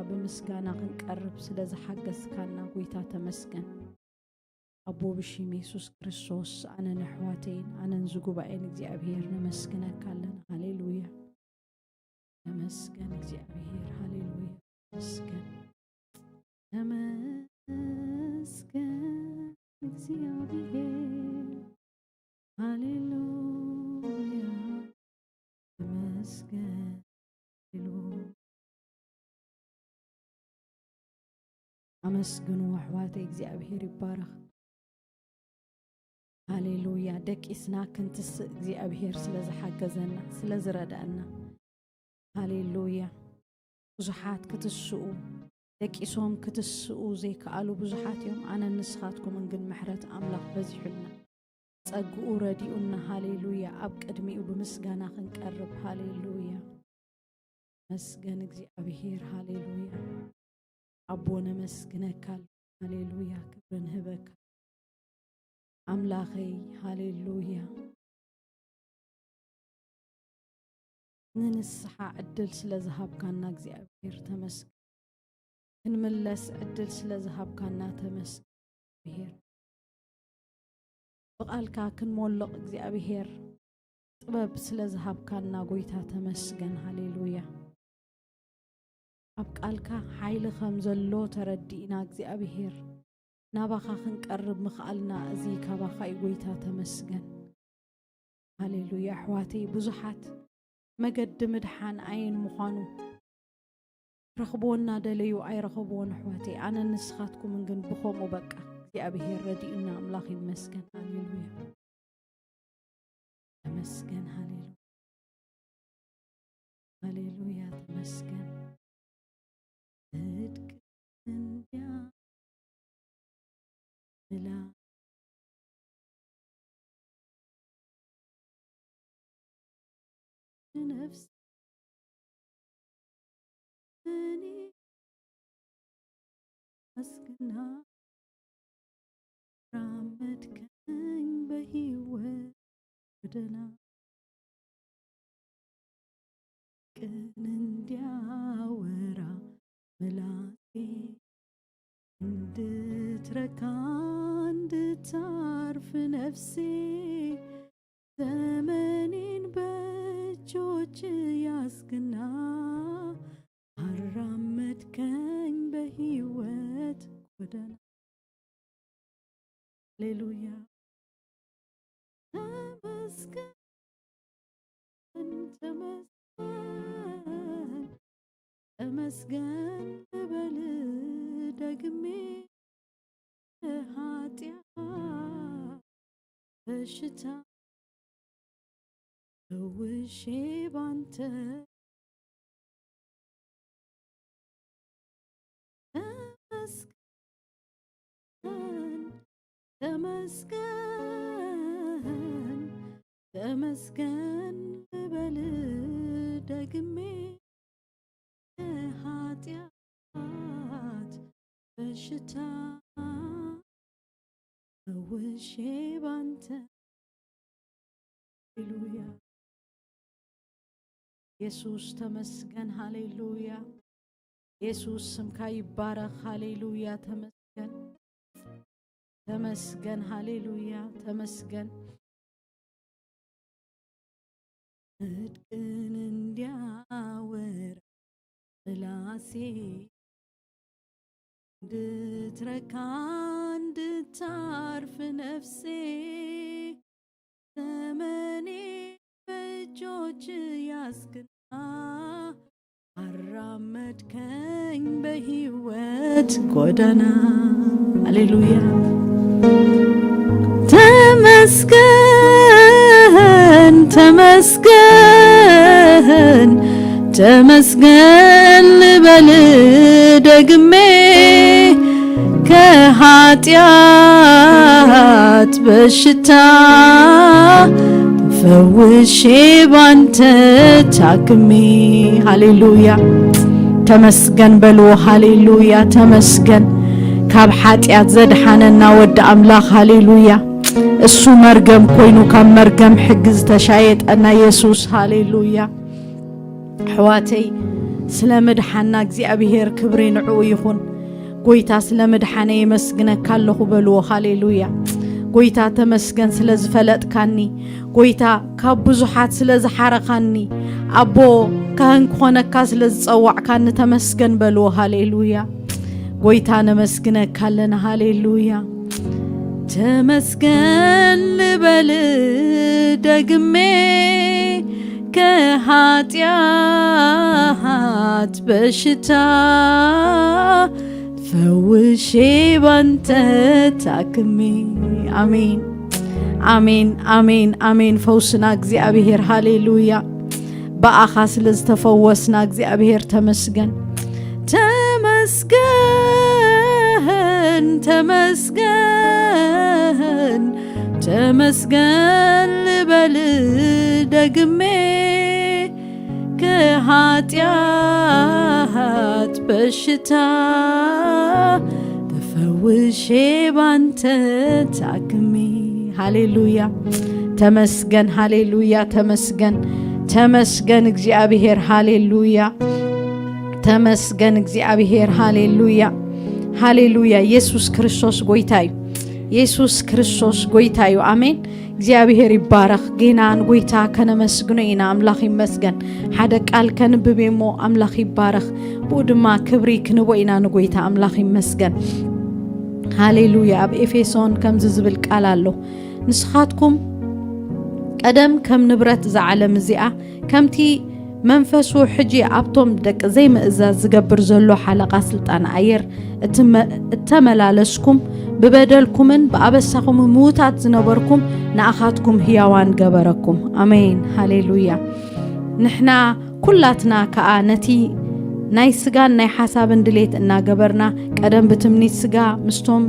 ብምስጋና ክንቀርብ ስለ ዝሓገዝካና ጎይታ ተመስገን። ኣቦ ብሽም የሱስ ክርስቶስ ኣነን ኣሕዋተይን ኣነን ዝጉባኤን እግዚኣብሔር ነመስግነካ ኣለና። ሃሌሉያ። ተመስገን እግዚኣብሔር። ሃሌሉያ። ተመስገን። ተመስገን እግዚኣብሔር። ሃሌሉያ። ተመስገን። ሃሌሉያ። ኣመስግኑ ኣሕዋተይ፣ እግዚኣብሔር ይባረኽ። ሃሌሉያ። ደቂስና ክንትስእ እግዚኣብሔር ስለ ዝሓገዘና፣ ስለ ዝረዳእና። ሃሌሉያ። ብዙሓት ክትስኡ፣ ደቂሶም ክትስኡ ዘይከኣሉ ብዙሓት እዮም። ኣነን ንስኻትኩምን ግን ምሕረት ኣምላኽ በዚሑልና፣ ጸግኡ ረዲኡና። ሃሌሉያ። ኣብ ቅድሚኡ ብምስጋና ክንቀርብ። ሃሌሉያ። መስገን እግዚኣብሔር። ሃሌሉያ። ኣቦ ነመስግነካ። ሃሌሉያ። ክብሪ ንህበካ ኣምላኸይ። ሃሌሉያ። ንንስሓ ዕድል ስለ ዝሃብካና እግዚኣብሔር ተመስገን። ክንምለስ ዕድል ስለ ዝሃብካና ተመስገን እግዚኣብሔር። ብቓልካ ክንሞልቕ እግዚኣብሔር ጥበብ ስለ ዝሃብካና ጎይታ ተመስገን። ሃሌሉያ። ኣብ ቃልካ ሓይሊ ከም ዘሎ ተረዲእና እግዚኣብሔር ናባኻ ክንቀርብ ምኽኣልና እዚ ካባኻ እዩ ጎይታ ተመስገን። ሃሌሉያ። ኣሕዋተይ ብዙሓት መገዲ ምድሓን ኣየን ምዃኑ ረኽብዎ እናደለዩ ኣይረኸብዎን ኣሕዋተይ። ኣነን ንስኻትኩምን ግን ብኸምኡ በቃ እግዚኣብሔር ረዲኡና ኣምላኽ ይመስገን። ሃሌሉያ። ተመስገን። ሃሌሉያ። ሃሌሉያ። ተመስገን። ጽድቅ እንዲያ ብላ ነፍስ እኔ አስግና ራመድከኝ በሕይወት ጎዳና ቅን እንዲያወራ ምላሴ እንድትረካ እንድታርፍ ነፍሴ ዘመኔን በእጆች ያስግና አራመድከኝ በሕይወት ጎዳና። ሃሌሉያ። ተመስገን፣ ተመስገን፣ ተመስገን ልበል ደግሜ ኃጢአት በሽታ ፈውሼ ባንተ። ተመስገን፣ ተመስገን፣ ተመስገን ልበል ደግሜ ኃጢአት በሽታ ፈውሼ ባንተ። ሃሌሉያ። ኢየሱስ ተመስገን። ሃሌሉያ። ኢየሱስ ስምካ ይባረኽ። ሃሌሉያ። ተመስገን። ተመስገን። ሃሌሉያ። ተመስገን። ጽድቅን እንዲያወራ ምላሴ እንድትረካ እንድታርፍ ነፍሴ ዘመኔ በእጆች ያስክና አራመድከኝ በሕይወት ጎዳና። ሃሌሉያ። ተመስገን፣ ተመስገን፣ ተመስገን ልበል ደግሜ ከኃጢአት በሽታ ፈውሼ ባንተ ታክሜ። ሃሌሉያ። ተመስገን በልዎ። ሃሌሉያ። ተመስገን ካብ ሓጢኣት ዘድሓነና ወዲ ኣምላኽ። ሃሌሉያ። እሱ መርገም ኮይኑ ካብ መርገም ሕጊ ዝተሻየጠና የሱስ። ሃሌሉያ። ኣሕዋተይ ስለ ምድሓና እግዚኣብሔር ክብሪ ንዕኡ ይኹን። ጎይታ ስለ ምድሓነ የመስግነካ ኣለኹ በልዎ። ሃሌሉያ። ጎይታ ተመስገን ስለ ዝፈለጥካኒ፣ ጎይታ ካብ ብዙሓት ስለ ዝሓረኻኒ፣ ኣቦ ካህን ክኾነካ ስለ ዝጸዋዕካኒ ተመስገን በልዎ። ሃሌሉያ። ጎይታ ነመስግነካ ኣለና። ሃሌሉያ። ተመስገን ልበል ደግሜ፣ ከኃጢአት በሽታ ፈውሼ ባንተ ታክሜ። አሜን፣ አሜን፣ አሜን፣ አሜን። ፈውስና እግዚኣብሔር። ሃሌሉያ። ብኣኻ ስለ ዝተፈወስና እግዚኣብሔር ተመስገን። ተመስገን፣ ተመስገን፣ ተመስገን ልበል ደግሜ፣ ከኃጢአት በሽታ ተፈውሼ ባንተ ታክሜ። ሃሌሉያ። ተመስገን፣ ሃሌሉያ። ተመስገን፣ ተመስገን እግዚኣብሔር። ሃሌሉያ። ተመስገን እግዚኣብሔር። ሃሌሉያ፣ ሃሌሉያ። ኢየሱስ ክርስቶስ ጎይታ እዩ። ኢየሱስ ክርስቶስ ጎይታ እዩ። ኣሜን። እግዚኣብሔር ይባረኽ። ጌና ንጎይታ ከነመስግኖ ኢና። ኣምላኽ ይመስገን። ሓደ ቃል ከንብብ እሞ ኣምላኽ ይባረኽ። ብኡ ድማ ክብሪ ክንቦ ኢና ንጎይታ። ኣምላኽ ይመስገን። ሃሌሉያ። ኣብ ኤፌሶን ከምዚ ዝብል ቃል ኣሎ፣ ንስኻትኩም ቀደም ከም ንብረት እዛ ዓለም እዚኣ፣ ከምቲ መንፈሱ ሕጂ ኣብቶም ደቂ ዘይምእዛዝ ዝገብር ዘሎ ሓለቓ ስልጣን ኣየር እትመ-፣ እተመላለስኩም፣ ብበደልኩምን ብኣበሳኹምን ምዉታት ዝነበርኩም፣ ንኣኻትኩም ህያዋን ገበረኩም። ኣሜን። ሃሌሉያ። ንሕና ኩላትና ከኣ ነቲ ናይ ስጋን ናይ ሓሳብን ድሌት እናገበርና፣ ቀደም ብትምኒት ስጋ ምስቶም፣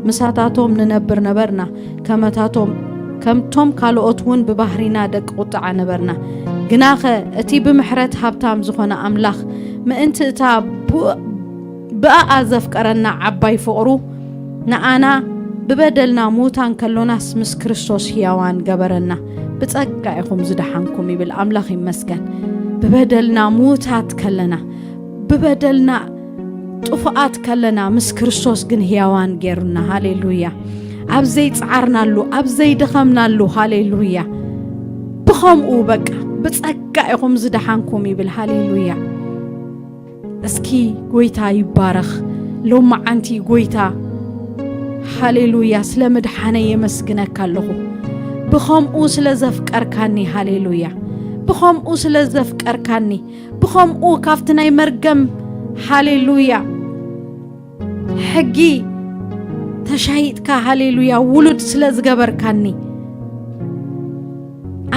ምሳታቶም ንነብር ነበርና፣ ከመታቶም፣ ከምቶም ካልኦት እውን ብባህሪና ደቂ ቁጥዓ ነበርና። ግናኸ እቲ ብምሕረት ሃብታም ዝኾነ ኣምላኽ፣ ምእንቲ እታ ቡ-፣ ብኣኣ ዘፍቀረና ዓባይ ፍቕሩ፣ ንኣና ብበደልና ምዉታን ከሎናስ ምስ ክርስቶስ ህያዋን ገበረና። ብጸጋ ኢኹም ዝደሓንኩም ይብል። ኣምላኽ ይመስገን። ብበደልና ምዉታት ከለና፣ ብበደልና ጥፉኣት ከለና፣ ምስ ክርስቶስ ግን ህያዋን ጌሩና። ሃሌሉያ። ኣብ ዘይጸዓርናሉ፣ ኣብ ዘይደኸምናሉ፣ ሃሌሉያ። ብኸምኡ በቃ ብጸጋ ኢኹም ዝደሓንኩም ይብል። ሃሌሉያ። እስኪ ጎይታ ይባረኽ። ሎማዓንቲ ጎይታ፣ ሃሌሉያ፣ ስለ ምድሓነይ የመስግነካ ኣለኹ። ብኸምኡ ስለ ዘፍቀርካኒ፣ ሃሌሉያ፣ ብኸምኡ ስለ ዘፍቀርካኒ፣ ብኸምኡ ካብቲ ናይ መርገም፣ ሃሌሉያ፣ ሕጊ ተሻይጥካ፣ ሃሌሉያ፣ ውሉድ ስለ ዝገበርካኒ፣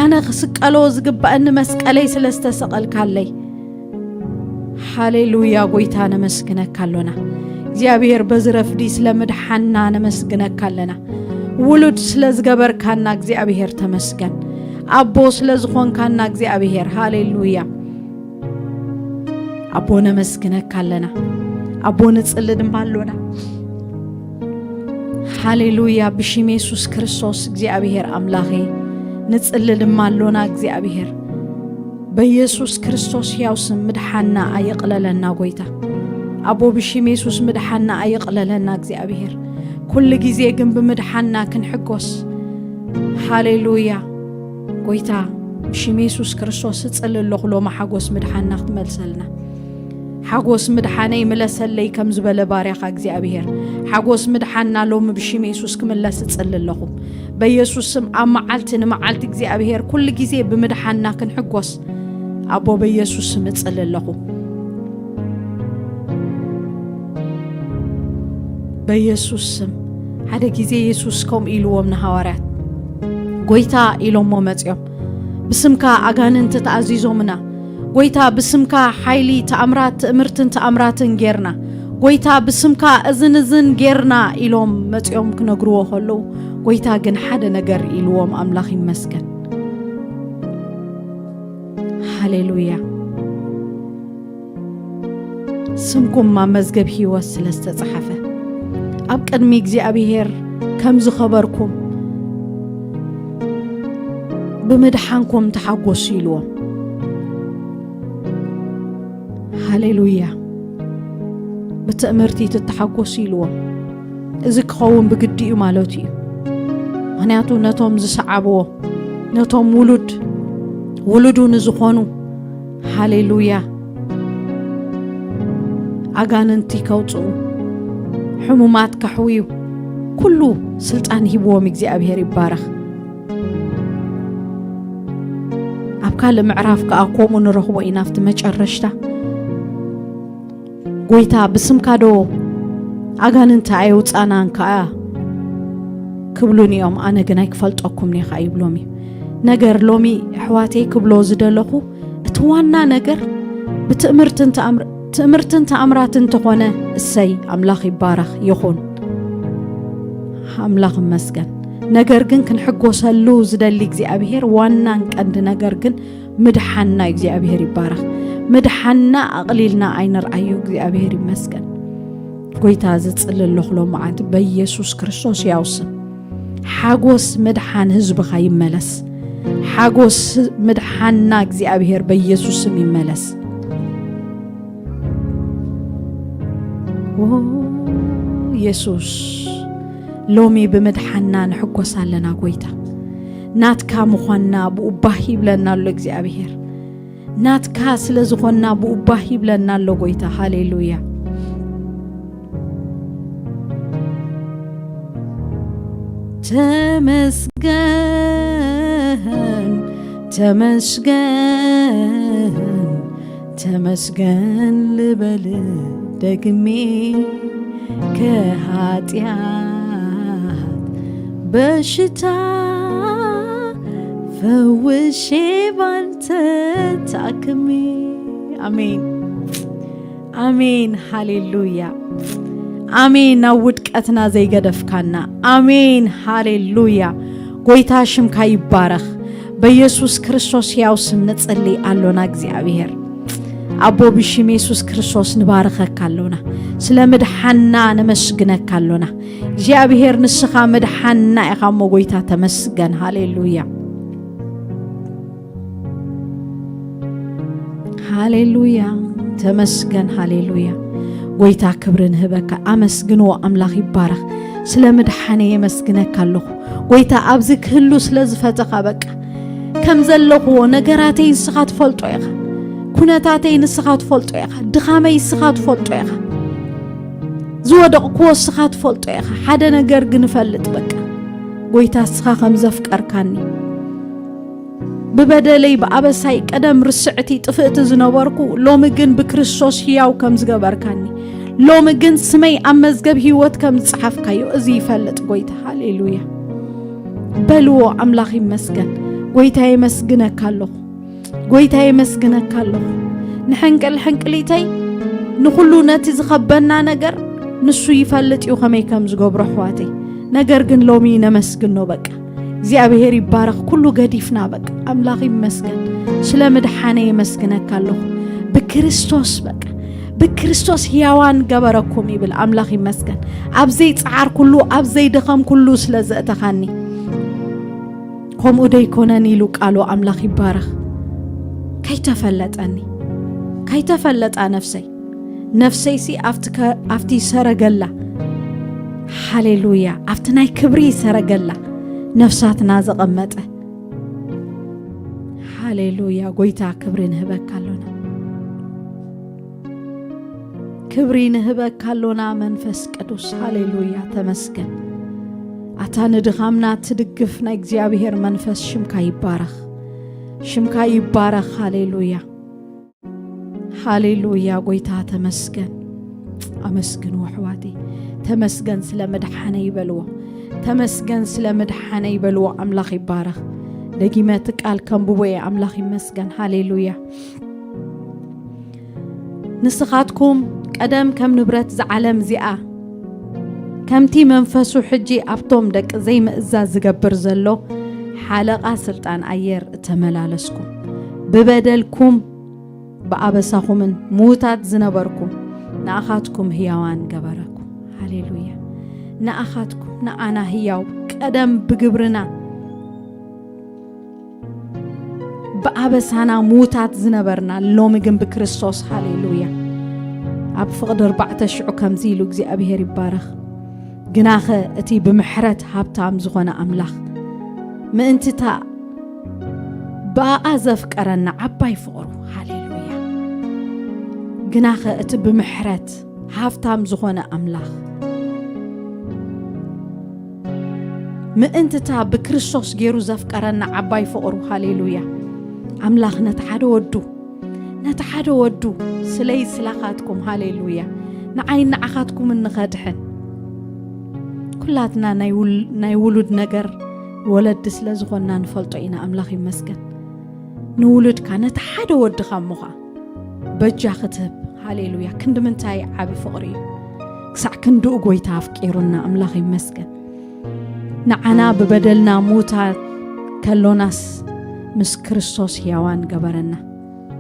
ኣነ ክስቀሎ ዝግባእኒ መስቀለይ ስለ ዝተሰቐልካለይ፣ ሃሌሉያ፣ ጎይታ ነመስግነካ ኣሎና። እግዚኣብሔር በዚ ረፍዲ ስለ ምድሓና ነመስግነካ ኣለና። ውሉድ ስለ ዝገበርካና እግዚኣብሔር ተመስገን። ኣቦ ስለ ዝኾንካና እግዚኣብሔር፣ ሃሌሉያ። ኣቦ ነመስግነካ ኣለና። ኣቦ ንጽሊ ድማ ኣሎና። ሃሌሉያ። ብሽም የሱስ ክርስቶስ እግዚኣብሔር ኣምላኸይ ንጽሊ ድማ ኣሎና። እግዚኣብሔር በኢየሱስ ክርስቶስ ሕያው ስም ምድሓና ኣይቕለለና ጎይታ። ኣቦ ብሽም የሱስ ምድሓና ኣይቕለለና እግዚኣብሔር። ኩሉ ግዜ ግን ብምድሓና ክንሕጎስ። ሃሌሉያ። ጎይታ ብሽም የሱስ ክርስቶስ እጽሊ ኣለኹ ሎማ ሓጎስ ምድሓና ክትመልሰልና። ሓጎስ ምድሓነይ ምለሰለይ ከም ዝበለ ባርያኻ እግዚኣብሔር፣ ሓጎስ ምድሓና ሎሚ ብሽም የሱስ ክምለስ እጽሊ ኣለኹ። በኢየሱስ ስም ኣብ መዓልቲ ንመዓልቲ እግዚኣብሔር ኩሉ ግዜ ብምድሓና ክንሕጎስ ኣቦ በኢየሱስ ስም እጽሊ ኣለኹ። በኢየሱስ ስም። ሓደ ግዜ የሱስ ከምኡ ኢልዎም ንሃዋርያት፣ "ጎይታ" ኢሎሞ መጺኦም፣ "ብስምካ ኣጋንንቲ ተኣዚዞምና፣ ጎይታ ብስምካ ሓይሊ ተኣምራት፣ ትእምርትን ተኣምራትን ጌርና፣ ጎይታ ብስምካ እዝን እዝን ጌርና" ኢሎም መጺኦም ክነግርዎ ከለዉ፣ ጎይታ ግን ሓደ ነገር ኢልዎም፣ ኣምላኽ ይመስገን። ሃሌሉያ። ስምኩም ኣብ መዝገብ ህይወት ስለ ዝተጻሕፈ፣ ኣብ ቅድሚ እግዚኣብሔር ከም ዝኸበርኩም ብምድሓንኩም ተሓጎሱ ኢልዎም። ሃሌሉያ። ብትእምርቲ ትተሓጎሱ ኢልዎም። እዚ ክኸውን ብግዲ እዩ ማለቱ እዩ። ምኽንያቱ ነቶም ዝሰዓብዎ፣ ነቶም ውሉድ፣ ውሉዱ ንዝኾኑ፣ ሃሌሉያ፣ ኣጋንንቲ ከውፅኡ፣ ሕሙማት ከሕውዩ፣ ኩሉ ስልጣን ሂብዎም። እግዚኣብሔር ይባረኽ። ኣብ ካልእ ምዕራፍ ከኣ ከምኡ ንረኽቦ ኢና። ኣብቲ መጨረሽታ ጎይታ፣ ብስምካ ዶ ኣጋንንቲ ኣየውጻናን ከኣ ክብሉን እዮም፣ ኣነ ግን ኣይክፈልጠኩምን እየ ከኣ ይብሎም እዩ። ነገር ሎሚ ኣሕዋተይ ክብሎ ዝደለኹ፣ እቲ ዋና ነገር ብትእምርትን ተኣምር-፣ ትእምርትን ተኣምራትን እንተኾነ፣ እሰይ፣ ኣምላኽ ይባረኽ ይኹን። ኣምላኽ ይመስገን። ነገር ግን ክንሕጎሰሉ ዝደሊ እግዚኣብሔር ዋናን ቀንዲ ነገር ግን ምድሓንና እግዚኣብሔር ይባረኽ። ምድሓንና ኣቕሊልና ኣይንርኣዮ። እግዚኣብሔር ይመስገን። ጎይታ ዝጽሊ ኣለኹ ሎመዓንቲ በኢየሱስ ክርስቶስ ያው ስም። ሓጎስ ምድሓን ህዝብኻ ይመለስ። ሓጎስ ምድሓንና እግዚኣብሔር በኢየሱስ ስም ይመለስ። ኦ የሱስ፣ ሎሚ ብምድሓንና ንሕጎስ ኣለና ጎይታ። ናትካ ምዃንና ብኡ ባህ ይብለና ኣሎ እግዚኣብሔር። ናትካ ስለ ዝኾንና ብኡ ባህ ይብለና ኣሎ ጎይታ። ሃሌሉያ። ተመስገን፣ ተመስገን፣ ተመስገን ልበል ደግሜ፣ ከኃጢአት በሽታ ፈውሼ ባንተ ታክሜ። ኣሜን፣ ኣሜን፣ ሃሌሉያ፣ ኣሜን። ናብ ውድቀትና ዘይገደፍካና፣ ኣሜን፣ ሃሌሉያ። ጎይታ ሽምካ ይባረኽ። በኢየሱስ ክርስቶስ ሕያው ስም ንጽሊ ኣሎና። እግዚኣብሔር ኣቦ፣ ብሽም የሱስ ክርስቶስ ንባርኸካ ኣሎና። ስለ ምድሓንና ነመስግነካ ኣሎና። እግዚኣብሔር ንስኻ ምድሓንና ኢኻ እሞ ጎይታ ተመስገን። ሃሌሉያ፣ ሃሌሉያ። ተመስገን፣ ሃሌሉያ። ጎይታ ክብሪ ንህበካ። ኣመስግንዎ፣ ኣምላኽ ይባረኽ። ስለ ምድሓነ የመስግነካ ኣለኹ። ጎይታ ኣብዚ ክህሉ ስለ ዝፈተኻ፣ በቃ ከም ዘለኽዎ ነገራተይ ንስኻ ትፈልጦ ኢኻ። ኩነታተይ ንስኻ ትፈልጦ ኢኻ። ድኻመይ ንስኻ ትፈልጦ ኢኻ። ዝወደቕክዎ ንስኻ ትፈልጦ ኢኻ። ሓደ ነገር ግን እፈልጥ፣ በቃ ጎይታ ንስኻ ከም ዘፍቀርካኒ። ብበደለይ ብኣበሳይ ቀደም ርስዕቲ ጥፍእቲ ዝነበርኩ፣ ሎሚ ግን ብክርስቶስ ሕያው ከም ዝገበርካኒ፣ ሎሚ ግን ስመይ ኣብ መዝገብ ህይወት ከም ዝጸሓፍካዮ፣ እዚ ይፈልጥ ጎይታ። ሃሌሉያ። በልዎ፣ ኣምላኽ ይመስገን። ጎይታ የመስግነካ ኣለኹ። ጎይታ የመስግነካ ኣለኹ። ንሕንቅል ሕንቅሊተይ፣ ንኹሉ ነቲ ዝኸበና ነገር ንሱ ይፈልጥ እዩ ከመይ ከም ዝገብሮ ኣሕዋተይ። ነገር ግን ሎሚ ነመስግኖ በቃ። እግዚኣብሔር ይባረኽ። ኩሉ ገዲፍና በቃ። ኣምላኽ ይመስገን። ስለ ምድሓነ የመስግነካ ኣለኹ። ብክርስቶስ በቃ። ብክርስቶስ ሕያዋን ገበረኩም ይብል። ኣምላኽ ይመስገን። ኣብ ዘይጸዓርኩሉ፣ ኣብ ዘይደኸምኩሉ ስለ ዘእተኻኒ። ከምኡ ደይኮነን ኢሉ ቃሉ ኣምላኽ ይባረኽ። ከይተፈለጠኒ፣ ከይተፈለጣ ነፍሰይ፣ ነፍሰይሲ ኣብቲ ከ-፣ ኣብቲ ሰረገላ፣ ሃሌሉያ፣ ኣብቲ ናይ ክብሪ ሰረገላ ነፍሳትና ዘቐመጠ። ሃሌሉያ፣ ጎይታ ክብሪ ንህበካ ኣሎና። ክብሪ ንህበካ ኣሎና መንፈስ ቅዱስ። ሃሌሉያ፣ ተመስገን። ኣታ ንድኻምና ትድግፍ ናይ እግዚኣብሔር መንፈስ ሽምካ ይባረኽ። ሽምካ ይባረኽ። ሃሌሉያ፣ ሃሌሉያ፣ ጎይታ ተመስገን። ኣመስግንዎ ኣሕዋተይ። ተመስገን ስለ ምድሓነይ ይበልዎ። ተመስገን ስለ ምድሓነይ ይበልዎ። ኣምላኽ ይባረኽ። ደጊመ እቲ ቃል ከንብቦ እየ። ኣምላኽ ይመስገን። ሃሌሉያ። ንስኻትኩም ቀደም ከም ንብረት እዛ ዓለም እዚኣ፣ ከምቲ መንፈሱ ሕጂ ኣብቶም ደቂ ዘይምእዛዝ ዝገብር ዘሎ ሓለቓ ስልጣን ኣየር እተመላለስኩም፣ ብበደልኩም ብኣበሳኹምን ምዉታት ዝነበርኩም፣ ንኣኻትኩም ህያዋን ገበረኩም። ሃሌሉያ። ንኣኻትኩም፣ ንኣና ህያው፣ ቀደም ብግብርና ብኣበሳና ምዉታት ዝነበርና፣ ሎሚ ግን ብክርስቶስ፣ ሃሌሉያ፣ ኣብ ፍቕዲ ኣርባዕተ ሽዑ ከምዚ ኢሉ እግዚኣብሔር ይባረኽ። ግናኸ እቲ ብምሕረት ሃብታም ዝኾነ ኣምላኽ ምእንትታ ብኣኣ ዘፍቀረና ዓባይ ፍቕሩ። ሃሌሉያ። ግናኸ እቲ ብምሕረት ሃብታም ዝኾነ ኣምላኽ ምእንትታ ብክርስቶስ ገይሩ ዘፍቀረና ዓባይ ፍቕሩ። ሃሌሉያ። ኣምላኽ ነቲ ሓደ ወዱ ነቲ ሓደ ወዱ ስለይ ስላኻትኩም። ሃሌሉያ። ንዓይ ንዓኻትኩም እንኸድሕን ኩላትና ናይ ውል- ናይ ውሉድ ነገር ወለዲ ስለ ዝኾንና ንፈልጦ ኢና። ኣምላኽ ይመስገን። ንውሉድካ ነቲ ሓደ ወድኻ እሞ ኸዓ በጃ ክትህብ። ሃሌሉያ። ክንዲ ምንታይ ዓቢ ፍቕሪ እዩ። ክሳዕ ክንድኡ ጎይታ ኣፍቂሩና። ኣምላኽ ይመስገን። ንዓና ብበደልና ሙታት ከሎናስ ምስ ክርስቶስ ሕያዋን ገበረና።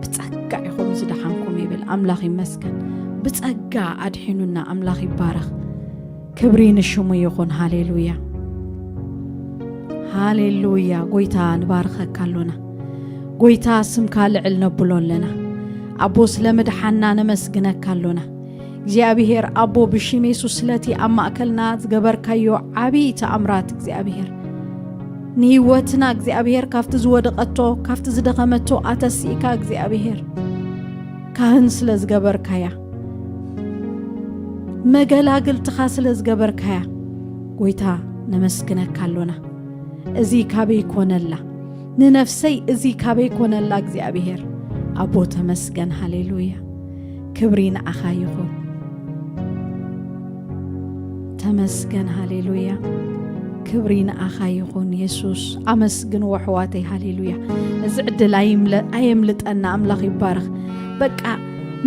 ብጸጋ ኢኹም ዝደሓንኩም ይብል። ኣምላኽ ይመስገን። ብጸጋ ኣድሒኑና። ኣምላኽ ይባረኽ። ክብሪ ንሽሙ ይኹን። ሃሌሉያ። ሃሌሉያ። ጎይታ ንባርኸካ ኣሎና። ጎይታ ስምካ ልዕል ነብሎ ኣለና። ኣቦ ስለ ምድሓና ነመስግነካ ኣሎና። እግዚኣብሔር ኣቦ ብሽም የሱስ ስለቲ ኣብ ማእከልና ዝገበርካዮ ዓቢ ተኣምራት እግዚኣብሔር ንህይወትና እግዚኣብሔር ካብቲ ዝወደቐቶ ካብቲ ዝደኸመቶ ኣተሲእካ እግዚኣብሔር ካህን ስለ ዝገበርካያ መገላግልትኻ ስለ ዝገበርካያ ጎይታ ነመስግነካ ኣሎና። እዚ ካበይ ኮነላ ንነፍሰይ እዚ ካበይ ኮነላ እግዚኣብሔር ኣቦ ተመስገን። ሃሌሉያ። ክብሪ ንዓኻ ይኹን። ተመስገን። ሃሌሉያ። ክብሪ ንዓኻ ይኹን የሱስ። ኣመስግንዎ ኣሕዋተይ። ሃሌሉያ። እዚ ዕድል ኣይምለ- ኣየምልጠና። ኣምላኽ ይባረኽ። በቃ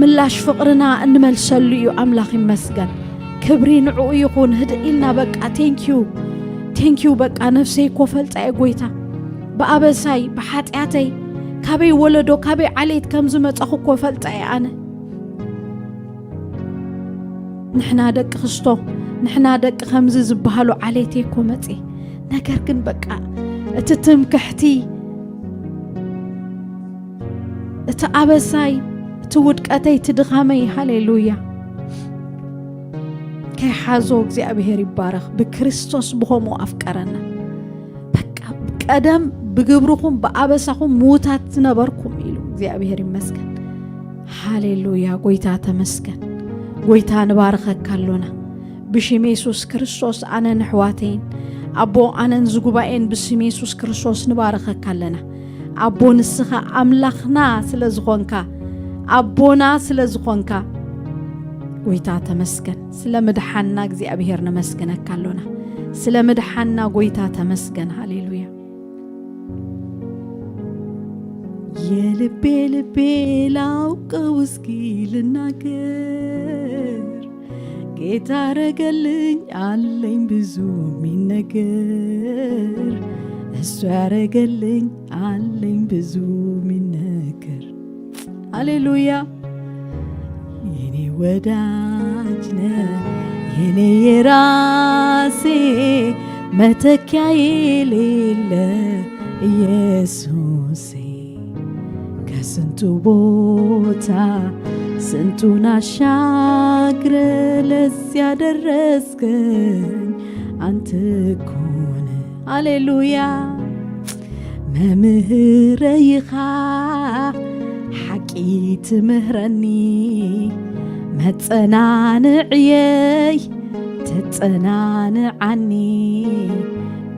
ምላሽ ፍቕርና እንመልሰሉ እዩ። ኣምላኽ ይመስገን። ክብሪ ንዕኡ ይኹን። ህድእ ኢልና በቃ ቴንኪዩ ቴንኪዩ። በቃ ነፍሰይ እኮ ፈልጣ እየ ጎይታ፣ ብኣበሳይ ብሓጢኣተይ ካበይ ወለዶ ካበይ ዓሌት ከም ዝመጻኹ እኮ ፈልጣ እየ ኣነ። ንሕና ደቂ ክስቶ ንሕና ደቂ ከምዚ ዝበሃሉ ዓሌት እኮ መጽ ነገር ግን በቃ እቲ ትምክሕቲ እቲ ኣበሳይ እቲ ውድቀተይ እቲ ድኻመይ ሃሌሉያ ከይሓዞ እግዚኣብሔር ይባረኽ። ብክርስቶስ ብኸምኡ ኣፍቀረና። በቃ ቀደም ብግብርኹም ብኣበሳኹም ምዉታት ዝነበርኩም ኢሉ እግዚኣብሔር ይመስገን። ሃሌሉያ ጎይታ ተመስገን። ጎይታ ንባርኸካ ኣሎና። ብሽም የሱስ ክርስቶስ ኣነን ኣሕዋተይን ኣቦ ኣነን ዝጉባኤን ብስም የሱስ ክርስቶስ ንባርኸካ ኣለና። ኣቦ ንስኻ ኣምላኽና ስለ ዝኾንካ ኣቦና ስለ ዝኾንካ ጎይታ ተመስገን። ስለ ምድሓና እግዚኣብሔር ነመስግነካ ኣሎና። ስለ ምድሓና ጎይታ ተመስገን። ሃሌሉያ። የልቤ ልቤ ላውቀው እስኪ ልናገር ጌታ ያረገልኝ አለኝ ብዙ የሚነገር እሱ ያረገልኝ አለኝ ብዙ የሚነገር ሃሌሉያ የኔ ወዳጅ ነህ የኔ የራሴ መተኪያ የሌለ ኢየሱሴ ከስንቱ ቦታ ስንቱን አሻግረ ለዚያ ደረስከኝ አንተ እኮ ነህ። ሃሌሉያ መምህረ ይኻ ሓቂ ትምህረኒ መጸናንዕየይ ተጸናንዓኒ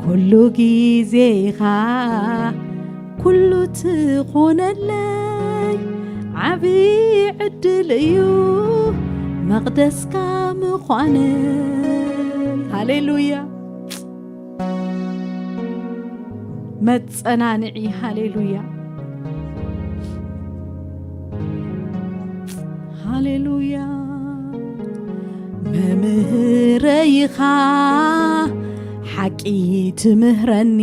ኩሉ ግዜ ኢኻ ኩሉ ትኾነለይ ዓቢ ዕድል እዩ መቕደስካ ምዃነይ ሃሌሉያ መጸናንዒ ሃሌሉያ ሃሌሉያ መምህረ ይኻ ሓቂ ትምህረኒ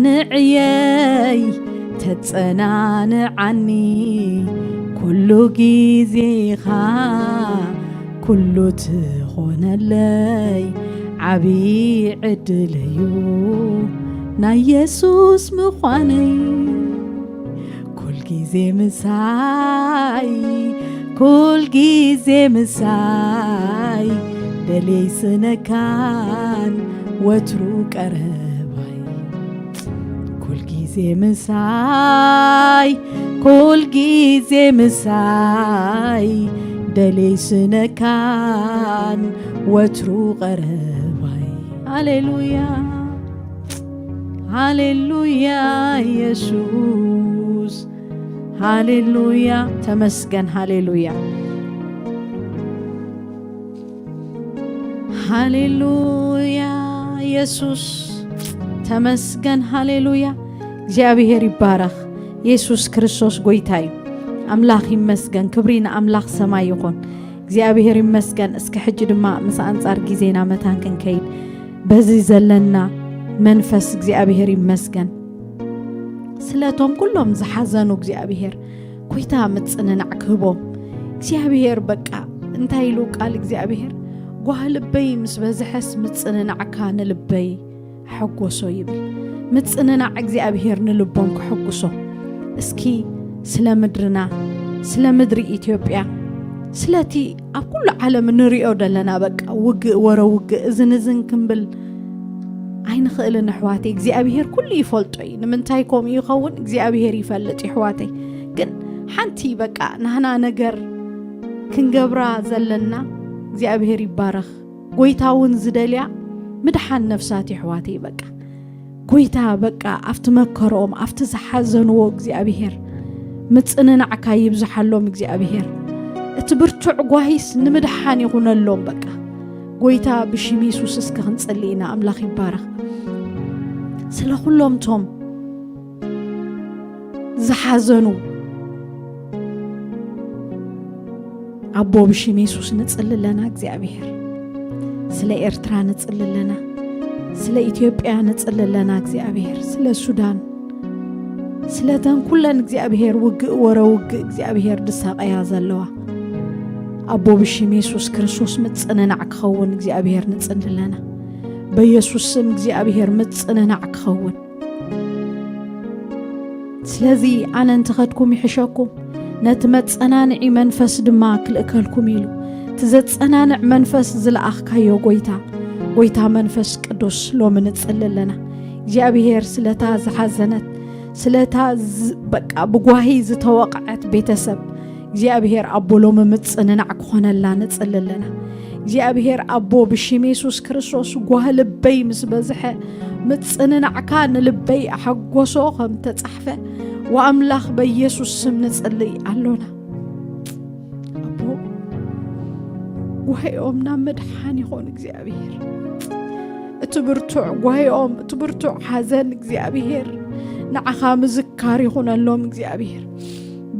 መጸናንዕየይ ተጸናንዓኒ ኩሉ ግዜኻ ኩሉ ትኾነለይ ዓቢ ዕድል እዩ ናይ የሱስ ምዃነይ ኩል ጊዜ ምሳይ፣ ኩል ጊዜ ምሳይ፣ ደልየይ ስነካን ወትሩ ቀረባይ። ኩል ጊዜ ምሳይ፣ ኩል ጊዜ ምሳይ፣ ደልየይ ስነካን ወትሩ ቀረባይ። ሃሌሉያ፣ ሃሌሉያ፣ ኢየሱስ፣ ሃሌሉያ። ተመስገን። ሃሌሉያ፣ ሃሌሉያ፣ ኢየሱስ፣ ተመስገን። ሃሌሉያ፣ እግዚኣብሔር ይባረኽ። ኢየሱስ ክርስቶስ ጎይታ እዩ። ኣምላኽ ይመስገን። ክብሪ ንኣምላኽ ሰማይ ይኹን። እግዚኣብሔር ይመስገን። እስከ ሕጂ ድማ ምስ ኣንጻር ግዜና መታን ክንከይድ በዚ ዘለና መንፈስ እግዚኣብሔር ይመስገን። ስለቶም ኩሎም ዝሓዘኑ እግዚኣብሔር ጎይታ ምጽንናዕ ክህቦም እግዚኣብሔር። በቃ እንታይ ኢሉ ቃል እግዚኣብሔር? ጓህ ልበይ ምስ በዝሐስ ምጽንናዕካ ንልበይ ኣሐጎሶ ይብል። ምጽንናዕ እግዚኣብሔር ንልቦም ከሐጉሶ። እስኪ ስለ ምድርና፣ ስለ ምድሪ ኢትዮጵያ፣ ስለቲ ኣብ ኩሉ ዓለም ንሪኦ ዘለና በቃ ውግእ፣ ወረ ውግእ፣ እዝን እዝን ክንብል ኣይንኽእልን ኣሕዋተይ። እግዚኣብሔር ኩሉ ይፈልጦ እዩ። ንምንታይ ከምኡ ይኸውን እግዚኣብሔር ይፈልጥ እዩ ኣሕዋተይ። ግን ሓንቲ በቃ ናህና ነገር ክንገብራ ዘለና እግዚኣብሔር ይባረኽ። ጎይታ እውን ዝደልያ ምድሓን ነፍሳት እዩ ኣሕዋተይ። በቃ ጎይታ በቃ ኣብቲ መከሮም ኣብቲ ዝሓዘንዎ እግዚኣብሔር ምጽንናዕካ ይብዝሓሎም እግዚኣብሔር። እቲ ብርቱዕ ጓሂስ ንምድሓን ይኹነሎም። በቃ ጎይታ ብሽም የሱስ እስከ ክንጽሊ ኢና። ኣምላኽ ይባረኽ። ስለ ኩሎም ቶም ዝሓዘኑ ኣቦ ብሽም የሱስ ንጽሊ ኣለና እግዚኣብሔር። ስለ ኤርትራ ንጽሊ ኣለና። ስለ ኢትዮጵያ ንጽሊ ኣለና እግዚኣብሔር። ስለ ሱዳን፣ ስለተን ኩለን እግዚኣብሔር ውግእ ወረ ውግእ እግዚኣብሔር ድሳቀያ ዘለዋ ኣቦ ብሽም የሱስ ክርስቶስ ምጽንናዕ ክኸውን እግዚኣብሔር ንጽሊ ኣለና። በየሱስ ስም እግዚኣብሔር ምጽንናዕ ክኸውን። ስለዚ ኣነ እንተኸድኩም ይሕሸኩም፣ ነቲ መጸናንዒ መንፈስ ድማ ክልእከልኩም ኢሉ፣ እቲ ዘጸናንዕ መንፈስ ዝለኣኽካዮ ጎይታ፣ ጎይታ መንፈስ ቅዱስ ሎሚ ንጽሊ ኣለና። እግዚኣብሔር ስለታ ዝሓዘነት፣ ስለታ ዝ-፣ በቃ ብጓሂ ዝተወቕዐት ቤተሰብ፣ እግዚኣብሔር ኣቦ ሎሚ ምጽንናዕ ክኾነላ ንጽሊ ኣለና። እግዚኣብሔር ኣቦ ብሽም የሱስ ክርስቶስ ጓህ ልበይ ምስ በዝሐ ምጽንናዕካ ንልበይ ኣሐጎሶ ከም ተጻሕፈ ወኣምላኽ በኢየሱስ ስም ንጽልይ ኣሎና። ኣቦ ጓሂኦም ናብ ምድሓን ይኾን እግዚኣብሔር። እቲ ብርቱዕ ጓሂኦም፣ እቲ ብርቱዕ ሓዘን እግዚኣብሔር ንዓኻ ምዝካር ይኹነሎም እግዚኣብሔር።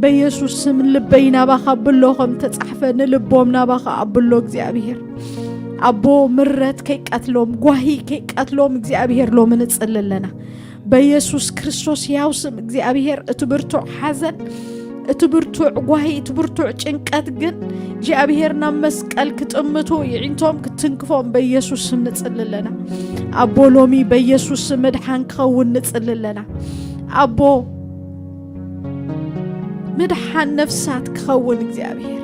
በየሱስ ስም ልበይ ናባኻ ኣብሎ ከም ተጻሕፈ ንልቦም ናባኻ ኣብሎ እግዚኣብሔር። ኣቦ ምረት ከይቀትሎም፣ ጓሂ ከይቀትሎም እግዚኣብሔር ሎሚ ንጽሊ ኣለና። በየሱስ ክርስቶስ ያው ስም እግዚኣብሔር እቲ ብርቱዕ ሓዘን፣ እቲ ብርቱዕ ጓሂ፣ እቲ ብርቱዕ ጭንቀት ግን እግዚኣብሔር ናብ መስቀል ክጥምቱ ይዒንቶም ክትንክፎም በየሱስ ስም ንጽሊ ኣለና። ኣቦ ሎሚ በየሱስ ስም ምድሓን ክኸውን ንጽሊ ኣለና። ኣቦ ምድሓን ነፍሳት ክኸውን እግዚኣብሔር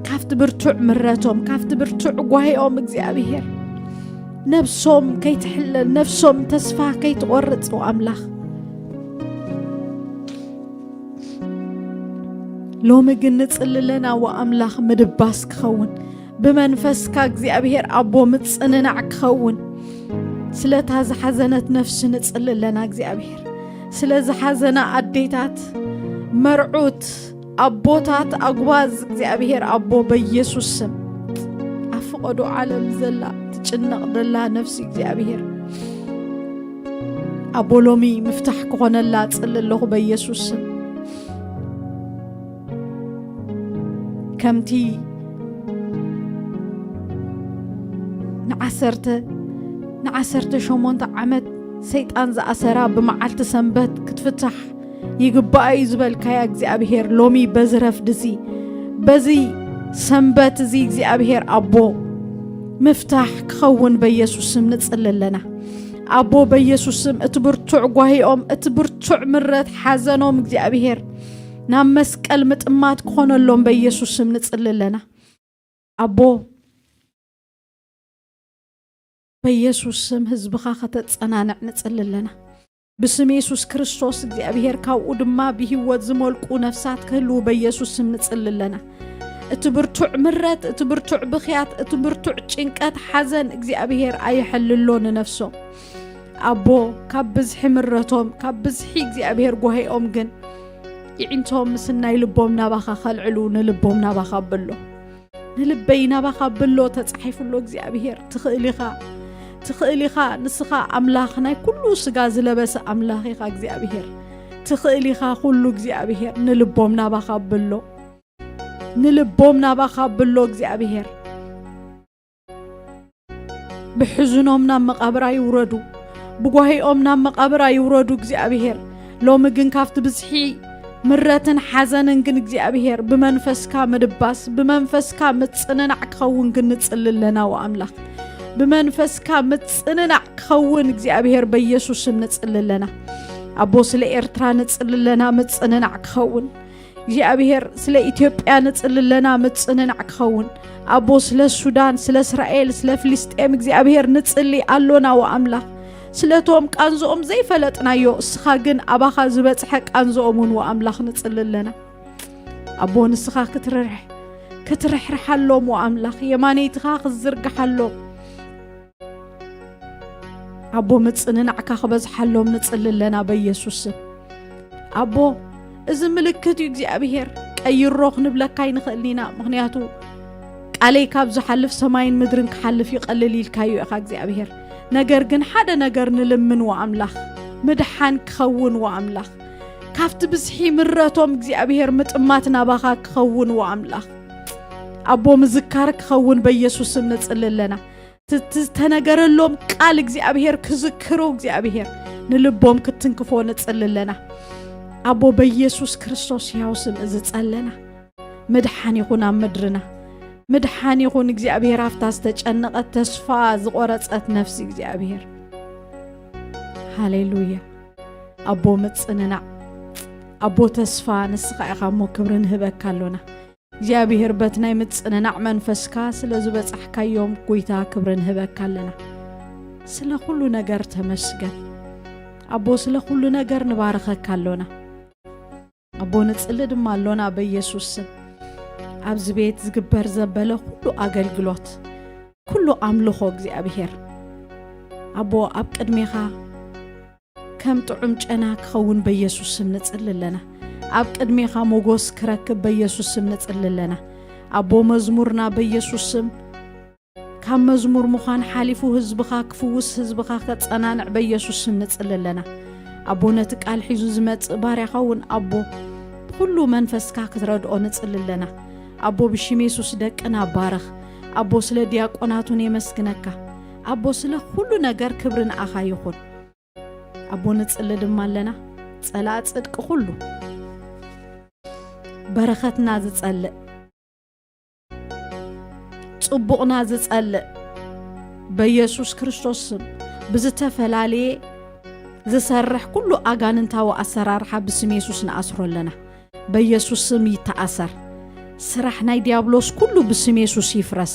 ካብቲ ብርቱዕ ምረቶም ካብቲ ብርቱዕ ጓሂኦም እግዚኣብሔር ነፍሶም ከይትሕለል ነፍሶም ተስፋ ከይትቆርጽ ኣምላኽ ሎሚ ግን ንጽሊ ኣለና ወኣምላኽ ምድባስ ክኸውን ብመንፈስካ እግዚኣብሔር ኣቦ ምጽንናዕ ክኸውን ስለታ ዝሓዘነት ነፍሲ ንጽሊ ኣለና እግዚኣብሔር ስለ ዝሓዘና ኣዴታት መርዑት ኣቦታት ኣጉባዝ እግዚኣብሔር ኣቦ በኢየሱስ ስም ኣብ ፍቐዶ ዓለም ዘላ ትጭነቕ ዘላ ነፍሲ እግዚኣብሔር ኣቦ ሎሚ ምፍታሕ ክኾነላ ጽሊ ኣለኹ በኢየሱስ ስም ከምቲ ንዓሰርተ ንዓሰርተ ሸሞንተ ዓመት ሰይጣን ዝኣሰራ ብመዓልቲ ሰንበት ክትፍታሕ ይግባኣ እዩ ዝበልካያ እግዚኣብሔር ሎሚ በዚ ረፍድዚ በዚ ሰንበት እዚ እግዚኣብሔር ኣቦ ምፍታሕ ክኸውን በኢየሱስ ስም ንጽሊ ኣለና። ኣቦ በኢየሱስ ስም እቲ ብርቱዕ ጓሂኦም፣ እቲ ብርቱዕ ምረት ሓዘኖም እግዚኣብሔር ናብ መስቀል ምጥማት ክኾነሎም በኢየሱስ ስም ንጽሊ ኣለና። ኣቦ በኢየሱስ ስም ህዝብኻ ከተጸናንዕ ንጽሊ ኣለና። ብስም የሱስ ክርስቶስ እግዚኣብሔር ካብኡ ድማ ብህይወት ዝመልቁ ነፍሳት ክህልዉ በኢየሱስ ስም ንጽሊ ኣለና። እቲ ብርቱዕ ምረት፣ እቲ ብርቱዕ ብኽያት፣ እቲ ብርቱዕ ጭንቀት፣ ሓዘን እግዚኣብሔር ኣየሐልሎ ንነፍሶም። ኣቦ ካብ ብዝሒ ምረቶም፣ ካብ ብዝሒ እግዚኣብሔር ጓሂኦም ግን ይዒንቶም ምስናይ ልቦም ናባኻ ከልዕሉ ንልቦም ናባኻ ኣብሎ። ንልበይ ናባኻ ኣብሎ ተጻሒፉ ኣሎ እግዚኣብሔር። ትኽእል ኢኻ፣ ትኽእል ኢኻ። ንስኻ ኣምላኽ ናይ ኩሉ ስጋ ዝለበሰ ኣምላኽ ኢኻ እግዚኣብሔር። ትኽእል ኢኻ ኩሉ እግዚኣብሔር። ንልቦም ናባኻ ኣብሎ፣ ንልቦም ናባኻ ኣብሎ እግዚኣብሔር። ብሕዝኖም ናብ መቓብር ኣይውረዱ፣ ብጓሂኦም ናብ መቓብር ኣይውረዱ እግዚኣብሔር። ሎሚ ግን ካብቲ ብዝሒ ምረትን ሓዘንን ግን እግዚኣብሔር ብመንፈስካ ምድባስ፣ ብመንፈስካ ምጽንናዕ ክኸውን ግን ንጽሊ ኣለና ወኣምላኽ። ብመንፈስካ ምጽንናዕ ክኸውን እግዚኣብሔር በኢየሱስ ስም ንጽሊ ኣለና። ኣቦ ስለ ኤርትራ ንጽሊ ኣለና፣ ምጽንናዕ ክኸውን እግዚኣብሔር ስለ ኢትዮጵያ ንጽሊ ኣለና፣ ምጽንናዕ ክኸውን። ኣቦ ስለ ሱዳን፣ ስለ እስራኤል፣ ስለ ፍልስጤም እግዚኣብሔር ንጽሊ ኣሎና ወኣምላኽ። ስለቶም ቃንዝኦም ዘይፈለጥናዮ፣ እስኻ ግን ኣባኻ ዝበጽሐ ቃንዝኦም እውን ወኣምላኽ ንጽሊ ኣለና። ኣቦ ንስኻ ክትርርሕ፣ ክትርሕርሓሎም ወኣምላኽ፣ የማነይትኻ ክትዝርግሓሎም። ኣቦ ምጽንናዕካ ክበዝሓሎም ንጽሊ ኣለና በኢየሱስ ስም። ኣቦ እዚ ምልክት እዩ እግዚኣብሔር፣ ቀይሮ ክንብለካ ኣይንኽእልን ኢና። ምኽንያቱ ቃለይ ካብ ዝሓልፍ ሰማይን ምድርን ክሓልፍ ይቐልል ኢልካዮ ኢኻ እግዚኣብሔር። ነገር ግን ሓደ ነገር ንልምን ወኣምላኽ፣ ምድሓን ክኸውን ወኣምላኽ፣ ካብቲ ብዝሒ ምረቶም እግዚኣብሔር ምጥማት ናባኻ ክኸውን ወኣምላኽ። ኣቦ ምዝካር ክኸውን በኢየሱስ ስም ንጽሊ ኣለና። እቲ ዝተነገረሎም ቃል እግዚኣብሔር ክዝክሩ እግዚኣብሔር ንልቦም ክትንክፎ ንጽሊ ኣለና። ኣቦ በኢየሱስ ክርስቶስ ሕያው ስም እዚ ጸለና። ምድሓን ይኹን ኣብ ምድርና። ምድሓን ይኹን እግዚኣብሔር ኣብታ ዝተጨነቐት ተስፋ ዝቖረጸት ነፍሲ እግዚኣብሔር። ሃሌሉያ። ኣቦ ምጽንናዕ፣ ኣቦ ተስፋ ንስኻ ኢኻ እሞ ክብሪ ንህበካ ኣሎና። እግዚኣብሔር በት ናይ ምጽንናዕ መንፈስካ ስለ ዝበጻሕካዮም ጎይታ ክብሪ ንህበካ ኣለና። ስለ ኩሉ ነገር ተመስገን ኣቦ፣ ስለ ኩሉ ነገር ንባረኸካ ኣሎና። ኣቦ ንጽሊ ድማ ኣሎና በኢየሱስ ስም። ኣብዚ ቤት ዝግበር ዘበለ ኩሉ ኣገልግሎት፣ ኩሉ ኣምልኾ እግዚኣብሔር ኣቦ ኣብ ቅድሜኻ ከም ጥዑም ጨና ክኸውን በኢየሱስ ስም ንጽሊ ኣለና። ኣብ ቅድሜኻ ሞጎስ ክረክብ በኢየሱስ ስም ንጽሊ ኣለና። ኣቦ መዝሙርና በኢየሱስ ስም ካብ መዝሙር ምዃን ሓሊፉ ህዝብኻ ክፍውስ ህዝብኻ ከጸናንዕ በኢየሱስ ስም ንጽሊ ኣለና። ኣቦ ነቲ ቃል ሒዙ ዝመጽእ ባርያኻ እውን ኣቦ ብኹሉ መንፈስካ ክትረድኦ ንጽሊ ኣለና። ኣቦ ብሽም የሱስ ደቅና ባርኽ። ኣቦ ስለ ዲያቆናቱን የመስግነካ። ኣቦ ስለ ኩሉ ነገር ክብሪ ንኣኻ ይኹን። ኣቦ ንጽሊ ድማ ኣለና። ጸላእ ጽድቂ ኩሉ በረኸትና ዝጸልእ ጽቡቕና ዝጸልእ በኢየሱስ ክርስቶስ ስም ብዝተፈላለየ ዝሰርሕ ኩሉ ኣጋንንታዊ ኣሰራርሓ ብስም የሱስ ንኣስሮ ኣለና። በኢየሱስ ስም ይተኣሰር። ስራሕ ናይ ዲያብሎስ ኩሉ ብስም የሱስ ይፍረስ።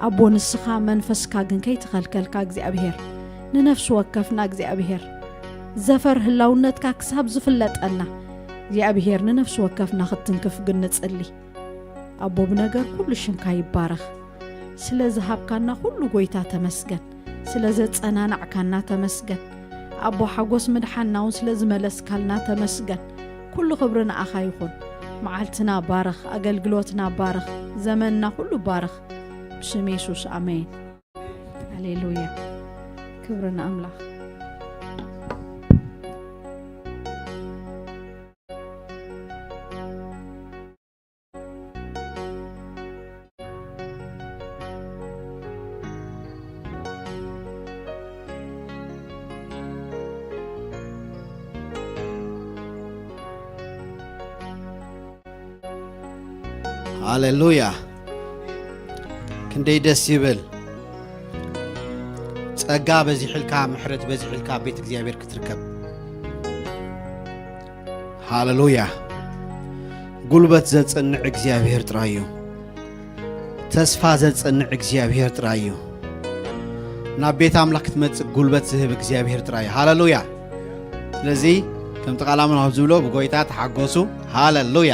ኣቦ ንስኻ መንፈስካ ግን ከይተኸልከልካ እግዚኣብሔር ንነፍሲ ወከፍና እግዚኣብሔር ዘፈር ህላውነትካ ክሳብ ዝፍለጠና እግዚኣብሔር ንነፍሲ ወከፍና ክትትንክፍ ግን ንጽሊ። ኣቦ ብነገር ኩሉ ሽምካ ይባረኽ። ስለ ዝሃብካና ኩሉ ጎይታ ተመስገን። ስለ ዘጸናናዕካና ተመስገን። ኣቦ ሓጎስ ምድሓንና እውን ስለ ዝመለስካልና ተመስገን። ኩሉ ክብሪ ንኣኻ ይኹን። መዓልትና ባርኽ፣ ኣገልግሎትና ባርኽ፣ ዘመንና ኩሉ ባርኽ። ብስም የሱስ ኣሜን። ሃሌሉያ። ክብሪ ንኣምላኽ። ሃሌሉያ። ክንደይ ደስ ይብል። ጸጋ በዚሕልካ፣ ምሕረት በዚሕልካ፣ ቤት እግዚኣብሔር ክትርከብ። ሃሌሉያ። ጉልበት ዘጽንዕ እግዚኣብሔር ጥራይ እዩ። ተስፋ ዘጽንዕ እግዚኣብሔር ጥራይ እዩ። ናብ ቤት ኣምላኽ ክትመጽእ ጉልበት ዝህብ እግዚኣብሔር ጥራይ እዩ። ሃሌሉያ። ስለዚ ከምቲ ቃል ኣምላኽ ዝብሎ ብጎይታ ተሓጎሱ። ሃሌሉያ።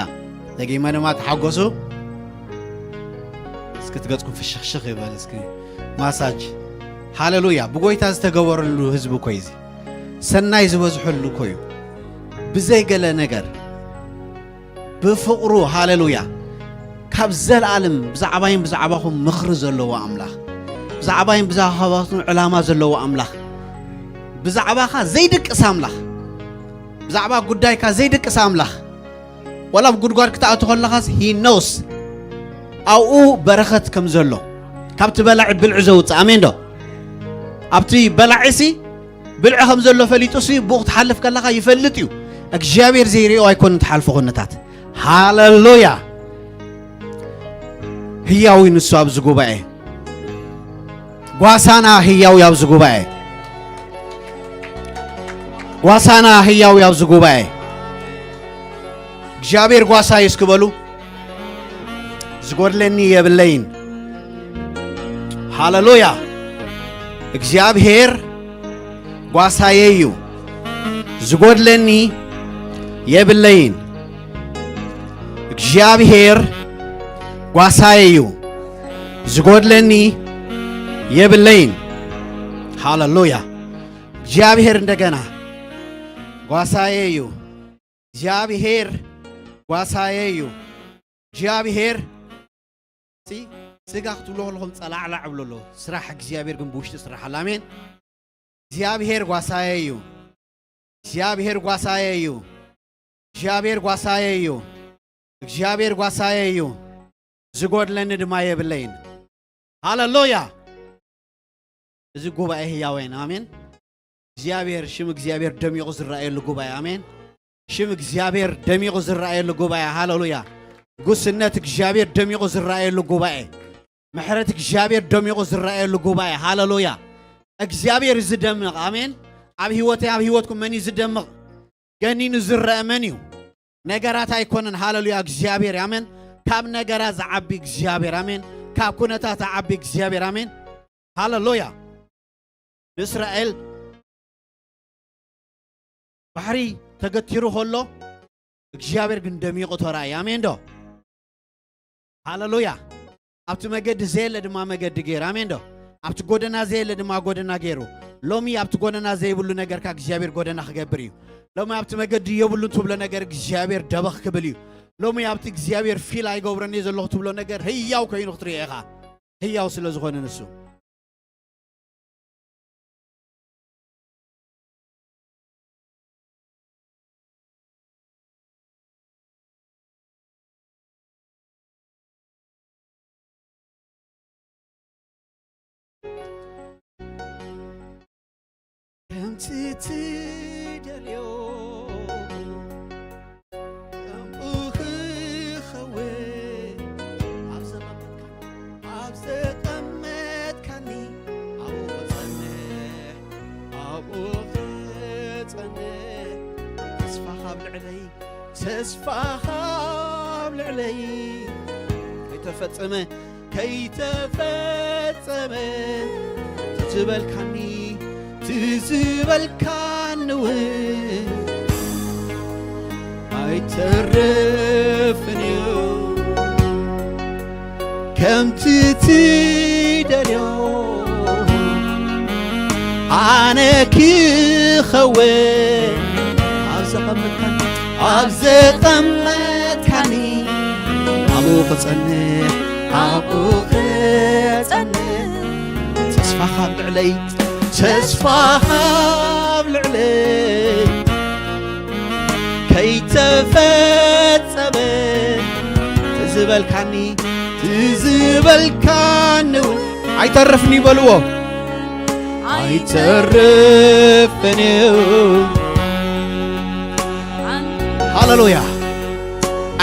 ደጊመ ድማ ተሓጎሱ። እስኪ ትገጽኩም ፍሽኽሽኽ ይበል እስኪ። ማሳጅ። ሃሌሉያ። ብጎይታ ዝተገበረሉ ህዝቢ እኮ እዩ እዚ። ሰናይ ዝበዝሐሉ እኮ እዩ። ብዘይ ገለ ነገር ብፍቕሩ፣ ሃሌሉያ፣ ካብ ዘለዓለም ብዛዕባይን ብዛዕባኹም ምኽሪ ዘለዎ ኣምላኽ፣ ብዛዕባይን ብዛዕባኹም ዕላማ ዘለዎ ኣምላኽ፣ ብዛዕባኻ ዘይድቅስ ኣምላኽ፣ ብዛዕባ ጉዳይካ ዘይድቅስ ኣምላኽ፣ ዋላ ኣብ ጉድጓድ ክትኣቱ ከለኻስ he knows ኣብኡ በረኸት ከም ዘሎ፣ ካብቲ በላዒ ብልዒ ዘውፅእ። ኣሜን ዶ? ኣብቲ በላዒሲ ብልዒ ከም ዘሎ ፈሊጡሲ ብኡ ክትሓልፍ ከለኻ ይፈልጥ እዩ። እግዚኣብሔር ዘይሪኦ ኣይኮነን ትሓልፎ ኩነታት። ሃሌሉያ። ህያው እዩ ንሱ ኣብዚ ጉባኤ። ጓሳና ህያው እዩ ኣብዚ ጉባኤ። ጓሳና ህያው እዩ ኣብዚ ጉባኤ። እግዚኣብሔር ጓሳ እዩ እስኪ በሉ። ዝጎድለኒ የብለይን። ሃሌሉያ። እግዚኣብሔር ጓሳየ እዩ። ዝጎድለኒ የብለይን። እግዚኣብሔር ጓሳየ እዩ። ዝጎድለኒ የብለይን። ሃሌሉያ። እግዚኣብሔር እንደገና ጓሳየ እዩ። እግዚኣብሔር ጓሳየ እዩ። እግዚኣብሔር ሲ ስጋ ክትብሎ ከለኹም ጸላዕላዕ ብሎ ኣሎ። ስራሕ እግዚኣብሔር ግን ብውሽጢ ስራሕ ኣሎ። ኣሜን። እግዚኣብሔር ጓሳየ እዩ። እግዚኣብሔር ጓሳየ እዩ። እግዚኣብሔር ጓሳየ እዩ። እግዚኣብሔር ጓሳየ እዩ። ዝጎድለኒ ድማ የብለይን። ሃሌሉያ። እዚ ጉባኤ ህያው እዩ። ኣሜን። እግዚኣብሔር፣ ሽም እግዚኣብሔር ደሚቑ ዝረኣየሉ ጉባኤ። ኣሜን። ሽም እግዚኣብሔር ደሚቑ ዝረኣየሉ ጉባኤ። ሃሌሉያ። ጉስነት እግዚኣብሔር ደሚቑ ዝረኣየሉ ጉባኤ። ምሕረት እግዚኣብሔር ደሚቑ ዝረኣየሉ ጉባኤ። ሃሌሉያ። እግዚኣብሔር እዩ ዝደምቕ። ኣሜን። ኣብ ህይወተይ፣ ኣብ ህይወትኩም መን እዩ ዝደምቕ? ገኒኑ ዝረአ መን እዩ? ነገራት ኣይኮነን። ሃሌሉያ። እግዚኣብሔር። ኣሜን። ካብ ነገራት ዝዓቢ እግዚኣብሔር። ኣሜን። ካብ ኩነታት ዝዓቢ እግዚኣብሔር። ኣሜን። ሃሌሉያ። ንእስራኤል ባሕሪ ተገቲሩ ከሎ እግዚኣብሔር ግን ደሚቑ ተራእየ። ኣሜን ዶ? ሃሌሉያ። ኣብቲ መገዲ ዘየለ ድማ መገዲ ገይሩ። ኣሜን ዶ? ኣብቲ ጎደና ዘየለ ድማ ጎደና ገይሩ። ሎሚ ኣብቲ ጎደና ዘይብሉ ነገርካ እግዚኣብሔር ጎደና ክገብር እዩ። ሎሚ ኣብቲ መገዲ የብሉን ትብሎ ነገር እግዚኣብሔር ደበኽ ክብል እዩ። ሎሚ ኣብቲ እግዚኣብሔር ፊል ኣይገብረን እየ ዘለኹ ትብሎ ነገር ህያው ኮይኑ ክትርእዮ ኢኻ። ህያው ስለ ዝኾነ ንሱ። ከምቲ ትደልዮ ከምኡ ክኸውን ኣብ ዘቐመጥካኒ፣ ኣብ ዘቐመጥካኒ ኣብኡ ክጸንሕ፣ ኣብኡ ክጸንሕ። ተስፋኻ ኣብ ልዕለይ፣ ተስፋኻ ኣብ ልዕለይ ከይተፈጸመ፣ ከይተፈጸመ ትዝበልካኒ፣ ትዝበልካኒ እውን ኣይተርፍን እዩ። ከምቲ ትደልዮ ኣነ ክኸውን ኣብ ዘቐመጥካኒ፣ ኣብ ዘቐመጥካኒ ኣብኡ ክጸንሕ፣ ኣብኡ ክጸንሕ። ተስፋኻ ኣብ ልዕለይ፣ ተስፋኻ ኣብ ልዕለይ ከይተፈጸመ ትዝበልካኒ፣ ትዝበልካኒ እውን ኣይተርፍን እዩ በልዎ። ኣይተርፍን እዩ። ሃሌሉያ።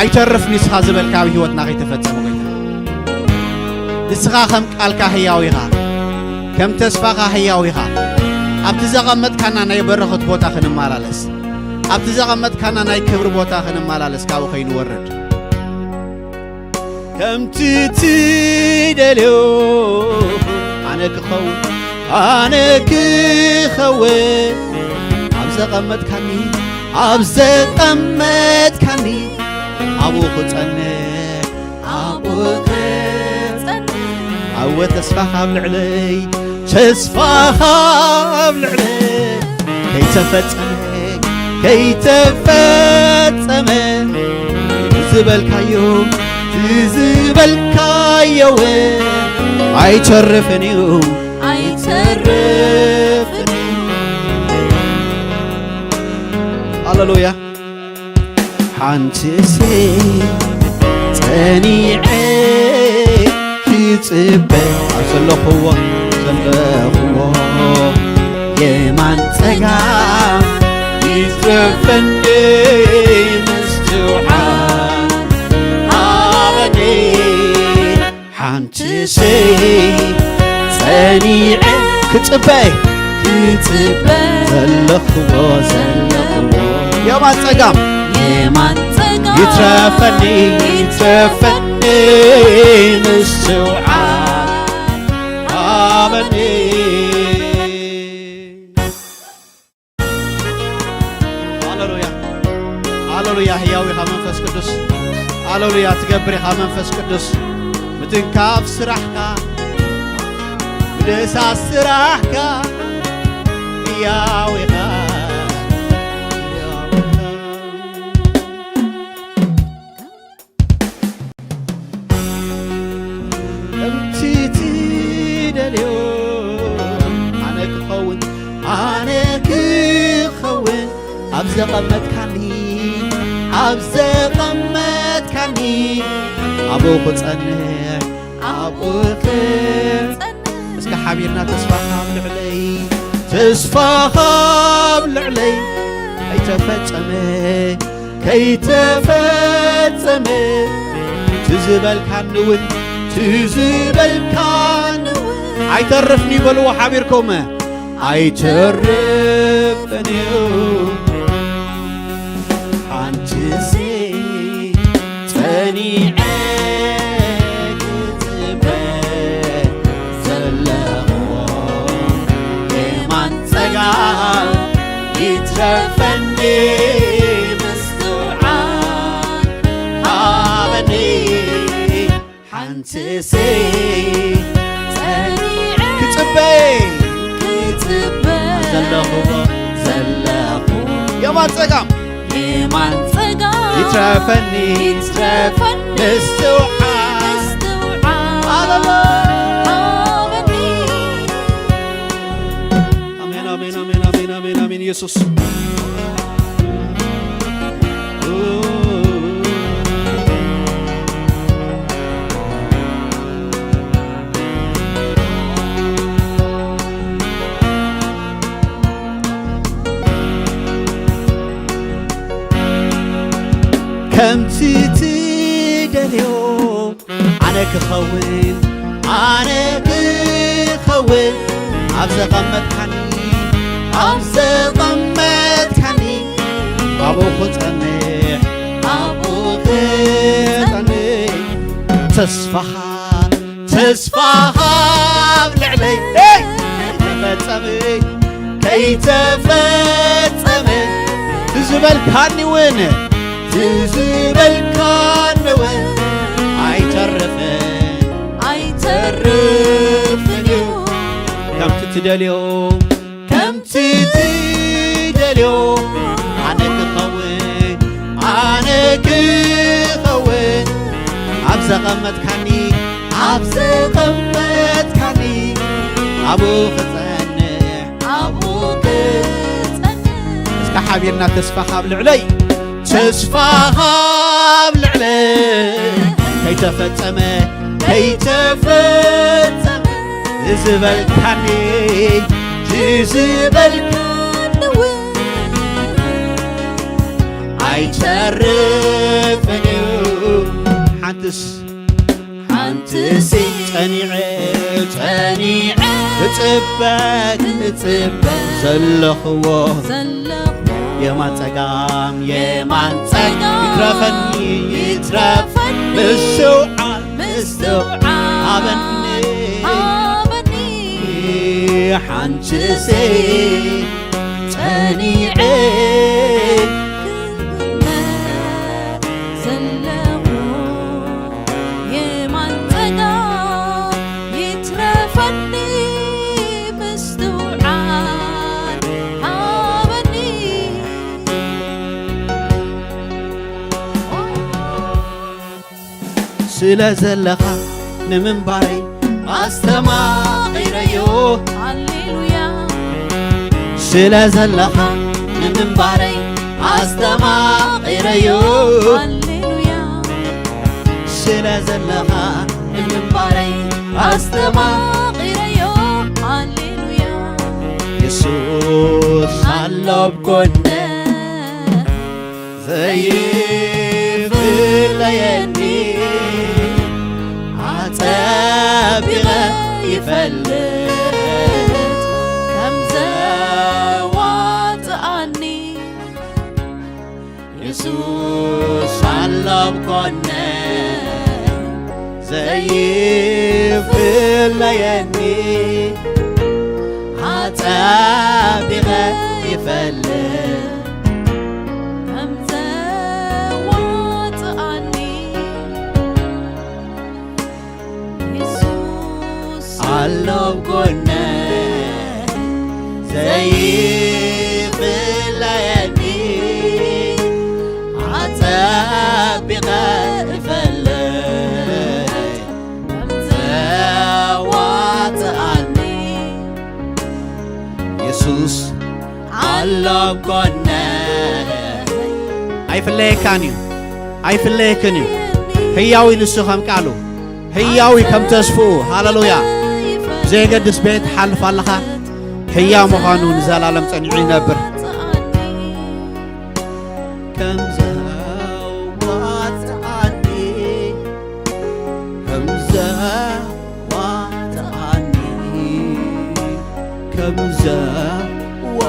ኣይተርፍን እዩ። ንስኻ ዝበልካ ኣብ ህይወትና ከይተፈጸመ ጎይታ፣ ንስኻ ከም ቃልካ ህያው ኢኻ። ከም ተስፋኻ ህያው ኢኻ። ኣብቲ ዘቐመጥካና ናይ በረኸት ቦታ ክንመላለስ፣ ኣብቲ ዘቐመጥካና ናይ ክብሪ ቦታ ክንመላለስ ካብኡ ከይንወርድ። ከምቲ ትደልዮ ኣነ ክኸውን፣ ኣነ ክኸውን፣ ኣብ ዘቐመጥካኒ፣ ኣብ ዘቐመጥካኒ፣ ኣብኡ ክጸንዕ፣ ኣብኡ ክጸንዕ። ኣወ ተስፋኻ ኣብ ልዕለይ፣ ተስፋኻ ኣብ ልዕለይ፣ ከይተፈጸመ፣ ከይተፈጸመ፣ ዝበልካዮ፣ ዝበልካዮ፣ ኣይተርፍን እዩ፣ ኣይተርፍን እዩ። ሃሌሉያ። ሓንቲ ሴት ጸኒዐ ክጽበ ኣብ ዘለኽዎ፣ ዘለኽዎ የማን ጸጋም ይትረፈኒ ምስትውዓል ሃበኒ። ሓንቲ ሴት ጸኒዐ ክጽበ፣ ክጽበ ዘለኽዎ፣ ዘለኽዎ የማን ጸጋም፣ የማን ጸጋም ይትረፈኒ፣ ይትረፈኒ ምስትውዓል ሃበኒ። ሃሌሉያ፣ ሃሌሉያ። ህያው ኢኻ መንፈስ ቅዱስ። ሃሌሉያ። ትገብር ኢኻ መንፈስ ቅዱስ። ምትንካፍ ስራሕካ፣ ምድሳስ ስራሕካ፣ ህያው ኢኻ፣ ህያው ኢኻ። ከምቲ ትደልዮ ኣነ ክኸውን፣ ኣነ ክኸውን፣ ኣብ ዘቐመጥካኒ፣ ኣብ ዘቐመጥካኒ፣ ኣብኡ ክጸንዕ፣ ኣብኡ ክጸንዕ። እስከ ሓቢርና ተስፋኻ ኣብ ልዕለይ፣ ተስፋኻ ኣብ ልዕለይ ኣይተፈጸመ፣ ከይተፈጸመ ትዝበልካኒ እውን፣ ትዝበልካኒ እውን ኣይተርፍን እዩ በልዎ ሓቢርኩም። ኣይተርፍን እዩ ሓንቲ ሴት ጸኒዐ ክጽበ ዘለኽዎ የማን ጸጋም ይትረፈኒ ምስትውዓል ሃበኒ። ሓንቲ ሴት ጸኒዐ ክጽበ፣ ክጽበ ዘለኽዎ፣ ዘለኽዎ የማን ጸጋም፣ የማን ጸጋም ይትረፈኒ፣ ይትረፈኒ ምስትውዓል፣ ምስትውዓል ሃበኒ። ኣሜን፣ ኣሜን፣ ኣሜን፣ ኣሜን፣ ኣሜን፣ ኣሜን። ኢየሱስ ከምቲ ትደልዮ ኣነ ክኸውን፣ ኣነ ክኸውን፣ ኣብ ዘቐመጥካኒ፣ ኣብ ዘቐመጥካኒ፣ ኣብኡ ክጸንሕ፣ ኣብኡ ክጸንሕ። ተስፋኻ፣ ተስፋኻ ኣብ ልዕለይ፣ ኤይ፣ ከይተፈጸመ፣ ከይተፈጸመ፣ ትዝበልካኒ እውን፣ ትዝበልካኒ እውን፣ ኣይተርፍን፣ ኣይተርፍን እዩ። ከምቲ ትደልዮ፣ ከምቲ ትደልዮ፣ ኣነ ክኸውን፣ ኣነ ክኸውን፣ ኣብ ዘቐመጥካኒ፣ ኣብ ዘቐመጥካኒ፣ ኣብኡ ክጸንሕ፣ ኣብኡ ክጸንሕ። እስከ ሓቢርና ተስፋኻ ኣብ ልዕለይ፣ ተስፋኻ ኣብ ልዕለይ፣ ከይተፈጸመ፣ ከይተፈጸመ፣ ዝበልካኒ፣ ዝበልካኒ እውን ኣይተርፍን እዩ። ሓንትስ፣ ሓንትስ ጸኒዐ፣ ጸኒዐ ክጽበ ክጽበ ዘለኽዎ ዘለኽዎ የማን ጸጋም የማን ጸጋም ይትረፈኒ ይትረፈኒ ምስውዓል ምስውዓል ሃበኒ ሃበኒ ሓንቲ ሴ ጸኒዐ ክመ ዘለኹ የማን ጸጋ ይትረፈኒ ምስትውዓል ሃበኒ። ስለ ዘለኻ ንምንባረይ ኣስተማቒረዮ። ሃሌሉያ። ስለ ዘለኻ ንምንባረይ ኣስተማቒረዮ። ሃሌሉያ። ስለ ዘለኻ ንምንባረይ ኣስተማቒረዮ። ሃሌሉያ። የሱስ ኣሎ ኣብ ጎነ ዘይፍለየኒ ኣጸቢቐ ይፈልጥ ከም ዘዋጽኣኒ። የሱስ ኣሎ ኣብ ጎነ ዘይፍለየኒ ኣጸቢቐ ይፈልጥ ከም ዘዋጽኣኒ። የሱስ ኣሎ ኣብ ጎነ ዘይፍለየኒ ኣጸቢቐ እፈልጥ ከም ዘዋጽኣኒ። የሱስ ኣሎ ኣብ ጎነ ኣይፍለየካን እዩ ኣይፍለየክን እዩ። ህያው እዩ ንሱ ከም ቃሉ ህያው እዩ ከም ተስፍኡ። ሃሌሉያ። ብዘየገድስ ቤት ሓልፍ ኣለኻ ህያው ምዃኑ ንዘላለም ጸኒዑ ይነብር። ከም ዘዋጽኣኒ ከም ዘዋጽኣኒ ከም ዘዋጽኣኒ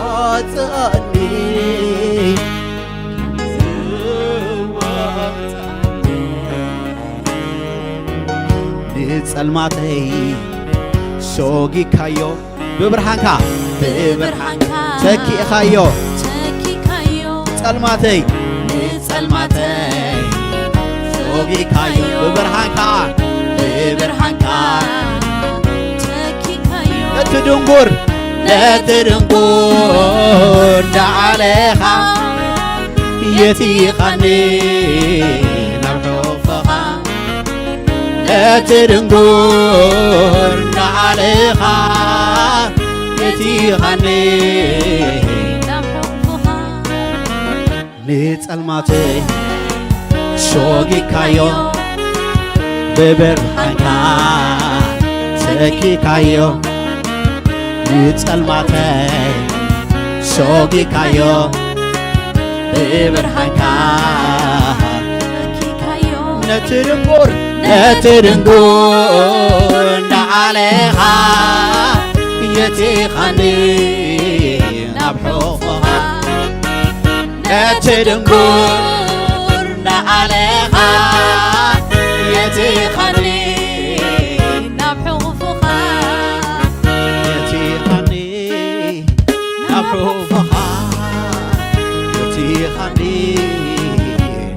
ንጸልማተይ ሶጊካዮ ብብርሃንካ ብብርሃንካ ተኪእኻዮ ተኪካዮ ጸልማተይ ንጸልማተይ ሶጊካዮ ብብርሃንካ ብብርሃንካ ተኪካዮ ነቲ ድንጉር ነቲ ድንጉር ዳዓለኻ የቲኻኒ ናብ ሕቑፍኻ ነቲ ድንጉር ዳዓለኻ የቲኻኒ ናብ ሕቑፍኻ ንጸልማተይ ሶጊካዮ ብብርሃንካ ተኪካዮ ንጸልማተይ ሶጊካዮ ብብርሃንካ ተኪካዮ ነቲ ድንጉር ነቲ ድንጉር እንዳዓለኻ የቲኻኒ ናብ ሕቑፍኻ ነቲ ድንጉር እንዳዓለኻ የቲኻኒ ናብ ሕቑፍኻ የቲኻኒ ናብ ሕቑፍኻ የቲኻኒ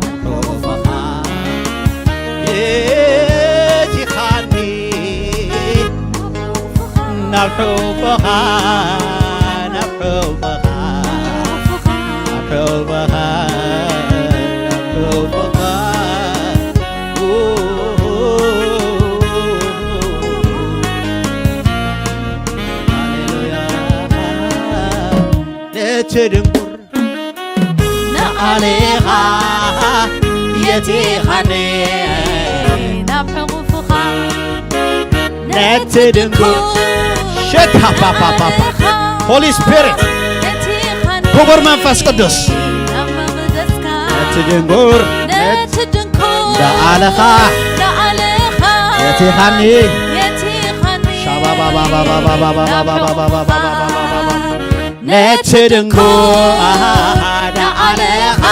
ናብ ሕቑፍኻ የቲኻኒ ናብ ሕቑፍኻ ናብ ሕቑፍኻ ናብ ሕቑፍኻ ናብ ሕቑፍኻ ሃሌሉያ ነቲ ድንጉር ንዓሌኻ የቲኻኒ ናብ ሕቑፍኻ ነቲ ድንጉር ሸካፓፓፓፓ ሆሊ ስፒሪት ክቡር መንፈስ ቅዱስ ነቲ ድንጉር ንዓሌኻ የቲኻኒ ሻባባ ነቲ ድንኳን ኣለኻ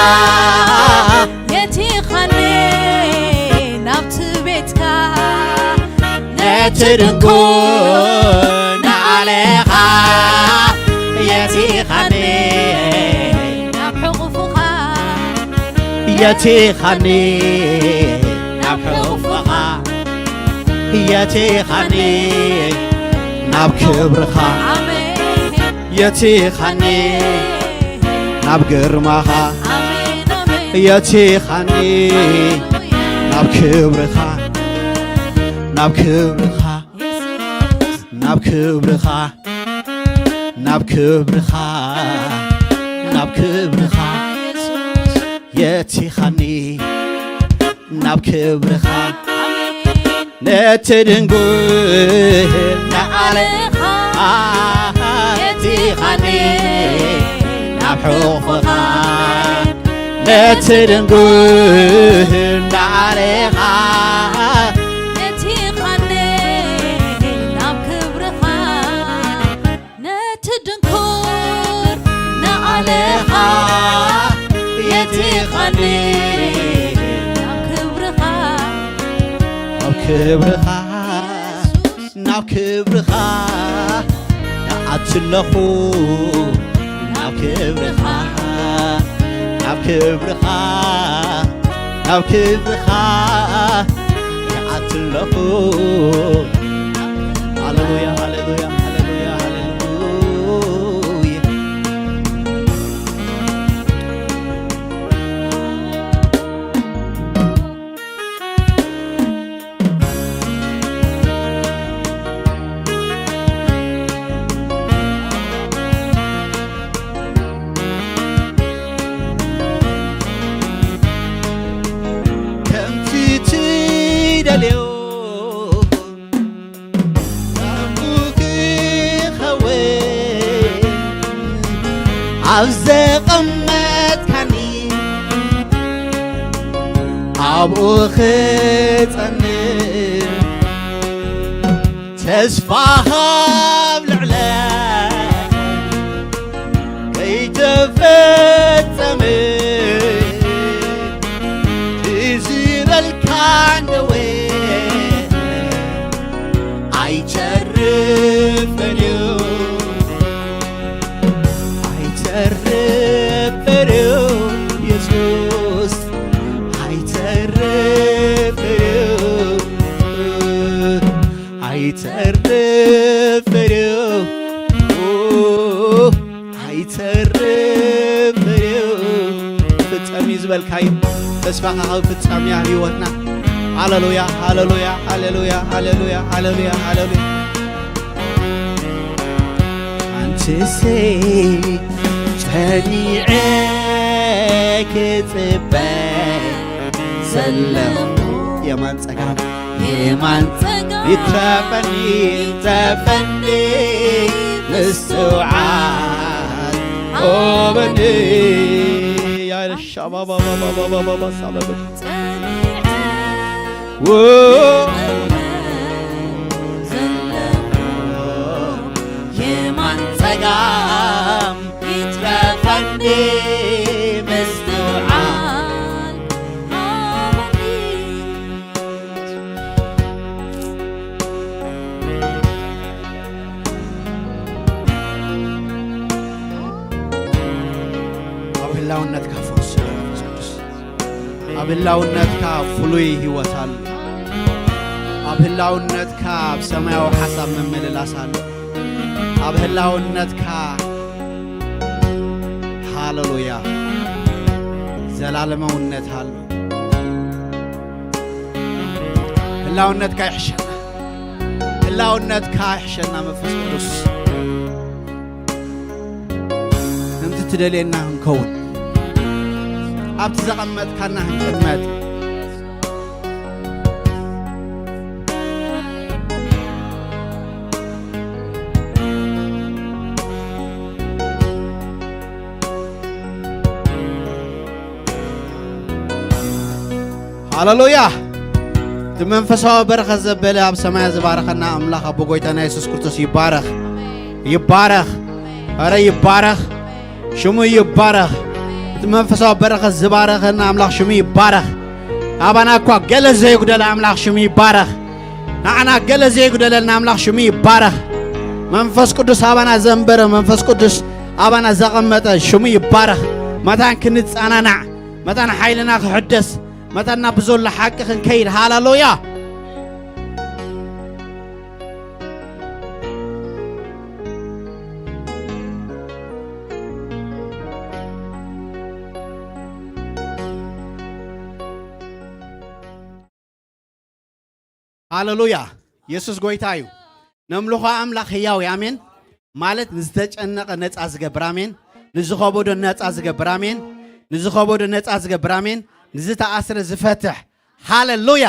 የቲኻኒ ናብቲ ቤትካ ነቲ ድንኳን ኣለኻ የቲኻኒ ናብ ሕቑፍኻ የቲኻኒ ናብ ሕቑፍኻ የቲኻኒ ናብ ክብርኻ ኣሜን የቲኻኒ ኣሜን ናብ ግርማኻ ኣሜን ኣሜን የቲኻኒ ሃሌሉያ ናብ ክብርኻ ናብ ክብርኻ የሱስ ናብ ክብርኻ ናብ ክብርኻ ናብ ክብርኻ የቲኻኒ ናብ ክብርኻ ነቲ ድንጉል ንዓለኻ የቲኻኒ ናብ ሕቑፍኻ ነቲ ድንጉል ንዓለኻ ነቲ ኻኒ ናብ ክብርኻ ነቲ ድንኩር ንዓለኻ የቲኻኒ ናብ ክብርኻ ኣብ ክብርኻ ናብ ክብርኻ ይኣትለኹ ናብ ክብርኻ ናብ ክብርኻ ናብ ክብርኻ ይኣትለኹ ሃሌሉያ ሃሌሉያ ሃሌሉያ ሃሌሉያ ከምቲ ትደልዮ ኣብኡ ክኸውን ኣብ ዘቐመጥካኒ ኣብኡ ክጸንዕ ተስፋኻ ኣብ ልዕለ ከይተፈጸመ ትዝ ይበልካ እንደወ ኣይተርፍን እዩ ኣይተርፍን እዩ የሱስ ኣይተርፍን እዩ ኣይተርፍን እዩ ኣይተርፍን እዩ ፍጸም እዩ ዝበልካዩ ተስፋኻ ካብ ፍጻም እያ ህይወትና ሃሌሉያ ሃሌሉያ ሃሌሉያ ሃሌሉያ ሃሌሉያ ሃሌሉያ ኣንቺሴ ጸኒዐ ክጽበ ዘለኹ የማን ጸጋም የማን ጸጋም ይትረፈኒ ይትረፈኒ ምስትውዓል ሆበኒ ያሻባባባባባባባሳበበ የማን ጸጋም ይትረፈኒ ምስትውዓል ኣብ ህላውነትካ ፈውስ መንፈስ ቅዱስ ኣብ ህላውነትካ ፍሉይ ህይወት ኣሎ ኣብ ህላውነትካ ኣብ ሰማያዊ ሓሳብ ምምልላስ ኣሎ ኣብ ህላውነትካ ሃሌሉያ ዘላለማውነት ኣሎ ህላውነትካ ይሕሸና ህላውነትካ ይሕሸና መንፈስ ቅዱስ ከምቲ ትደልየና ክንከውን ኣብቲ ዘቐመጥካና ክንቅመጥ ሃሌሉያ እቲ መንፈሳዊ በረኸት ዘበለ ኣብ ሰማያ ዝባረኸና ኣምላኽ ኣቦ ጎይታና የሱስ ክርስቶስ ይባረኽ። ይባረኽ። ኣረ ይባረኽ። ሽሙ ይባረኽ። እቲ መንፈሳዊ በረኸት ዝባረኸና ኣምላኽ ሽሙ ይባረኽ። ኣባና እኳ ገለ ዘይጉደለ ኣምላኽ ሽሙ ይባረኽ። ንዓና ገለ ዘይጉደለልና ኣምላኽ ሽሙ ይባረኽ። መንፈስ ቅዱስ ኣባና ዘንበረ፣ መንፈስ ቅዱስ ኣባና ዘቐመጠ ሽሙ ይባረኽ። መታን ክንጸናናዕ፣ መታን ሓይልና ክሕደስ፣ መታን ናብ ዘሎ ሓቂ ክንከይድ። ሃሌሉያ። ሃሌሉያ። የሱስ ጎይታ እዩ። ነምልኾ ኣምላኽ ህያው እዩ። ኣሜን። ማለት ንዝተጨነቐ ነጻ ዝገብር። ኣሜን። ንዝኸበዶ ነጻ ዝገብር። ኣሜን። ንዝኸበዶ ነጻ ዝገብር። ኣሜን። ንዝተኣስረ ዝፈትሕ። ሃሌሉያ።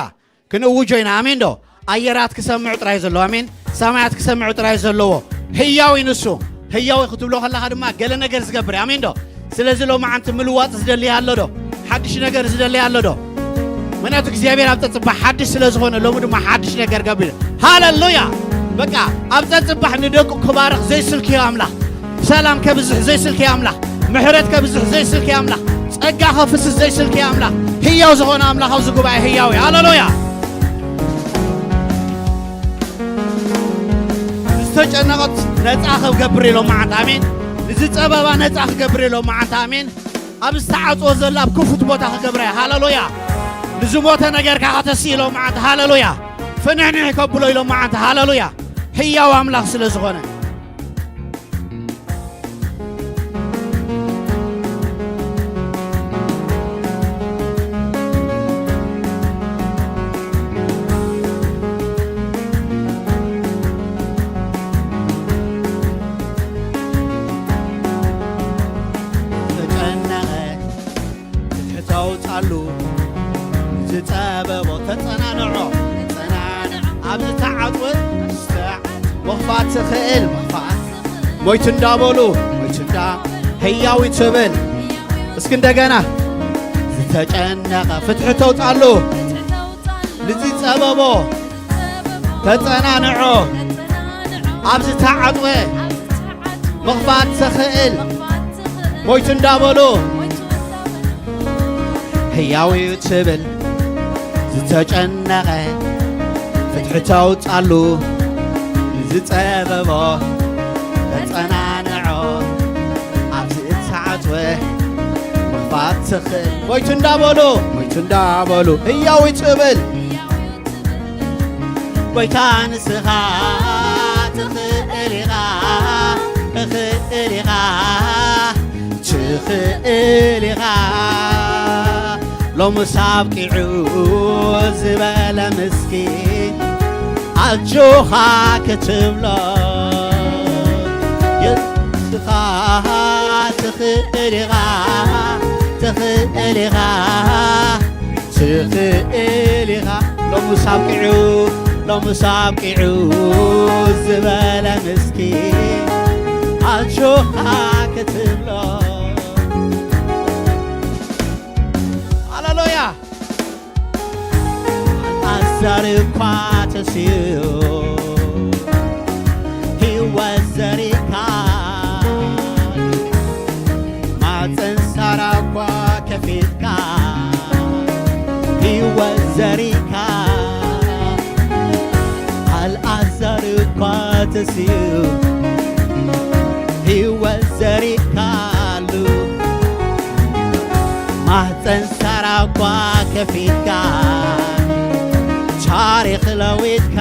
ክንእውጆ ኢና። ኣሜን ዶ? ኣየራት ክሰምዑ ጥራይ ዘለዎ። ኣሜን። ሰማያት ክሰምዑ ጥራይ ዘለዎ። ህያው እዩ ንሱ። ህያው እዩ ክትብሎ ከለኻ ድማ ገለ ነገር ዝገብር እዩ። ኣሜን ዶ? ስለዚ ሎማዓንቲ ምልዋጥ ዝደሊ ኣሎ ዶ? ሓድሽ ነገር ዝደሊ ኣሎ ዶ? ምክንያቱ እግዚኣብሔር ኣብ ጸጽባሕ ሓድሽ ስለ ዝኾነ ሎሚ ድማ ሓድሽ ነገር ገብር። ሃሌሉያ። በቃ ኣብ ጸጽባሕ ንደቁ ክባርኽ ዘይስልክዮ ኣምላኽ፣ ሰላም ከብዝሕ ዘይስልክዮ ኣምላኽ፣ ምሕረት ከብዝሕ ዘይስልክዮ ኣምላኽ፣ ጸጋ ከፍስስ ዘይስልክዮ ኣምላኽ፣ ህያው ዝኾነ ኣምላኽ ኣብዚ ጉባኤ ህያው እዩ። ሃሌሉያ። ዝተጨነቐት ነጻ ክገብር ኢሎም መዓንታ። ኣሜን። ንዝጸበባ ነጻ ክገብር ኢሎም መዓንታ። ኣሜን። ኣብ ዝተዓጽወ ዘላ ኣብ ክፉት ቦታ ክገብራ እየ። ሃሌሉያ። ንዝሞተ ነገርካ ከተስእ ኢሎም መዓንታ። ሃሌሉያ። ፍንሕንሕ ከብሎ ኢሎም መዓንታ። ሃሌሉያ። ህያው ኣምላኽ ስለ ዝኾነ። ተጨነቐ፣ ፍትሒ ተውጻሉ፣ ዝጸበቦ ተጸናንዖ፣ ተጸናንዖ፣ ኣብ ዝተዓጽወ ዝተዓ-፣ ምኽፋት ትኽእል፣ ምኽፋት ሞይቱ እንዳበሉ፣ ሞይቱ እንዳ ህያዊ ትብል። እስኪ እንደገና፣ ዝተጨነቐ ፍትሒ ተውጻሉ፣ ንዝጸበቦ ተጸናንዖ፣ ኣብ ዝተዓጽወ ምኽፋት ትኽእል፣ ሞይቱ እንዳበሉ ህያው እዩ ትብል። ዝተጨነቐ ፍትሒ ተውጻሉ፣ ንዝጸበቦ ተጸናንዖ፣ ኣብ ዝተዓጽወ ምኽፋት ትኽእል፣ ሞይቱ እንዳበሉ፣ ሞይቱ እንዳበሉ ህያው እዩ ትብል። ጎይታ ንስኻ ትኽእል ኢኻ፣ ትኽእል ኢኻ፣ ትኽእል ኢኻ። ሎምስ ኣብቂዑ ዝበለ ምስኪን ኣጆኻ ክትብሎ፣ ንስኻ ትኽእል ኢኻ፣ ትኽእል ኢኻ። ትኽእል ኢኻ። ሎምስ ኣብቂዑ፣ ሎምስ ኣብቂዑ ዝበለ ምስኪን ኣጆኻ ክትብሎ። ሃሌሉያ። ኣዛር እኳ ተስዩ ህይወት ዘሪካ፣ ማፀን ሳራ እኳ ከፊትካ ህይወት ዘሪካ፣ ኣልኣዛር እኳ ተስዩ ህይወት ዘሪካሉ፣ ማህፀን ሳራ እኳ ከፊትካ ታሪኽ ለዊጥካ፣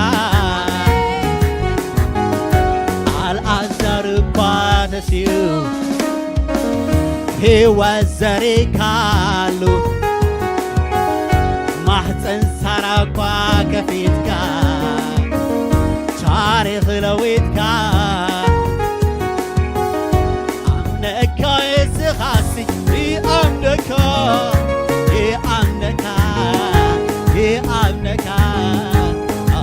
ኣልኣዛር እኳ ተስዩ ህይወት ዘሪካሉ፣ ማህፀን ሳራ እኳ ከፊትካ ታሪኽ ለዊጥካ። ኣምነካ የስኻሲ ይኣምነካ፣ ይኣምነካ፣ ይኣምነካ።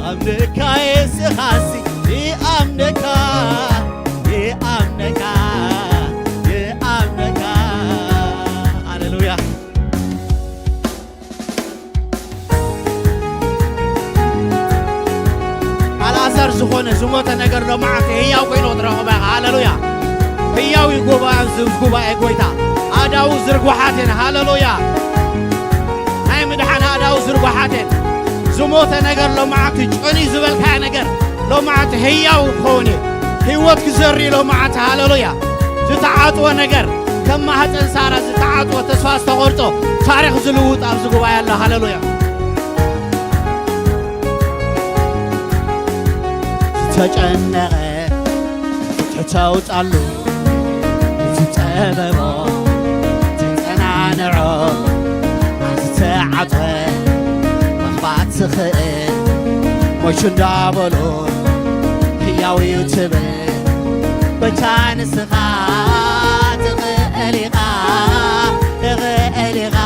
ኣምነካ የስኻሲ ይኣምነካ፣ ይኣምነካ፣ ይኣምነካ። ሃሌሉያ። ኣሰር ዝኾነ ዝሞተ ነገር ሎማዓንቲ ህያው ኮይኑ ክትረኽቦ ኢኻ። ሃሌሉያ። ህያው እዩ ጉባኤ፣ እዚ ጉባኤ ጎይታ። ኣእዳዉ ዝርጉሓት እየን። ሃሌሉያ። ናይ ምድሓን ኣእዳዉ ዝርጉሓት እየን። ዝሞተ ነገር ሎማዓንቲ ጨንዩ ዝበልካዮ ነገር ሎማዓንቲ ህያው ክኸውን እዩ። ህይወት ክዘሪ ሎማዓንቲ። ሃሌሉያ። ዝተዓጽወ ነገር ከም ማህፀን ሳራ ዝተዓጽወ ተስፋ ዝተቖርጾ ታሪኽ ዝልውጥ ኣብዚ ጉባኤ ኣሎ። ሃሌሉያ። ዝተጨነቐ ትሕተውጻሉ፣ ዝጸበቦ ትጸናንዖ፣ ዝተዓጽወ መኽባእ ትኽእል፣ ሞይቱ እንዳበሉ ህያው እዩ ትብል። በታ ንስኻ ትኽእል ኢኻ፣ ትኽእል ኢኻ።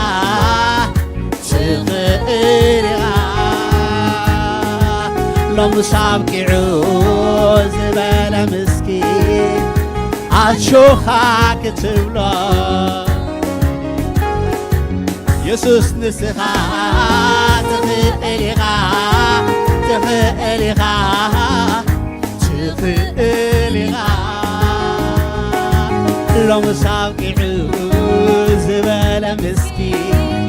ትኽእል ኢኻ። ሎምስ ኣብቂዑ ዝበለ ምስኪን ኣጆኻ ክትብሎ፣ የሱስ ንስኻ ትኽእል ኢኻ፣ ትኽእል ኢኻ። ትኽእል ኢኻ። ሎምስ ኣብቂዑ ዝበለ ምስኪን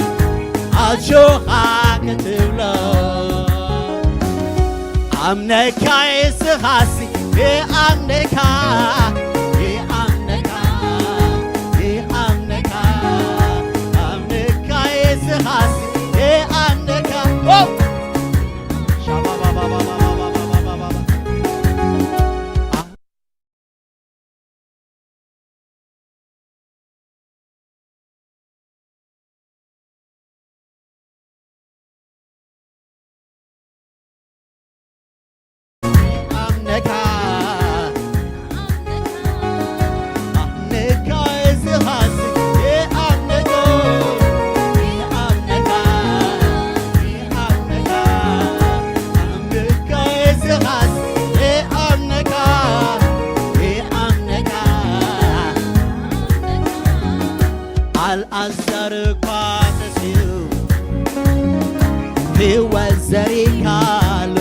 ኣጆኻ ክትብሎ፣ ኣምነካ የስኻሲ፣ የኣምነካ፣ የኣምነካ፣ የኣምነካ፣ ኣምነካ የስኻሲ፣ የኣምነካ። ኦ! ኣልኣዛር እኳ ተስኡ ህይወት ዘሪካሉ፣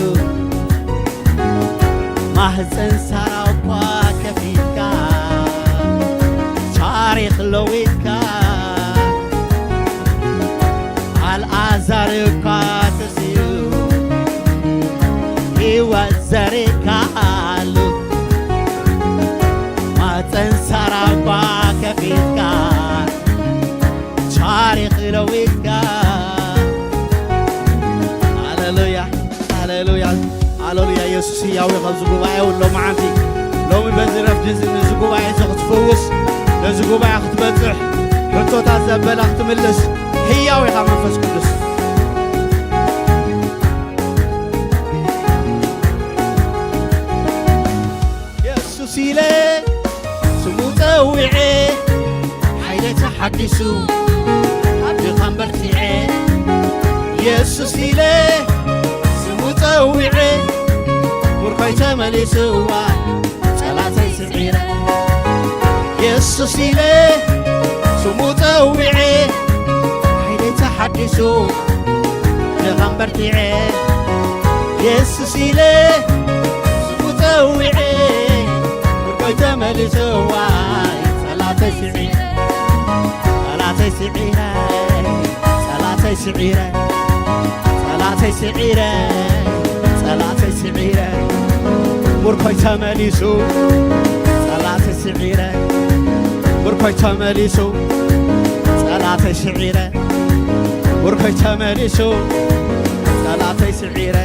ማህፀን ሳራ እኳ ከፊትካ ታሪኽ ለዊጥካ። ኣልኣዛር እኳ ተስኡ ህይወት ዘሪካሉ፣ ማህፀን ሳራ እኳ ከፊትካ ታሪኽ ለዊጥካ። ሃሌሉያ፣ ሃሌሉያ፣ ሃሌሉያ። ኢየሱስ ህያው እዩ። ኣብዚ ጉባኤ እውን ሎማዓንቲ፣ ሎሚ በዚ ረፍዲ እዚ ነዚ ጉባኤ እዚ ክትፍውስ፣ ነዚ ጉባኤ ክትበጽሕ፣ ሕቶታት ዘበላ ክትምልስ ህያው ኢኻ መንፈስ ቅዱስ። የሱስ ኢለ ስሙ ጸዊዐ፣ ሓይለ ተሓዲሱ፣ ኣብ ድኻም በርቲዐ። የሱስ ኢለ ስሙ ጸዊዐ፣ ምርኮይ ተመሊስዋ፣ ጸላተይ ስዒረ። የሱስ ኢለ ስሙ ጸዊዐ፣ ሓይለ ተሓዲሱ፣ ድኻም በርቲዐ። የሱስ ኢለ ስሙ ጸዊዐ፣ ምርኮይ ተመሊስዋ፣ ጸላተይ ስዒረ፣ ጸላተይ ስዒረ፣ ጸላተይ ስዒረ፣ ጸላተይ ስዒረ፣ ጸላተይ ስዒረ፣ ምርኮይ ተመሊሱ፣ ጸላተይ ስዒረ፣ ምርኮይ ተመሊሱ፣ ጸላተይ ስዒረ፣ ምርኮይ ተመሊሱ፣ ጸላተይ ስዒረ።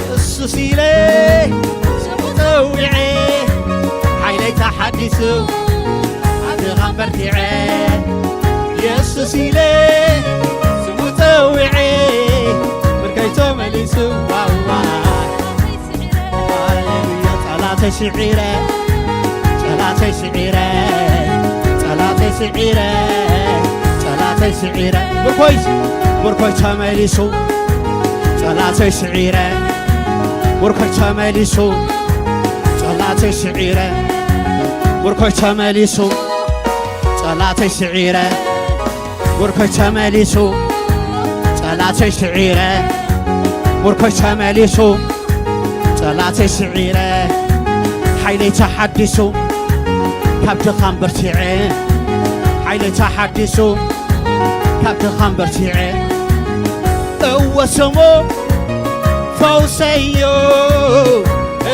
የሱስ ኢለ ስሙ ጸዊዐ፣ ሓይለይ ተሓዲሱ፣ ኣብ ድኻም በርቲዐ። የሱስ ኢለ ስሙ ጸዊዐ፣ ምርኮይ ተመሊሱ፣ ዋዋ። ሃሌሉያ። ጸላተይ ስዒረ፣ ጸላተይ ስዒረ፣ ጸላተይ ስዒረ፣ ጸላተይ ስዒረ። ምርኮይ፣ ምርኮይ ተመሊሱ፣ ጸላተይ ስዒረ፣ ምርኮይ ተመሊሱ፣ ጸላተይ ስዒረ፣ ምርኮይ ተመሊሱ፣ ጸላተይ ስዒረ፣ ምርኮይ ተመሊሱ፣ ጸላተይ ስዒረ፣ ምርኮይ ተመሊሱ፣ ጸላተይ ስዒረ ሓይለይ ተሓዲሱ ካብ ድኻም በርቲዐ ሓይለይ ተሓዲሱ ካብ ድኻም በርቲዐ እወ ስሙ ፈውሰዮ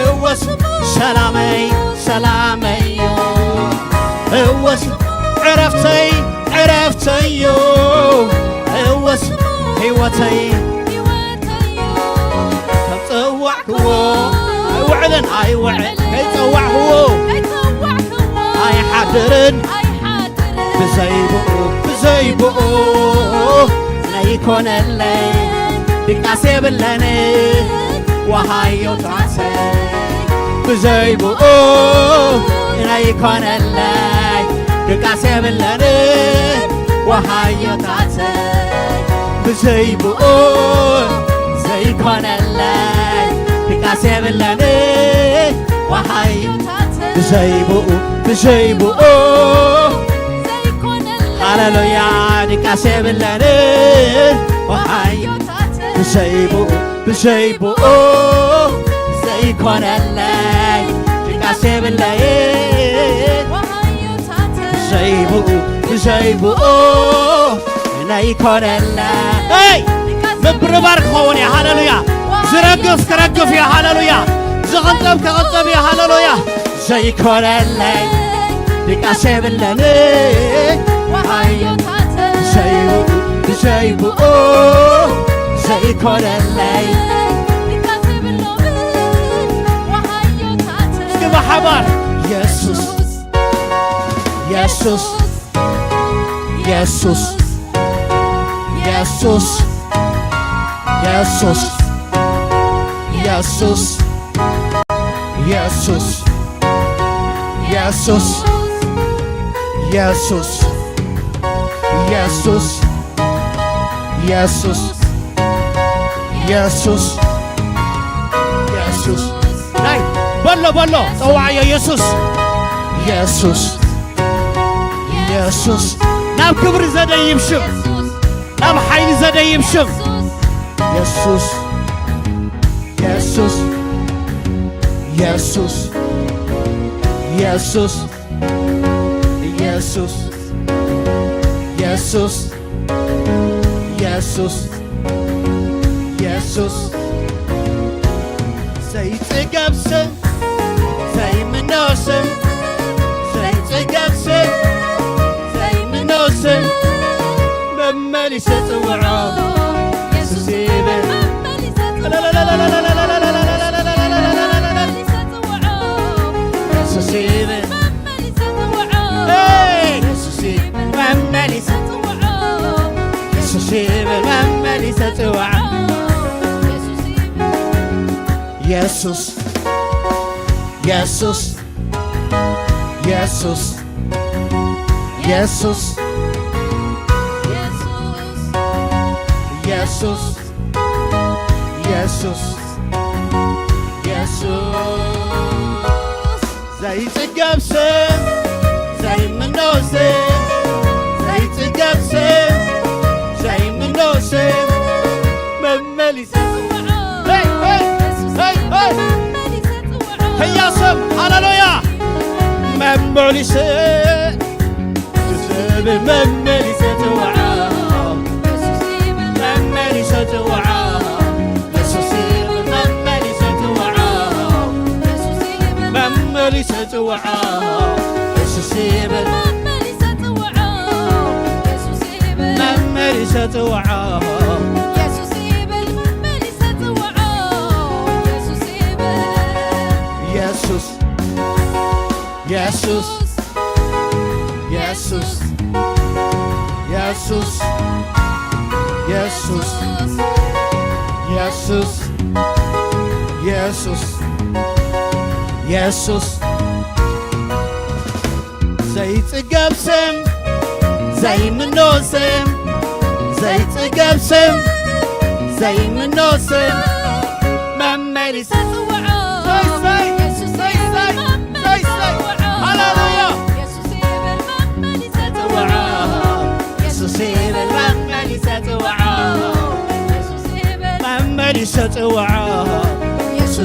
እወ ስሙ ሰላመይ ሰላመዮ እወ ስሙ ዕረፍተይ ዕረፍተዮ እወ ስሙ ህይወተይ ከይጸዋዕክዎ ኣይውዕልን ኣይውዕል ከይጸዋዕክዎ ኣይሓድርን ብዘይብኡ ብዘይብኡ ነይኮነለይ ድቃስ የብለኒ ወሃዮታተይ ብዘይብኡ ነይኮነለይ ድቃስ የብለኒ ወሃዮታተይ ብዘይብኡ ዘይኮነለይ ድቃስ የብለኒ ወሃዮታተይ ብዘይብኡ ብዘይብኡ ሃሌሉያ ድቃስ የብለኒ ወሃዮ ብዘይብኡ ብዘይብኡ ዘይኮነለይ ድቃስ የብለይ ብዘይብኡ ብዘይብኡ ነይኮነለይ ምብርባር ክኸውን እያ ሃሌሉያ ዝረግፍ ክረግፍ እያ ሃሌሉያ ዝቕንጠብ ክቕንጠብ እያ ሃሌሉያ ዘይኮነለይ ድቃስ የብለኒ ብዘይብኡ ብዘይብኡ ዘይኮነለይ እስኪ ብሓባር የሱስ የሱስ የሱስ የሱስ የሱስ የሱስ የሱስ የሱስ የሱስ የሱስ የሱስ የሱስ ናይ በሎ በሎ ጸዋዕዮ የሱስ የሱስ የሱስ ናብ ክብሪ ዘደይብ ሽም ናብ ሓይሊ ዘደይብ ሽም የሱስ የሱስ የሱስ የሱስ የሱስ የሱስ የሱስ የሱስ ዘይጽገብ ስም ዘይምኖ ስም ዘይጽገብ ስም ዘይምኖ ስም መመሊሰ ጽውዖ የሱስ ይብል የሱስ ይብል የሱስ ይብል መመሊሰ ጽውዖ የሱስ ይብል መመሊሰ ጽውዖ የሱስ የሱስ የሱስ የሱስ የሱስ የሱስ የሱስ ዘይጽገብ ስም ዘይምኖ ስም ዘይጽገብ ስም ዘይምኖ ስም መመሊሰ ህያ ስም ሃሌሉያ መመሊሰ ዝብል መመሊሰ ጽውዓ መመሊሰ ጽውዓ የሱስ ይብል መመሊሰ ጽውዓ መመሊሰ ጽውዓ የሱስ ይብል መመሊሰ ጽውዓ የሱስ የሱስ የሱስ የሱስ የሱስ የሱስ የሱስ የሱስ ዘይጽገብ ስም ዘይምኖ ስም ዘይጽገብ ስም ዘይምኖ ስም መመሊሰ ሃሌሉያ የሱስ ይብል መመሊሰ ጽውዓ መመሊሰ ጽውዓ የሱስ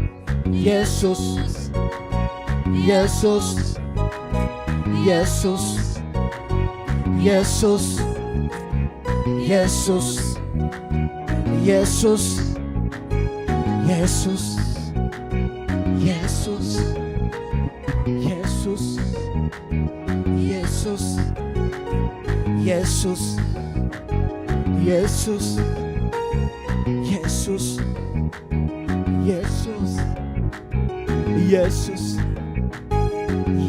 ኢየሱስ ኢየሱስ ኢየሱስ ኢየሱስ ኢየሱስ ኢየሱስ ኢየሱስ ኢየሱስ ኢየሱስ ኢየሱስ ኢየሱስ ኢየሱስ ኢየሱስ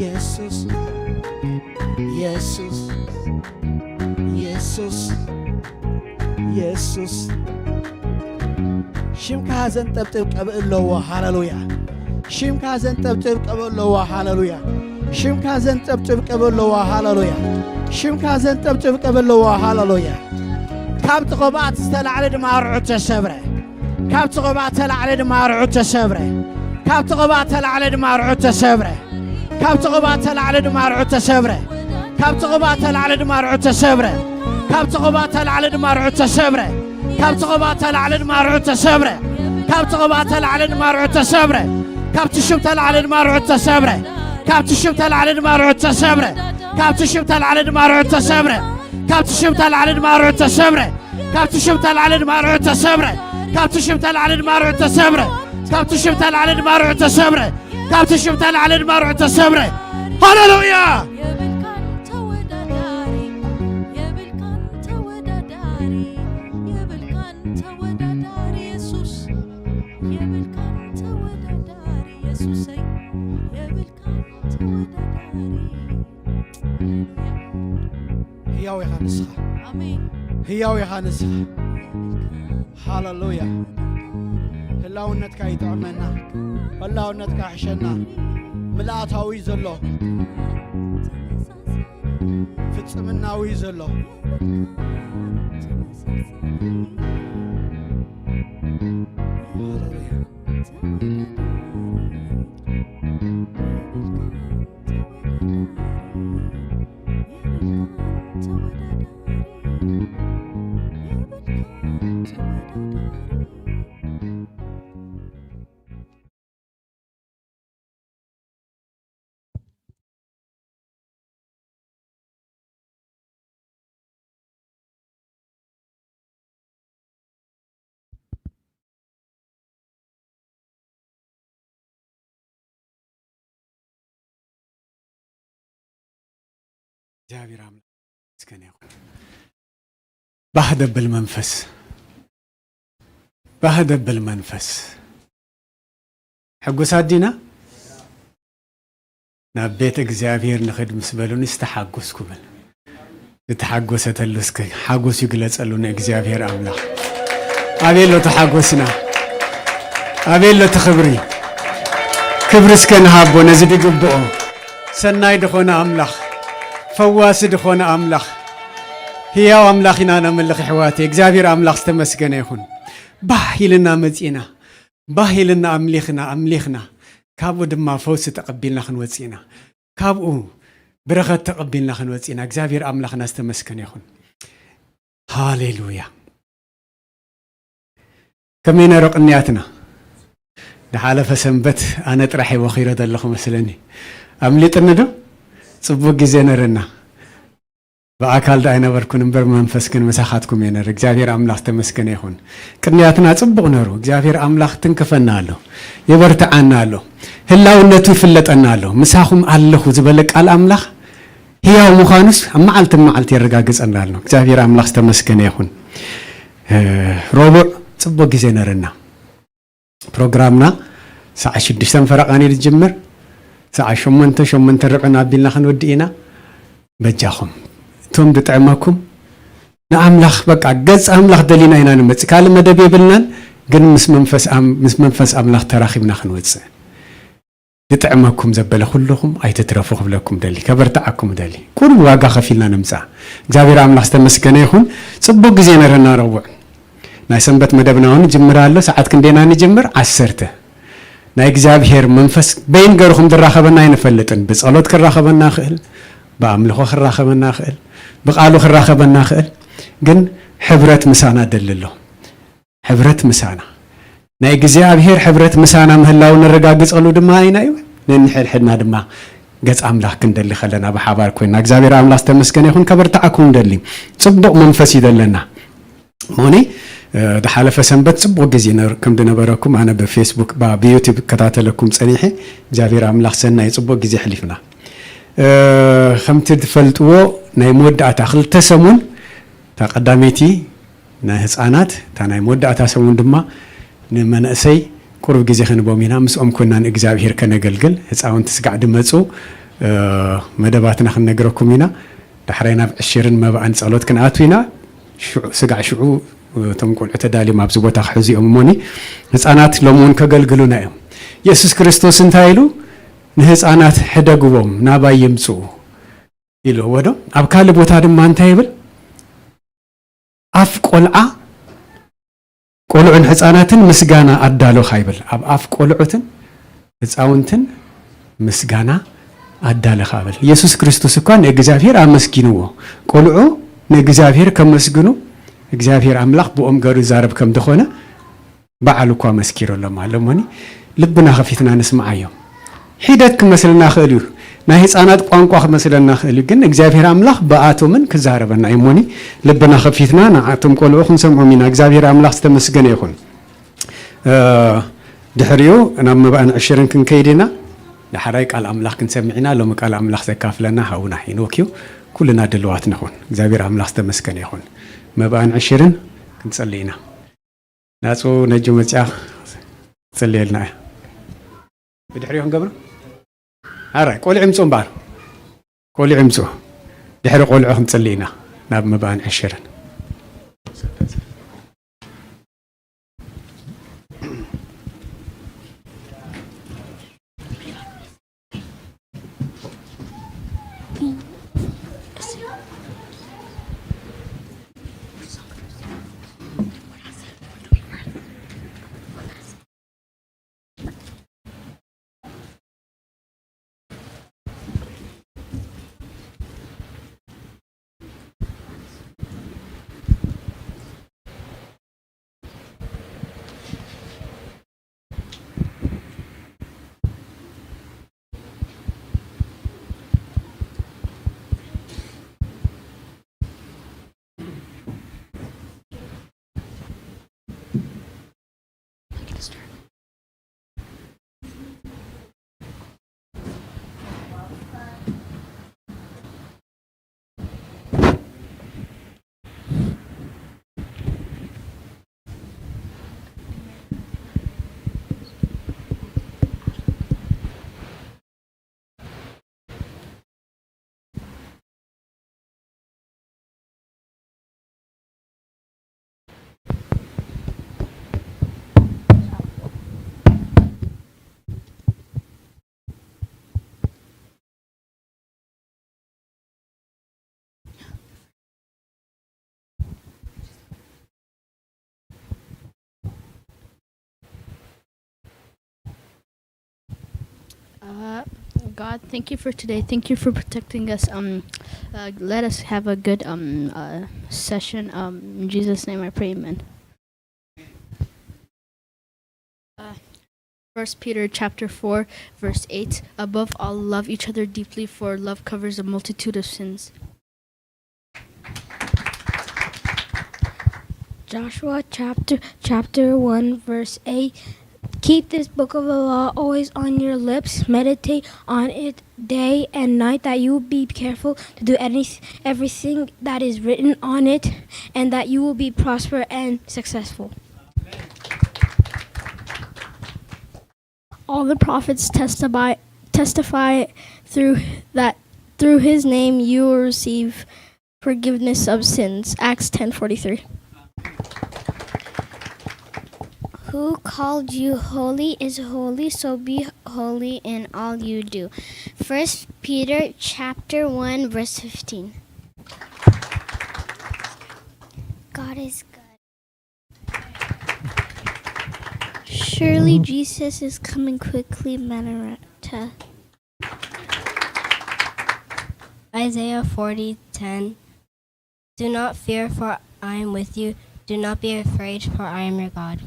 ኢየሱስ ኢየሱስ ኢየሱስ ኢየሱስ ሽምካ ዘንጠብጥብ ቀብእ ኣለዎ። ሃሌሉያ። ሽምካ ዘንጠብጥብ ቀብእ ኣለዎ። ሃሌሉያ። ሽምካ ዘንጠብጥብ ቀብእ ኣለዎ። ሃሌሉያ። ሽምካ ዘንጠብጥብ ቀብእ ኣለዎ። ሃሌሉያ። ካብቲ ቅብኣት ዝተላዕለ ድማ ኣርዑት ተሰብረ። ካብቲ ቅብኣት ተላዕለ ድማ ኣርዑት ተሰብረ። ካብቲ ቅብኣት ተላዕለ ድማ ኣርዑት ተሰብረ። ካብቲ ቅብኣት ተላዕለ ድማ ኣርዑት ተሰብረ። ካብቲ ቅብኣት ተላዕለ ድማ ኣርዑት ተሰብረ። ካብቲ ቅብኣት ተላዕለ ድማ ኣርዑት ተሰብረ። ካብቲ ቅብኣት ተላዕለ ድማ ኣርዑት ተሰብረ። ካብቲ ቅብኣት ተላዕለ ድማ ኣርዑት ተሰብረ። ካብቲ ሽም ተላዕለ ድማ ኣርዑት ተሰብረ። ካብቲ ሽም ተላዕለ ድማ ኣርዑት ተሰብረ። ካብቲ ሽም ተላዕለ ድማ ኣርዑት ተሰብረ። ካብቲ ሽም ተላዕለ ድማ ኣርዑት ተሰብረ። ካብቲ ሽም ተላዕለ ድማ ኣርዑት ተሰብረ። ካብቲ ሽም ተላዕለ ድማ ኣርዑት ተሰብረ። ካብቲ ሽም ተላዕለ ድማ ኣርዑት ተሰብረ። ካብቲ ሽም ተላዕለ ድማ ኣርዑት ተሰብረ። ሃሌሉያ። የብልካን ተወዳዳሪ፣ የብልካን ተወዳዳሪ፣ የብልካን ተወዳዳሪ የሱስ፣ የብልካን ተወዳዳሪ የሱሰይ፣ የብልካን ተወዳዳሪ። ሃሌሉያ። ህያው ኢኻ ንስኻ። ኣሜን። ህያው ኢኻ ንስኻ። የብልካን ሃሌሉያ። ህላውነትካ ይጥዕመና። ህላውነትካ ሕሸና። ምልኣታዊ ዘሎ። ፍጽምናዊ ዘሎ። ሃሌሉያ። እግዚኣብሔር ኣምላኽ ምስገና ይኹን። ባህ ደብል መንፈስ፣ ባህ ደብል መንፈስ። ሕጉሳት ዲና? ናብ ቤት እግዚኣብሔር ንኽድ ምስ በሉኒ ዝተሓጎስኩ በል። ዝተሓጎሰ ተሉ እስከ ሓጎስ ይግለጸሉ ንእግዚኣብሔር ኣምላኽ። ኣቤሎ ተሓጎስና፣ ኣቤሎ እቲ ክብሪ። ክብሪ እስከ ንሃቦ ነዚ ድግብኦ። ሰናይ ድኾነ ኣምላኽ፣ ፈዋሲ ድኾነ ኣምላኽ፣ ህያው ኣምላኽ ኢና ነምልኽ ኣሕዋተይ። እግዚኣብሔር ኣምላኽ ዝተመስገነ ይኹን። ባህ ኢልና መጺና፣ ባህ ኢልና ኣምሊኽና፣ ኣምሊኽና፣ ካብኡ ድማ ፈውሲ ተቐቢልና ክንወጽእ ኢና። ካብኡ በረኸት ተቐቢልና ክንወጽእ ኢና። እግዚኣብሔር ኣምላኽና ዝተመስገነ ይኹን። ሃሌሉያ። ከመይ ነይሩ ቅንያትና? ዝሓለፈ ሰንበት ኣነ ጥራሕ እየ ወኺረ ዘለኹ መስለኒ። ኣምሊጥኒ ዶ? ጽቡቕ ግዜ ነረና። ብኣካል ዶ ኣይነበርኩን እምበር ብመንፈስ ግን ምሳኻትኩም እየ ነረ። እግዚኣብሔር ኣምላኽ ዝተመስገነ ይኹን። ቅንያትና ጽቡቕ ነሩ። እግዚኣብሔር ኣምላኽ ትንክፈና ኣሎ፣ የበርትዓና ኣሎ፣ ህላውነቱ ይፍለጠና ኣሎ። ምሳኹም ኣለኹ ዝበለ ቃል ኣምላኽ ህያው ምዃኑስ ኣብ መዓልቲ መዓልቲ የረጋግጸና ኣሎ። እግዚኣብሔር ኣምላኽ ዝተመስገነ ይኹን። እ፣ ረቡዕ ጽቡቕ ግዜ ነረና። ፕሮግራምና ሰዓት ሽዱሽተ ፈረቓን እዩ ዝጅምር። ሰዓት ሸሞንተ፣ ሸሞንተ ርብዕን ኣቢልና ክንወድእ ኢና። በጃኹም እቶም ዝጥዕመኩም ንኣምላኽ፣ በቃ፣ ገጽ ኣምላኽ ደሊና ኢና ንመጽእ። ካልእ መደብ የብልናን፣ ግን ምስ መንፈስ ኣም-፣ ምስ መንፈስ ኣምላኽ ተራኺብና ክንወጽእ። ዝጥዕመኩም ዘበለ ኩልኹም ኣይትትረፉ ክብለኩም ደሊ፣ ከበርትዓኩም ደሊ። ቁሩብ ዋጋ ከፊልና ንምጻእ። እግዚኣብሔር ኣምላኽ ዝተመስገነ ይኹን። ጽቡቕ ግዜ ነረና ረቡዕ። ናይ ሰንበት መደብና እውን ይጅምር ኣሎ። ሰዓት ክንደና ንጅምር? ዓሰርተ። ናይ እግዚኣብሔር መንፈስ በይን ገርኹም ዝራኸበና ኣይንፈልጥን። ብጸሎት ክራኸበና ይኽእል፣ ብኣምልኾ ክራኸበና ይኽእል፣ ብቓሉ ክራኸበና ይኽእል። ግን ሕብረት ምሳና ደሊ ኣሎ። ሕብረት ምሳና። ናይ እግዚኣብሔር ሕብረት ምሳና ምህላው ነረጋግጸሉ ድማ ኣይና እዩ። ነንሕድሕድና ድማ ገጽ ኣምላኽ ክንደሊ ከለና ብሓባር ኮይና እግዚኣብሔር ኣምላኽ ዝተመስገነ ይኹን። ከበርትዓኩም ደሊ። ጽቡቕ መንፈስ እዩ ዘለና። ሞኒ፣ እ፣ ዝሓለፈ ሰንበት ጽቡቕ ግዜ ነ-፣ ከም ዝነበረኩም ኣነ ብፌስቡክ፣ ባ-፣ ብዩቲዩብ እከታተለኩም ጸኒሐ። እግዚኣብሔር ኣምላኽ ሰናይ ጽቡቕ ግዜ ኣሕሊፍና። እ፣ ከምቲ ትፈልጥዎ ናይ መወዳእታ ክልተ ሰሙን፣ እታ ቀዳመይቲ ናይ ህጻናት፣ እታ ናይ መወዳእታ ሰሙን ድማ ንመንእሰይ ቁሩብ ግዜ ክንቦም ኢና። ምስኦም ኮና ንእግዚኣብሔር ከነገልግል፣ ህጻውንቲ ስጋዕ ድመጹ፣ እ፣ መደባትና ክንነግረኩም ኢና። ዳሕራይ ናብ ዕሽርን መባእን ጸሎት ክንኣቱ ኢና። ሽዑ፣ ስጋዕ ሽዑ እቶም ቆልዑ ተዳልዮም ኣብዚ ቦታ ክሕዙ እዮም። እሞኒ ህጻናት ሎሚ እውን ከገልግሉና እዮም። የሱስ ክርስቶስ እንታይ ኢሉ? "ንህጻናት ሕደግዎም፣ ናባይ ይምጽኡ" ኢልዎ ዶ? ኣብ ካልእ ቦታ ድማ እንታይ ይብል? "ኣፍ ቆልዓ፣ ቆልዑን ህጻናትን ምስጋና ኣዳሎኻ" ይብል። ኣብ ኣፍ ቆልዑትን ህጻውንትን ምስጋና ኣዳለኻ በል። የሱስ ክርስቶስ እኳ ንእግዚኣብሔር ኣመስጊንዎ። ቆልዑ ንእግዚኣብሔር ከመስግኑ እግዚኣብሔር ኣምላኽ ብኦም ገሩ ይዛረብ ከም ዝኾነ በዓሉ እኳ መስኪሩሎም ኣሎ። እሞኒ ልብና ከፊትና ንስምዓዮ። ሒደት ክመስለና ክእል እዩ። ናይ ህፃናት ቋንቋ ክመስለና ክእል እዩ። ግን እግዚኣብሔር ኣምላኽ ብኣቶምን ክዛረበና እዩ። እሞኒ ልብና ከፊትና ንዓቶም ቆልዑ ክንሰምዖም ኢና። እግዚኣብሔር ኣምላኽ ዝተመስገነ ይኹን። እ፣ ድሕሪኡ ናብ መባእን ዕሽርን ክንከይድ ኢና። ዳሕራይ ቃል ኣምላኽ ክንሰምዕ ኢና። ሎሚ ቃል ኣምላኽ ዘካፍለና ሃውና ሄኖክ እዩ። ኩልና ድልዋት ንኹን። እግዚኣብሔር ኣምላኽ ዝተመስገነ ይኹን። መባእን ዕሽርን ክንጸሊ ኢና። ናጹ ነጁ መጽያ ትጽልየልና እያ። ብድሕሪኡ ክንገብሮ? ኣራይ፣ ቆልዑ ይምጹ እምበኣር። ቆልዑ ይምጹ። ድሕሪ ቆልዑ ክንጽሊ ኢና ናብ መባእን ዕሽርን። Uh, God, thank you for today. Thank you for protecting us. Um, uh, let us have a good, um, uh, session. Um, in Jesus' name I pray, amen. Uh, First Peter chapter four, verse eight. Above all, love each other deeply, for love covers a multitude of sins. Joshua chapter, chapter one, verse eight. Keep this book of the law always on your lips. Meditate on it day and night, that you will be careful to do any, everything that is written on it, and that you will be prosper and successful. All the prophets testify, testify through that through his name you will receive forgiveness of sins. Acts ten forty-three. Who called you holy is holy, so be holy in all you do. First Peter chapter one, verse fifteen. God is good. Surely Jesus is coming quickly, Maranatha. Isaiah forty ten. Do not fear, for I am with you. Do not be afraid, for I am your God.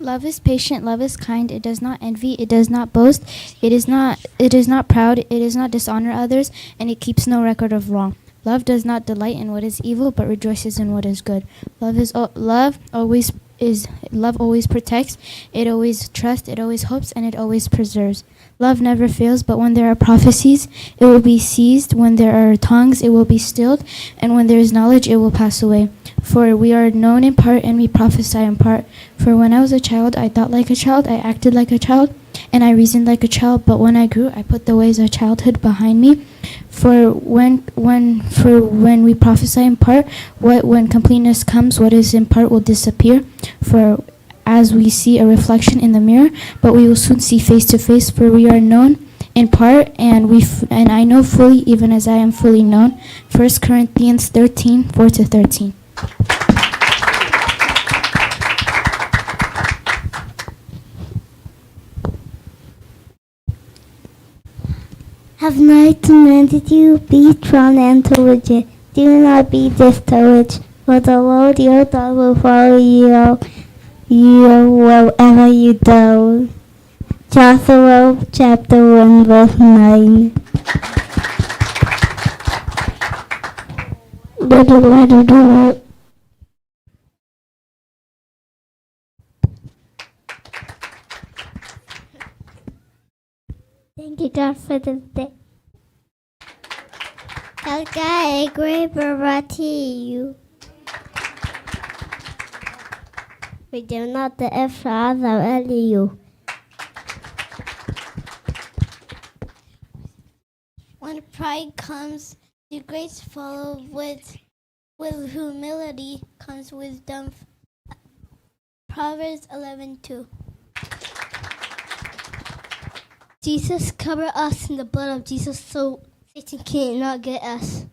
Love is patient, love is kind, it does not envy, it does not boast, it is not it is not proud, it does not dishonor others, and it keeps no record of wrong. Love does not delight in what is evil, but rejoices in what is good. Love is al- love always is love always protects, it always trusts, it always hopes, and it always preserves. Love never fails, but when there are prophecies, it will be ceased. When there are tongues, it will be stilled. And when there is knowledge, it will pass away. For we are known in part, and we prophesy in part. For when I was a child, I thought like a child, I acted like a child, and I reasoned like a child. But when I grew, I put the ways of childhood behind me. For when when for when we prophesy in part, what when completeness comes, what is in part will disappear. For as we see a reflection in the mirror, but we will soon see face to face, for we are known in part, and we f- and I know fully, even as I am fully known. First Corinthians thirteen, four to thirteen. Have night minded you, be strong and courageous. Do not be discouraged, for the Lord your God will follow you, you wherever you go. Joshua chapter one verse nine. Thank you, God, for this day. Kalka e gwe barati you. We do not the F R L U. When pride comes, the grace follow with, with humility comes wisdom. Proverbs eleven two. Jesus cover us in the blood of Jesus so Satan cannot get us.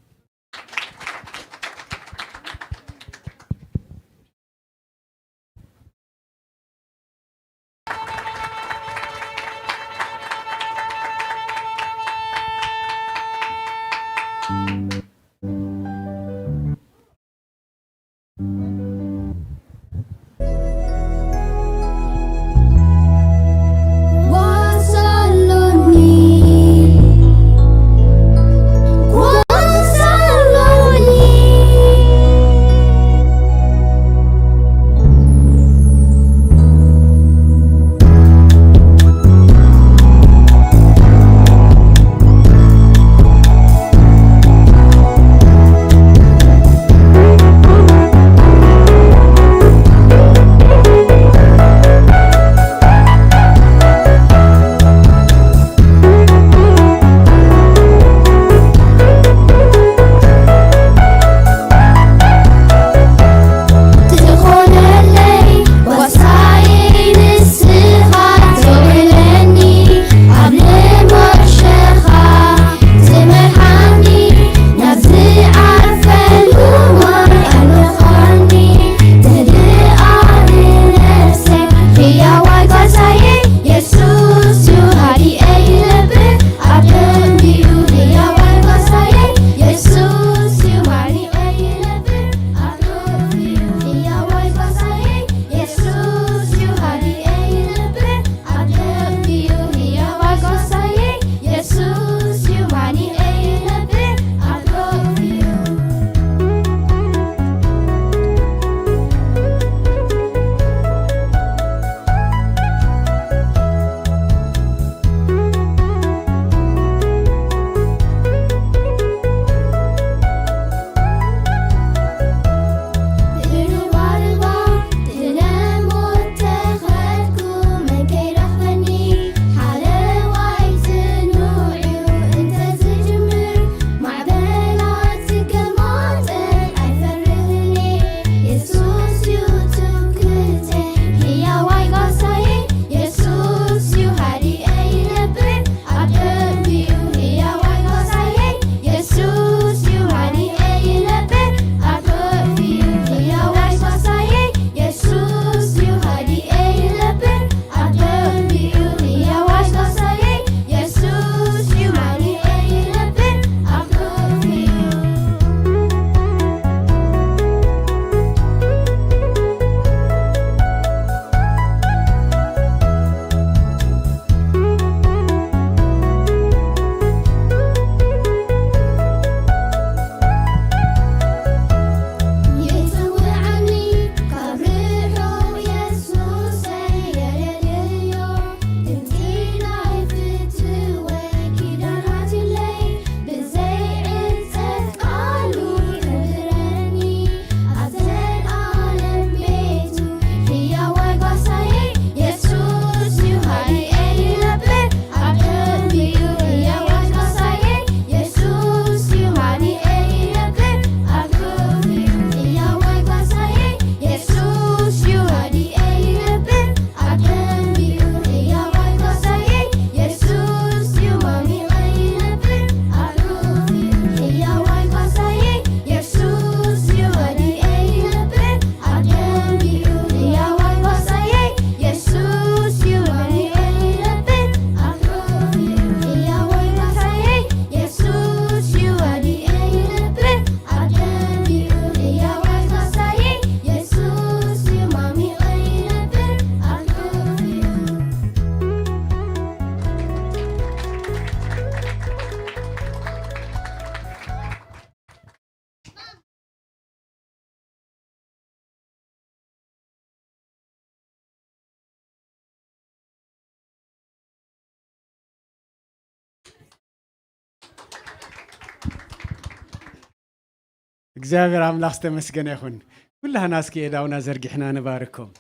እግዚኣብሔር ኣምላኽ ዝተመስገነ ይኹን። ኩላህና እስኪ ኤዳውና ዘርጊሕና ንባርኮም።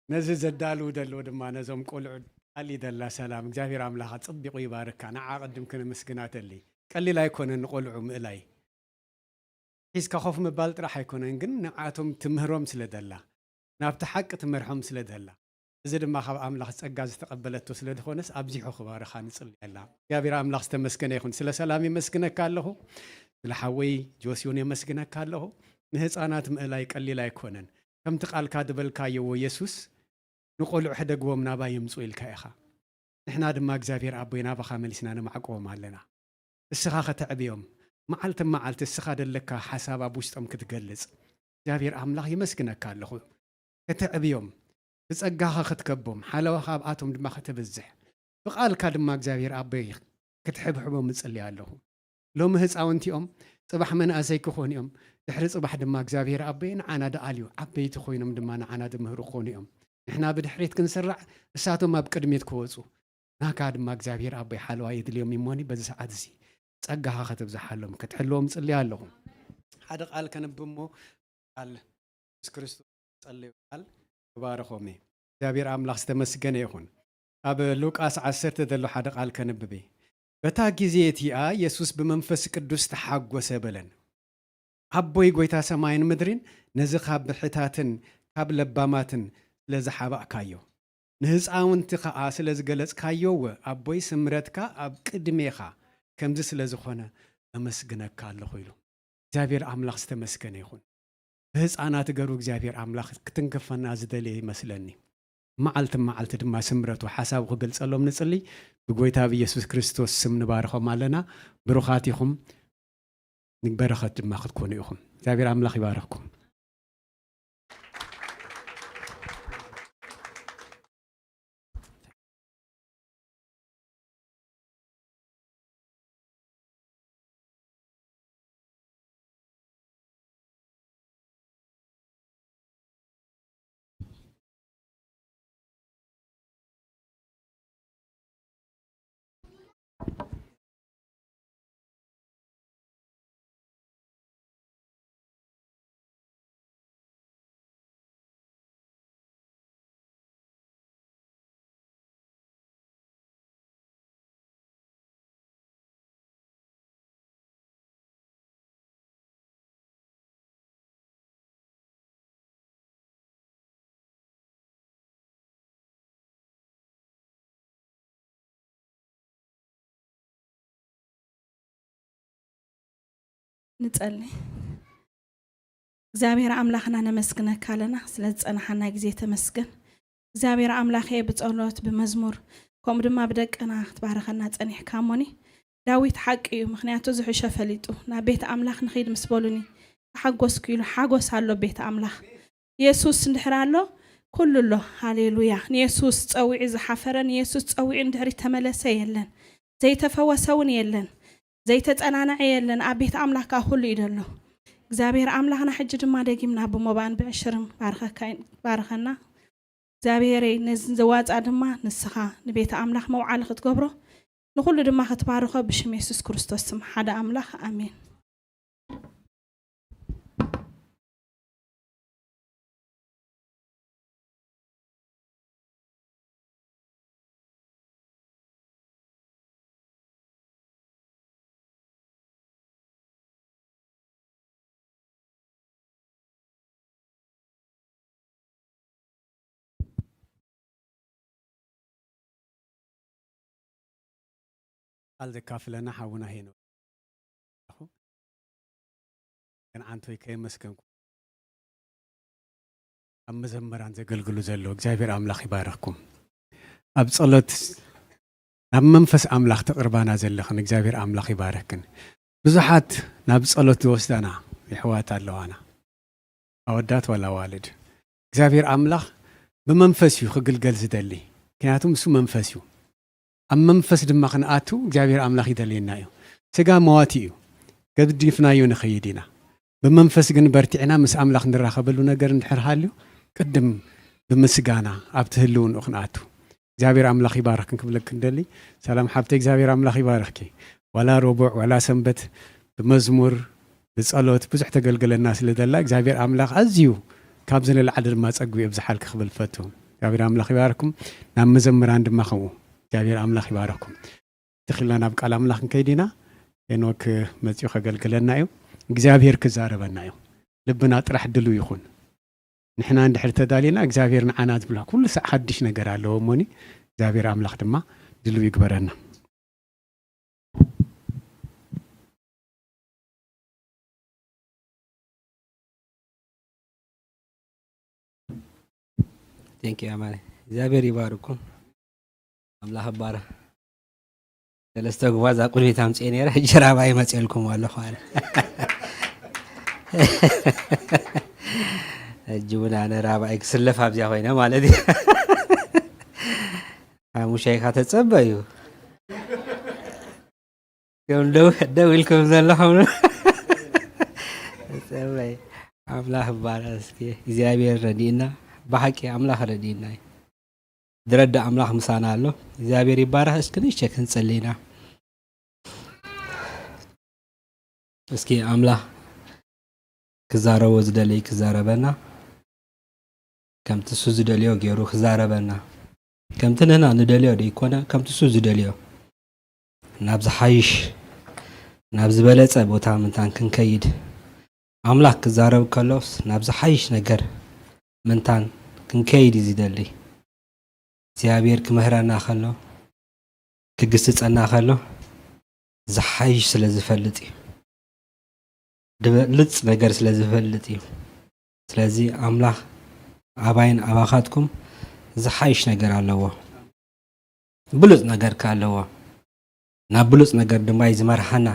ነዚ ዘዳልው ደሎ ድማ ነዞም ቆልዑ ኣሊ ደላ ሰላም እግዚኣብሔር ኣምላኽ ኣጸቢቑ ይባርካ። ንዓ ቅድም ክነመስግና ተሊ። ቀሊል ኣይኮነን ንቆልዑ ምእላይ። ሒዝካ ኮፍ ምባል ጥራሕ ኣይኮነን፣ ግን ንዓቶም ትምህሮም ስለ ደላ፣ ናብቲ ሓቂ ትመርሖም ስለ ደላ፣ እዚ ድማ ካብ ኣምላኽ ጸጋ ዝተቐበለቶ ስለ ዝኾነስ ኣብዚሑ ክባርኻ ንጽልየላ። እግዚኣብሔር ኣምላኽ ዝተመስገነ ይኹን። ስለ ሰላም የመስግነካ ኣለኹ። ስለ ሓወይ ጆስዮን የመስግነካ ኣለኹ። ንህፃናት ምእላይ ቀሊል ኣይኮነን። ከምቲ ቃልካ ዝበልካዮ የሱስ ንቆልዑ ሕደግዎም ናባይ ይምፁ ኢልካ ኢኻ። ንሕና ድማ እግዚኣብሔር ኣቦይ ናባኻ መሊስና ነማዕቅቦም ኣለና። እስኻ ከተዕብዮም፣ መዓልቲ መዓልቲ እስኻ ደለካ ሓሳብ ኣብ ውሽጦም ክትገልጽ እግዚኣብሔር ኣምላኽ የመስግነካ ኣለኹ። ከተዕብዮም፣ ብጸጋኻ ክትከቦም፣ ሓለዋኻ ኣብኣቶም ድማ ከተብዝሕ፣ ብቓልካ ድማ እግዚኣብሔር ኣቦይ ክትሕብሕቦም እጽሊ ኣለኹ። ሎሚ ህፃውንቲ እዮም፣ ጽባሕ መናእሰይ ክኾኑ እዮም፣ ድሕሪ ጽባሕ ድማ እግዚኣብሔር ኣቦይ ንዓና ደኣልዩ ዓበይቲ ኮይኖም ድማ ንዓና ድምህሩ ክኾኑ እዮም። ንሕና ብድሕሪት ክንስራዕ፣ እሳቶም ኣብ ቅድሚት ክወፁ፣ ናካ ድማ እግዚኣብሔር ኣቦይ ሓለዋ የድልዮም እሞኒ በዚ ሰዓት እዚ ጸጋኻ ከተብዝሓሎም ክትሕልዎም ጽልያ ኣለኹ። ሓደ ቃል ከንብብ እሞ ቃል የሱስ ክርስቶስ ጸለዩ ቃል ክባርኾም እየ። እግዚኣብሔር ኣምላኽ ዝተመስገነ ይኹን። ኣብ ሉቃስ ዓሰርተ ዘሎ ሓደ ቃል ከንብብ እየ። በታ ግዜ እቲኣ የሱስ ብመንፈስ ቅዱስ ተሓጎሰ በለን። ኣቦይ ጐይታ ሰማይን ምድሪን፣ ነዚ ካብ ብልሕታትን ካብ ለባማትን ስለ ዝሓባእካዮ፣ ንህፃውንቲ ኸዓ ስለ ዝገለጽካዮ፣ እወ ኣቦይ ስምረትካ ኣብ ቅድሜኻ ከምዚ ስለ ዝኾነ፣ ኣመስግነካ ኣለኹ ኢሉ። እግዚኣብሔር ኣምላኽ ዝተመስገነ ይኹን። ብህፃናት ገሩ እግዚኣብሔር ኣምላኽ ክትንክፈና ዝደልየ ይመስለኒ። መዓልቲ መዓልቲ ድማ ስምረቱ ሓሳቡ ክገልጸሎም ንጽሊ። ብጎይታ ብኢየሱስ ክርስቶስ ስም ንባርኾም ኣለና። ብሩኻት ኢኹም። ንበረኸት ድማ ክትኮኑ ኢኹም። እግዚኣብሔር ኣምላኽ ይባርኽኩም። ንጸሊ። እግዚኣብሔር ኣምላኽና ነመስግነካ ኣለና ስለ ዝጸናሓና ግዜ ተመስገን። እግዚኣብሔር ኣምላኸ ብጸሎት ብመዝሙር ከምኡ ድማ ብደቅና ክትባረኸና ጸኒሕካ እሞኒ። ዳዊት ሓቂ እዩ፣ ምኽንያቱ ዝሕሾ ፈሊጡ ናብ ቤት ኣምላኽ ንኺድ ምስ በሉኒ ተሓጎስኩ ኢሉ። ሓጎስ ኣሎ ቤት ኣምላኽ። የሱስ እንድሕር ኣሎ ኩሉ ኣሎ። ሃሌሉያ። ንየሱስ ጸዊዑ ዝሓፈረ፣ ንየሱስ ጸዊዑ እንድሕሪ ተመለሰ የለን። ዘይተፈወሰ እውን የለን። ዘይተጸናንዐ የለን። ኣብ ቤት ኣምላኽ ከኣ ኩሉ እዩ ዘሎ። እግዚኣብሔር ኣምላኽና ሕጂ ድማ ደጊምና ብሞባን ብዕሽርን ባርኸካ ባርኸና። እግዚኣብሔረይ ነዚ ዘዋጻ ድማ ንስኻ ንቤት ኣምላኽ መውዓሊ ክትገብሮ ንኹሉ ድማ ክትባርኾ ብሽም የሱስ ክርስቶስ ስም ሓደ ኣምላኽ ኣሜን። ቃል ዘካፍለና ሓውና ሄኖክ። ግን ዓንቶይ ከየመስገንኩ ኣብ መዘመራን ዘገልግሉ ዘለዉ እግዚኣብሔር ኣምላኽ ይባርኽኩም። ኣብ ጸሎት ናብ መንፈስ ኣምላኽ ተቕርባና ዘለኽን እግዚኣብሔር ኣምላኽ ይባርኽክን። ብዙሓት ናብ ጸሎት ዝወስዳና የሕዋት ኣለዋና። ኣወዳት ዋላ ኣዋልድ እግዚኣብሔር ኣምላኽ ብመንፈስ እዩ ክግልገል ዝደሊ። ምክንያቱ ንሱ መንፈስ እዩ። ኣብ መንፈስ ድማ ክንኣቱ እግዚኣብሔር ኣምላኽ ይደልየና እዩ። ስጋ መዋቲ እዩ። ገዲፍናዮ ንኸይድ ኢና። ብመንፈስ ግን በርቲዕና ምስ ኣምላኽ ንራኸበሉ ነገር እንድሕር ሃልዩ ቅድም ብምስጋና ኣብቲ ህልውንኡ ክንኣቱ እግዚኣብሔር ኣምላኽ ይባርኽክን ክብለክን ደሊ። ሰላም ሓብተይ እግዚኣብሔር ኣምላኽ ይባርኽኪ። ዋላ ረቡዕ ዋላ ሰንበት ብመዝሙር ብጸሎት ብዙሕ ተገልገለና ስለ ዘላ እግዚኣብሔር ኣምላኽ ኣዝዩ ካብዚ ንላዕሊ ድማ ጸግቡ የብዝሓልኪ ክብል ፈቱ። እግዚኣብሔር ኣምላኽ ይባርኩም። ናብ መዘምራን ድማ ከምኡ እግዚኣብሔር ኣምላኽ ይባረኩም። ትኽልና ናብ ቃል ኣምላኽ ክንከይድ ኢና። ሄኖክ መጺኡ ከገልግለና እዩ። እግዚኣብሔር ክዛረበና እዩ። ልብና ጥራሕ ድሉ ይኹን። ንሕና እንድሕር ተዳሊና እግዚኣብሔር ንዓና ዝብላ ኩሉ ሳዕ ሓድሽ ነገር ኣለዎ እሞኒ እግዚኣብሔር ኣምላኽ ድማ ድሉ ይግበረና። Thank you ኣማኒ እግዚኣብሔር ይባርኩም። ኣምላኽ ባረ ሰለስተ ጉባዝ ኣብ ቅድሚት ኣምፅኤ ነይረ ሕጂ ራብኣይ መፅኤልኩም ኣለኹ ኣነ ሕጂ እውን ኣነ ራብኣይ ክስለፍ ኣብዚኣ ኮይነ ማለት እዩ ሓሙሻይካ ተፀበዩ ከም ደው ደው ኢልኩም ዘለኹም ፀበይ ኣምላኽ ባረ እስኪ እግዚኣብሔር ረዲእና ብሓቂ ኣምላኽ ረዲእና እዩ ዝረዳእ ኣምላኽ ምሳና ኣሎ እግዚኣብሔር ይባረኽ እስኪ ንእሽተይ ክንፅሊ ኢና እስኪ ኣምላኽ ክዛረቦ ዝደሊ ክዛረበና ከምቲ እሱ ዝደልዮ ገይሩ ክዛረበና ከምቲ ንህና ንደልዮ ደይኮነ ከምቲ እሱ ዝደልዮ ናብ ዝሓይሽ ናብ ዝበለፀ ቦታ ምንታን ክንከይድ ኣምላኽ ክዛረብ ከሎስ ናብ ዝሓይሽ ነገር ምንታን ክንከይድ እዩ ዝደሊ እግዚኣብሔር ክምህረና ከሎ ክግስፀና ከሎ ዝሓይሽ ስለ ዝፈልጥ እዩ ድበልፅ ነገር ስለ ዝፈልጥ እዩ ስለዚ ኣምላኽ ኣባይን ኣባኻትኩም ዝሓይሽ ነገር ኣለዎ ብሉፅ ነገር ከ ኣለዎ ናብ ብሉፅ ነገር ድማ እዩ ዝመርሓና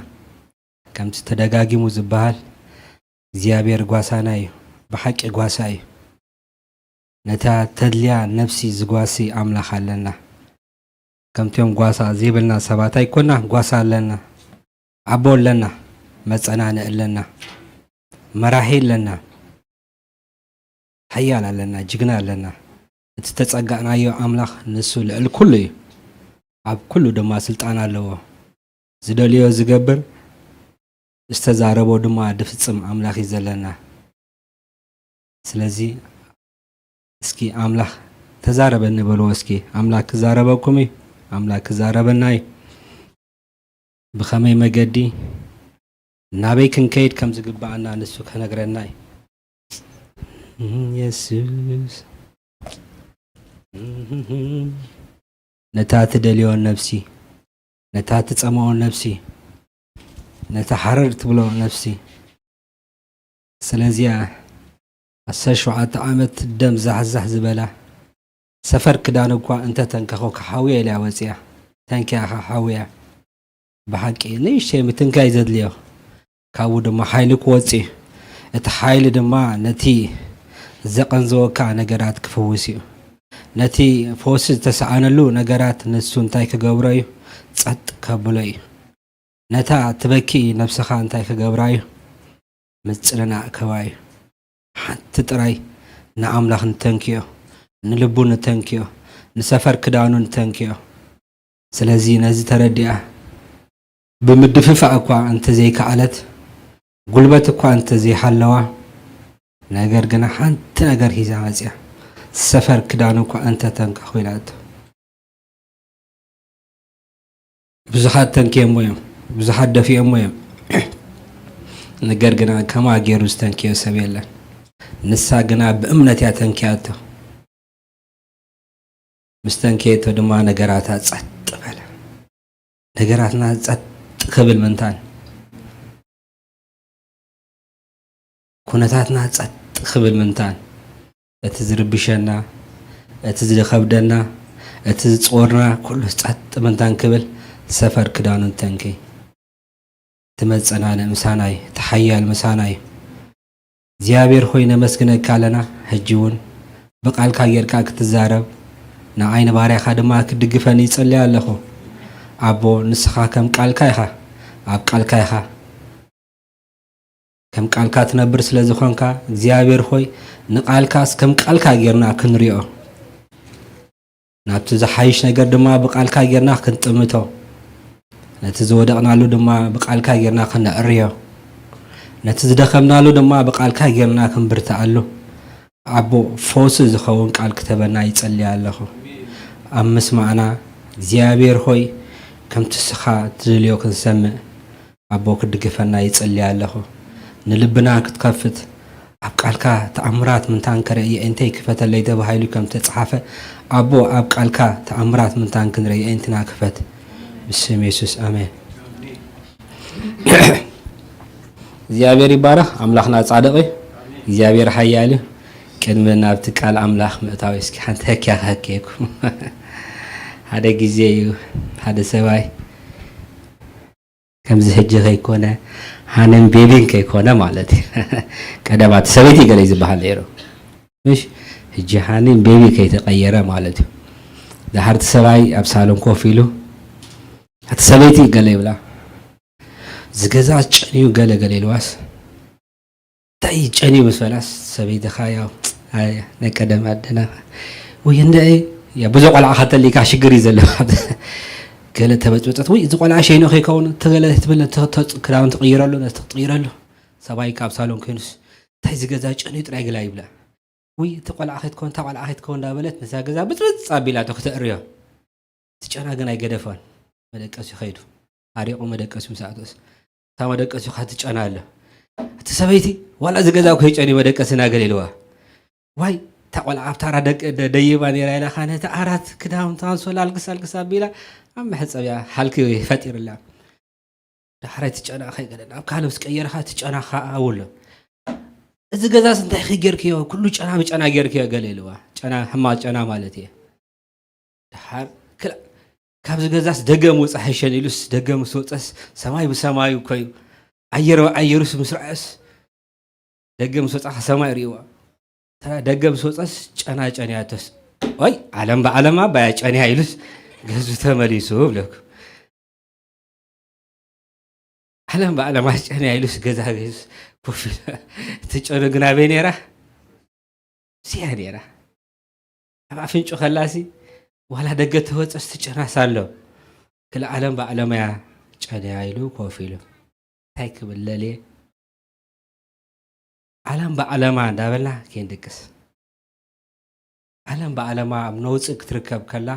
ከምቲ ተደጋጊሙ ዝበሃል እግዚኣብሔር ጓሳና እዩ ብሓቂ ጓሳ እዩ ነታ ተድልያ ነፍሲ ዝጓሲ ኣምላኽ ኣለና ከምቲኦም ጓሳ ዘይብልና ሰባት ኣይኮና ጓሳ ኣለና ኣቦ ኣለና መፀናንዒ ኣለና መራሒ ኣለና ሓያል ኣለና ጅግና ኣለና እቲ ተፀጋእናዮ ኣምላኽ ንሱ ልዕል ኩሉ እዩ ኣብ ኩሉ ድማ ስልጣን ኣለዎ ዝደልዮ ዝገብር ዝተዛረቦ ድማ ድፍፅም ኣምላኽ እዩ ዘለና ስለዚ እስኪ ኣምላኽ ተዛረበኒ በልዎ እስኪ ኣምላኽ ክዛረበኩም እዩ ኣምላኽ ክዛረበና እዩ ብኸመይ መገዲ ናበይ ክንከይድ ከም ዝግብኣና ንሱ ከነግረና እዩ የሱስ ነታ ትደልዮ ነፍሲ ነታ ትጸምኦ ነፍሲ ነታ ሓረር ትብሎ ነፍሲ ስለዚኣ ዓሰርተ ሸውዓተ ዓመት ደም ዛሕዛሕ ዝበላ ሰፈር ክዳን እኳ እንተ ተንከኾ ክሓውያ ኢላ ወፂኣ ተንኪያ ኸሓውያ ብሓቂ ንእሽተይ ምትንካይ ዘድልዮ ካብኡ ድማ ሓይሊ ክወፅእ እዩ እቲ ሓይሊ ድማ ነቲ ዘቐንዘወካ ነገራት ክፍውስ እዩ ነቲ ፈውሲ ዝተሰኣነሉ ነገራት ንሱ እንታይ ክገብሮ እዩ ጸጥ ከብሎ እዩ ነታ ትበኪ ነብስኻ እንታይ ክገብራ እዩ ምጽንናዕ ከባ እዩ ሓንቲ ጥራይ ንኣምላኽ ንተንክዮ ንልቡ ንተንክዮ ንሰፈር ክዳኑ ንተንክዮ ስለዚ ነዚ ተረዲኣ ብምድፍፋእ እኳ እንተዘይከኣለት ጉልበት እኳ እንተዘይሃለዋ ነገር ግና ሓንቲ ነገር ሒዛ መፅያ ሰፈር ክዳኑ እኳ እንተተንከኹ ኢላቶ ብዙሓት ተንክየሞ እዮም፣ ብዙሓት ደፊኦሞ እዮም። ነገር ግና ከማ ገይሩ ዝተንክዮ ሰብ የለን። ንሳ ግና ብእምነት እያ ተንክያቶ። ምስ ተንክየቶ ድማ ነገራታ ጸጥ በለ። ነገራትና ጸጥ ክብል ምንታን ኩነታትና ጸጥ ክብል ምንታን እቲ ዝርብሸና እቲ ዝኸብደና እቲ ዝጾርና ኩሉ ጸጥ ምንታን ክብል ሰፈር ክዳኑ ንተንክይ። እቲ መጸናንዒ ምሳና እዩ፣ እቲ ሓያል ምሳና እዩ። እግዚኣብሔር ሆይ ነመስግነካ ኣለና። ሕጂ እውን ብቃልካ ጌርካ ክትዛረብ ንዓይ ንባርያኻ ድማ ክትድግፈኒ ይጸሊ ኣለኹ። ኣቦ ንስኻ ከም ቃልካ ኢኻ፣ ኣብ ቃልካ ኢኻ። ከም ቃልካ ትነብር ስለ ዝኾንካ እግዚኣብሔር ሆይ ንቃልካስ ከም ቃልካ ጌርና ክንሪኦ ናብቲ ዝሓይሽ ነገር ድማ ብቃልካ ጌርና ክንጥምቶ ነቲ ዝወደቕናሉ ድማ ብቃልካ ጌርና ክነዕርዮ ነቲ ዝደኸምናሉ ድማ ብቃልካ ጌርና ክንብርትዓሉ፣ ኣቦ፣ ፈውሲ ዝኸውን ቃል ክተበና ይጸሊ ኣለኹ። ኣብ ምስማዕና እግዚኣብሔር ሆይ፣ ከምቲ ንስኻ ትደልዮ ክንሰምዕ፣ ኣቦ፣ ክትድግፈና ይጸሊ ኣለኹ። ንልብና ክትከፍት፣ ኣብ ቃልካ ተኣምራት ምንታን ክርኢ የእንተይ ክፈተለይ ተባሂሉ ከም ተጻሓፈ፣ ኣቦ፣ ኣብ ቃልካ ተኣምራት ምንታን ክንርኢ የእንትና ክፈት። ብስም የሱስ፣ ኣሜን። እግዚኣብሔር ይባረኽ። ኣምላኽና ጻድቕ እዩ። እግዚኣብሔር ሓያል እዩ። ቅድሚ ናብቲ ቃል ኣምላኽ ምእታው፣ እስኪ ሓንቲ ህክያ ክህክየኩም። ሓደ ግዜ እዩ፣ ሓደ ሰብኣይ ከምዚ ሕጂ ከይኮነ፣ ሃንን ቤቢን ከይኮነ ማለት እዩ። ቀደም እቲ ሰበይቲ ገለ እዩ ዝበሃል ነይሩ። ምሽ? ሕጂ ሃንን ቤቢ ከይተቐየረ ማለት እዩ። ደሓር እቲ ሰብኣይ ኣብ ሳሎን ኮፍ ኢሉ፣ እቲ ሰበይቲ ገለ ይብላ። "እዚ ገዛ ጨንዩ ገለ ገለ" ኢልዋስ፣ "እንታይ ጨንዩ?" ምስ በላስ፣ ሰበይትኻ ያው፣ ኣይ፣ ናይ ቀደም ኣደና፣ "ውይ፣ እንደ፣ ያ፣ ብዙ ቆልዓ ከተሊካ ሽግር እዩ ዘሎ። ገለ ተበጥበጠት፣ ውይ፣ እዚ ቆልዓ ሸይኑ ከይከውን፣ ተገለ ትብል፣ ተ-፣ ተ-፣ ክዳውንቲ ትቕይረሉ፣ ነቲ ትቕይረሉ። ሰብኣይ ካብ ሳሎን ኮይኑስ፣ እንታይ እዚ ገዛ ጨንዩ ጥራይ ገላ ይብላ። ውይ፣ እቲ ቆልዓ ከይትከውን፣ እታ ቆልዓ ከይትከውን" እንዳበለት፣ ነዛ ገዛ ብፅብፅ ኣቢላቶ ክተእርዮ። እቲ ጨና ግን ኣይገደፎን። መደቀሲ ከይዱ። ኣሪቑ መደቀሲ ምስ ኣእተወስ፣ እታ መደቀሲ ኸዓ ትጨና ኣሎ። እቲ ሰበይቲ፣ "ዋላ እዚ ገዛ እኮ ይጨንዩ መደቀስና" ገለ ኢልዋ። ዋይ፣ እታ ቆልዓ ኣብታ ዓራት ደቅ-፣ ደ-፣ ደይባ ነይራ ኢላ ኸዓ ነቲ ዓራት፣ ክዳውንቲ፣ ኣንሶላ ኣልግስ ኣልግስ ኣቢላ ኣብ መሕጸቢያ ሃልኪ ፈጢርላ። ዳሕራይ እቲ ጨና ከይገለ ናብ ካልእ ምስ ቀየርካ እቲ ጨና ኸዓ ኣብሎ። "እዚ ገዛስ እንታይ ኸ ጌርክዮ? ኩሉ ጨና ብጨና ጌርክዮ" ገለ ኢልዋ። ጨና፣ ሕማቕ ጨና ማለት እየ። ደሓር ክላ-፣ ካብዚ ገዛስ ደገ ምውጻእ ሕሸን ኢሉስ፣ ደገ ምስ ወጸስ ሰማይ ብሰማዩ እኮ እዩ። ኣየር ብኣየሩስ ምስ ረኣዮስ፣ ደገ ምስ ወጻ ሰማይ ርእይዋ። ተራ ደገ ምስ ወጸስ ጨና ጨንያቶስ፣ "ኦይ፣ ዓለም ብዓለማ ባያ ጨንያ" ኢሉስ፣ ገዙ ተመሊሱ ብለኩ። ዓለም ብዓለማ ጨንያ ኢሉስ፣ ገዛ ገዙስ ኮፍ ኢሉ። እቲ ጨኑ ግን ኣበይ ነይራ? እዚኣ ነይራ። ኣብ ኣፍንጩ ከላሲ፣ ዋላ ደገ ተወጸስ ትጨናስ ኣሎ። ክልኣለም ብኣለመያ ጨንያ ኢሉ ኮፍ ኢሉ። እንታይ ክብል ለልየ? ዓለም ብዓለማ እንዳበልና ከይንድቅስ። ዓለም ብዓለማ ኣብ ነውጺ ክትርከብ ከላ፣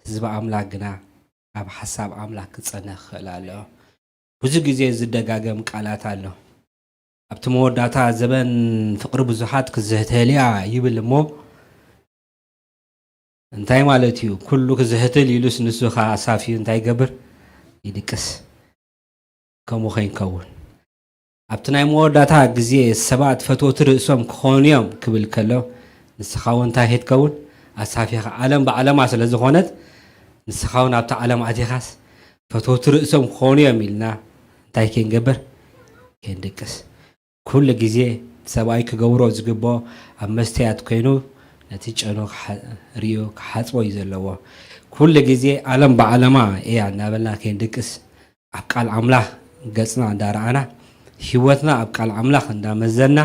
ህዝቢ ኣምላኽ ግና ኣብ ሓሳብ ኣምላኽ ክጸንሕ ክኽእል ኣለዎ። ብዙ ግዜ ዝደጋገም ቃላት ኣሎ። ኣብቲ መወዳእታ ዘበን ፍቕሪ ብዙሓት ክዝህተልያ ይብል እሞ፣ እንታይ ማለት እዩ? ኩሉ ክዝህትል ኢሉስ ንሱ ኸኣ ኣሳፍዩ እንታይ ይገብር? ይድቅስ። ከምኡ ከይንከውን። ኣብቲ ናይ መወዳእታ ግዜ ሰባት ፈተውቲ ርእሶም ክኾኑ እዮም ክብል ከሎ፣ ንስኻ እውን እንታይ ከይትከውን? ኣሳፊኻ ዓለም ብዓለማ ስለ ዝኾነት፣ ንስኻ እውን ኣብታ ዓለም ኣቲኻስ ፈተውቲ ርእሶም ክኾኑ እዮም ኢልና እንታይ ከይንገብር? ከይንድቅስ። ኩሉ ግዜ ሰብኣይ ክገብሮ ዝግብኦ ኣብ መስትያት ኮይኑ ነቲ ጨኑ ክሓ-፣ ርእዩ ክሓጽቦ እዩ ዘለዎ። ኩሉ ግዜ ዓለም ብዓለማ እያ እናበልና ከይንድቅስ፣ ኣብ ቃል ኣምላኽ ገጽና እንዳረኣና፣ ህይወትና ኣብ ቃል ኣምላኽ እንዳመዘና፣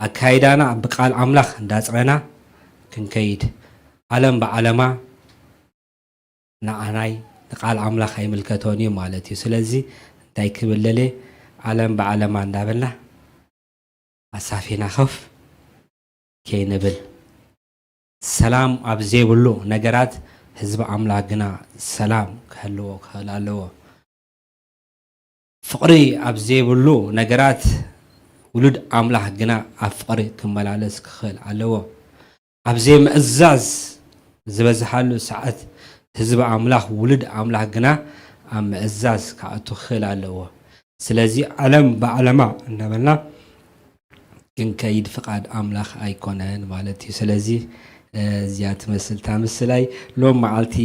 ኣካይዳና ብቃል ኣምላኽ እንዳጽረና ክንከይድ፣ ዓለም ብዓለማ ንዓናይ ንቃል ኣምላኽ ኣይምልከቶን እዩ ማለት እዩ። ስለዚ እንታይ ክብል ደልየ? ዓለም ብዓለማ እንዳበልና ኣሳፊና ኸፍ ከይንብል፣ ሰላም ኣብ ዘይብሉ ነገራት ህዝቢ ኣምላኽ ግና ሰላም ክህልዎ ክኽእል ኣለዎ። ፍቕሪ ኣብ ዘይብሉ ነገራት ውሉድ ኣምላኽ ግና ኣብ ፍቕሪ ክመላለስ ክኽእል ኣለዎ። ኣብ ዘይምእዛዝ ዝበዝሓሉ ሰዓት ህዝቢ ኣምላኽ፣ ውሉድ ኣምላኽ ግና ኣብ ምእዛዝ ክኣቱ ክኽእል ኣለዎ። ስለዚ ዓለም ብዓለማ እናበልና ክንከይድ ፍቓድ ኣምላኽ ኣይኮነን ማለት እዩ። ስለዚ እዚኣ ትመስል እታ ምስላይ ሎም መዓልቲ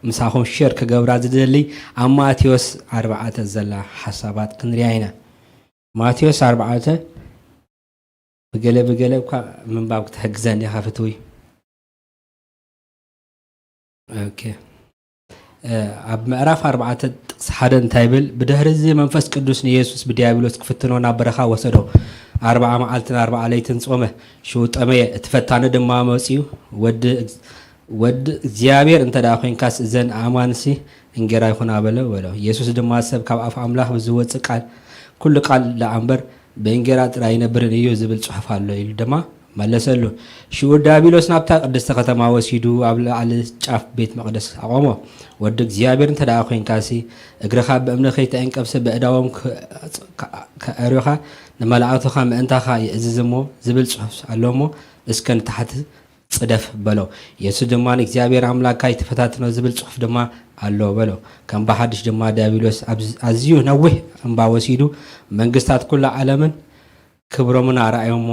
ምሳኹም ሸር ክገብራ ዝደሊ ኣብ ማቴዎስ ኣርባዕተ ዘላ ሓሳባት ክንሪኣ ኢና። ማቴዎስ ኣርባዕተ ብገለ ብገለ እኳ ምንባብ ክትሕግዘኒ ኢኻ ፍትዊ። ኦኬ። ኣብ ምዕራፍ ኣርባዕተ ጥቕሲ ሓደ እንታይ ይብል? ብድሕሪ እዚ መንፈስ ቅዱስ ንየሱስ ብዲያብሎስ ክፍትኖ ናብ በረኻ ወሰዶ። ኣርብዓ መዓልትን ኣርብዓ ለይትን ጾመ፣ ሽው ጠመየ። እቲ ፈታኒ ድማ መጺኡ፣ "ወዲ፣ ወዲ እግዚኣብሔር እንተ ደኣ ኾይንካስ፣ እዘን ኣእማንሲ እንጌራ ይኹና በሎ" በሎ። የሱስ ድማ፣ "ሰብ ካብ ኣፍ ኣምላኽ ብዝወጽእ ቃል ኩሉ ቃል ደኣ እምበር ብእንጌራ ጥራይ ኣይነብርን እዩ ዝብል ጽሑፍ ኣሎ ኢሉ ድማ መለሰሉ። ሽዑ ዲያብሎስ ናብታ ቅድስቲ ከተማ ወሲዱ ኣብ ላዕሊ ጫፍ ቤት መቕደስ ኣቖሞ። ወዲ እግዚኣብሔር እንተ ደኣ ኾይንካሲ፣ እግርኻ ብእምኒ ከይተዕንቀፍሲ ብእዳዎም ከ-፣ ከ-፣ ከዕርዩኻ ንመላእኽቱኻ ምእንታኻ ይእዝዝ እሞ ዝብል ጽሑፍ ኣሎ እሞ፣ እስከ ንታሕቲ ጽደፍ በሎ። የሱስ ድማ ንእግዚኣብሔር ኣምላኽካ ኣይትፈታትኖ ዝብል ጽሑፍ ድማ ኣሎ በሎ። ከም ብሓድሽ ድማ ዲያብሎስ ኣብ ኣዝዩ ነዊሕ እምባ ወሲዱ መንግስታት ኩላ ዓለምን ክብሮምን ኣርኣዮሞ፣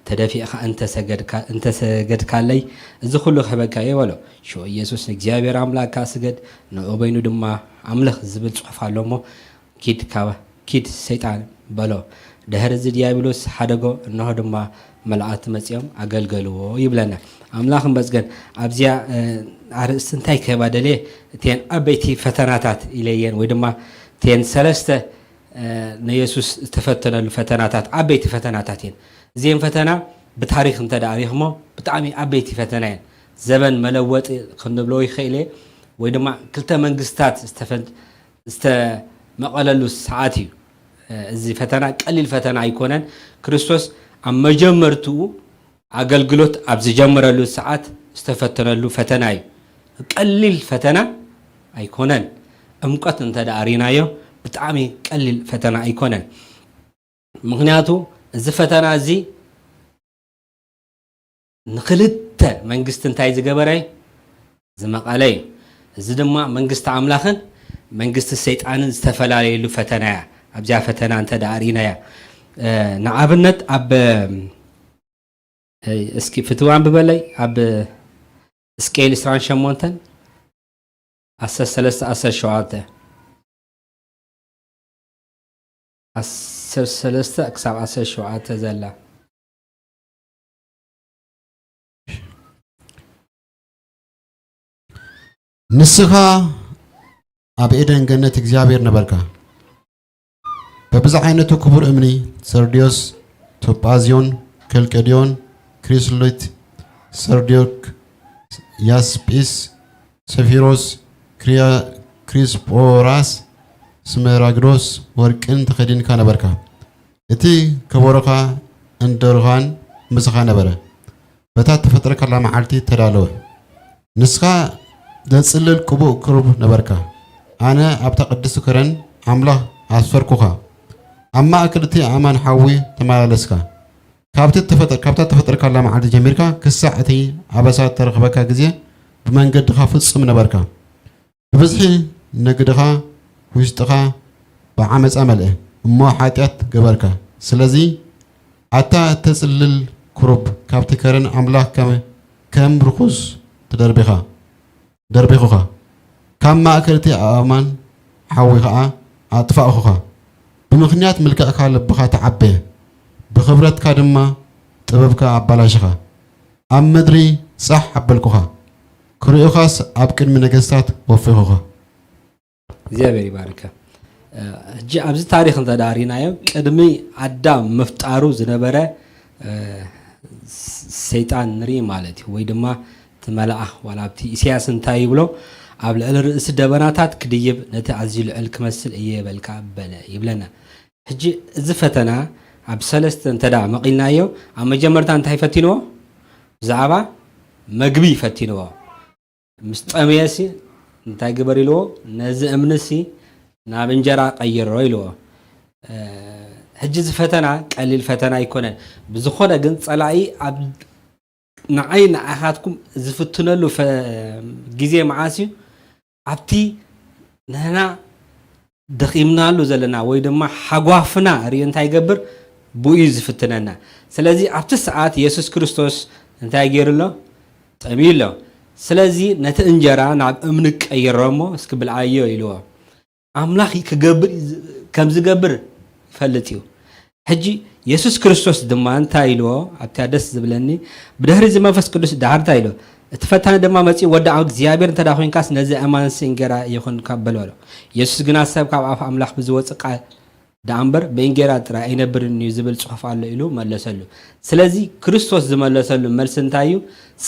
ተደፊእካ እንተሰገድካ-፣ እንተሰገድካለይ እዚ ኩሉ ክህበካ እየ በሎ። ሽዑ ኢየሱስ ንእግዚኣብሔር ኣምላኽካ ስገድ፣ ንኡ በይኑ ድማ ኣምልኽ ዝብል ጽሑፍ ኣሎ እሞ፣ ኪድ ካብ-፣ ኪድ ሰይጣን በሎ። ድሕሪ እዚ ዲያብሎስ ሓደጎ፣ እንሆ ድማ መላእኽቲ መጺኦም ኣገልገልዎ ይብለና። ኣምላኽ እመስገን። ኣብዚኣ፣ እ፣ ኣርእስቲ እንታይ ክህባ ደልየ፣ እተን ዓበይቲ ፈተናታት ኢለየን፣ ወይ ድማ እተን ሰለስተ፣ እ፣ ንየሱስ ዝተፈተነሉ ፈተናታት፣ ዓበይቲ ፈተናታት እየን። እዚአን ፈተና ብታሪኽ እንተ ደኣ ሪኽሞ፣ ብጣዕሚ ዓበይቲ ፈተና እየን። ዘበን መለወጢ ክንብሎ ይኽእል እየ፣ ወይ ድማ ክልተ መንግስታት ዝተፈ-፣ ዝተመቐለሉ ሰዓት እዩ። እዚ ፈተና ቀሊል ፈተና ኣይኮነን። ክርስቶስ ኣብ መጀመርትኡ ኣገልግሎት ኣብ ዝጀመረሉ ሰዓት ዝተፈተነሉ ፈተና እዩ። ቀሊል ፈተና ኣይኮነን። ዕምቆት እንተ ደኣ ሪናዮ ብጣዕሚ ቀሊል ፈተና ኣይኮነን። ምኽንያቱ እዚ ፈተና እዚ ንኽልተ መንግስቲ እንታይ ዝገበረ እዩ? ዝመቐለ እዩ። እዚ ድማ መንግስቲ ኣምላኽን መንግስቲ ሰይጣንን ዝተፈላለየሉ ፈተና እያ። ኣብዚኣ ፈተና እንተ ደኣ ርኢናያ፣ እ፣ ንኣብነት ኣብ፣ እ፣ እስኪ ፍትዋ ኣንብበለይ፣ ኣብ ሕዝቅኤል ዕስራን ሸሞንተን ዓሰርተ ሰለስተ ዓሰርተ ሸውዓተ፣ ዓሰርተ ሰለስተ ክሳብ ዓሰርተ ሸውዓተ ዘላ። ንስኻ ኣብ ኤደን ገነት እግዚኣብሔር ነበርካ። በብዝዓይነቱ ክቡር እምኒ፣ ሰርድዮስ፣ ቶጳዝዮን፣ ከልቀድዮን፣ ክሪሶሊት፣ ሰርድዮክ፣ ያስጲስ፣ ሰፊሮስ፣ ክሪያ-፣ ክሪስጶራስ፣ ስመራግዶስ፣ ወርቅን ተኸዲንካ ነበርካ። እቲ ከበሮኻ እንዶርኻን ምሳኻ ነበረ። በታ እተፈጠርካላ መዓልቲ ተዳለወ። ንስኻ ዘጽልል ቅቡእ ክሩብ ነበርካ። ኣነ ኣብታ ቅድስቲ ከረን ኣምላኽ ኣስፈርኩኻ። ኣብ ማእከል እቲ ኣእማን ሓዊ ተመላለስካ። ካብቲ እተፈጠር-፣ ካብታ እተፈጠርካላ መዓልቲ ጀሚርካ ክሳዕ እቲ ኣበሳ እተረኽበካ ግዜ ብመንገድኻ ፍጹም ነበርካ። ብብዝሒ ነግድኻ ውሽጥኻ ብዓመጻ መልአ፣ እሞ ሓጢኣት ገበርካ። ስለዚ ኣታ እተጽልል ክሩብ፣ ካብቲ ከረን ኣምላኽ ከም፣ ከም ርኹስ ተደርቢኻ፣ ደርቢኹኻ። ካብ ማእከል እቲ ኣእማን ሓዊ ኸኣ ኣጥፋእኹኻ። ብምኽንያት ምልክዕካ ልብኻ ተዓበየ፣ ብኽብረትካ ድማ ጥበብካ ኣባላሽኻ። ኣብ ምድሪ ጻሕ ኣበልኩኻ፣ ክርእዩኻስ ኣብ ቅድሚ ነገስታት ወፊኹኻ። እግዚኣብሔር ይባርካ። እ፣ ሕጂ ኣብዚ ታሪኽ እንተ ደኣ ርኢናዮ፣ ቅድሚ ኣዳም ምፍጣሩ ዝነበረ፣ እ፣ ስ-፣ ሰይጣን ንርኢ ማለት እዩ። ወይ ድማ እቲ መልኣኽ፣ ዋላ ኣብቲ ኢሳያስ እንታይ ይብሎ? "ኣብ ልዕሊ ርእሲ ደበናታት ክድይብ፣ ነቲ ኣዝዩ ልዑል ክመስል እየ በልካ" በለ ይብለና። ሕጂ እዚ ፈተና ኣብ ሰለስተ እንተ ደኣ መቒልናዮ፣ ኣብ መጀመርታ እንታይ ፈቲንዎ? ብዛዕባ መግቢ ፈቲንዎ። ምስ ጠምየሲ እንታይ ግበር ኢልዎ? "ነዚ እምንሲ ናብ እንጀራ ቀይሮ" ኢልዎ። እ፣ ሕጂ እዚ ፈተና ቀሊል ፈተና ኣይኮነን። ብዝኾነ ግን ጸላኢ ኣብ ንዓይ ንዓኻትኩም ዝፍትነሉ ፈ-፣ ግዜ መዓስ እዩ? ኣብቲ ንሕና ደኺምናሉ ዘለና ወይ ድማ ሓጓፍና ርእዩ እንታይ ይገብር? ብኡ እዩ ዝፍትነና። ስለዚ ኣብቲ ሰዓት የሱስ ክርስቶስ እንታይ ገይሩ ኣሎ? ጠምዩ ኣሎ። ስለዚ ነቲ እንጀራ ናብ እምኒ ቀይሮ እሞ እስኪ ብልዓዮ ኢልዎ። ኣምላኽ ክገብር፣ ከም ዝገብር ይፈልጥ እዩ። ሕጂ የሱስ ክርስቶስ ድማ እንታይ ኢልዎ? ኣብታ ደስ ዝብለኒ፣ ብድሕሪ እዚ መንፈስ ቅዱስ ደሓር እንታይ ኢልዎ? እቲ ፈታኒ ድማ መጺኡ፣ "ወዲ እግዚኣብሔር እንተ ደኣ ኾይንካስ ነዚ ኣእማንሲ እንጌራ ይኹንካ" በሎ። የሱስ ግና፣ "ሰብ ካብ ኣፍ ኣምላኽ ብዝወጽእ ቃል ደኣ እምበር ብእንጌራ ጥራይ ኣይነብርን እዩ ዝብል ጽሑፍ ኣሎ" ኢሉ መለሰሉ። ስለዚ ክርስቶስ ዝመለሰሉ መልሲ እንታይ እዩ?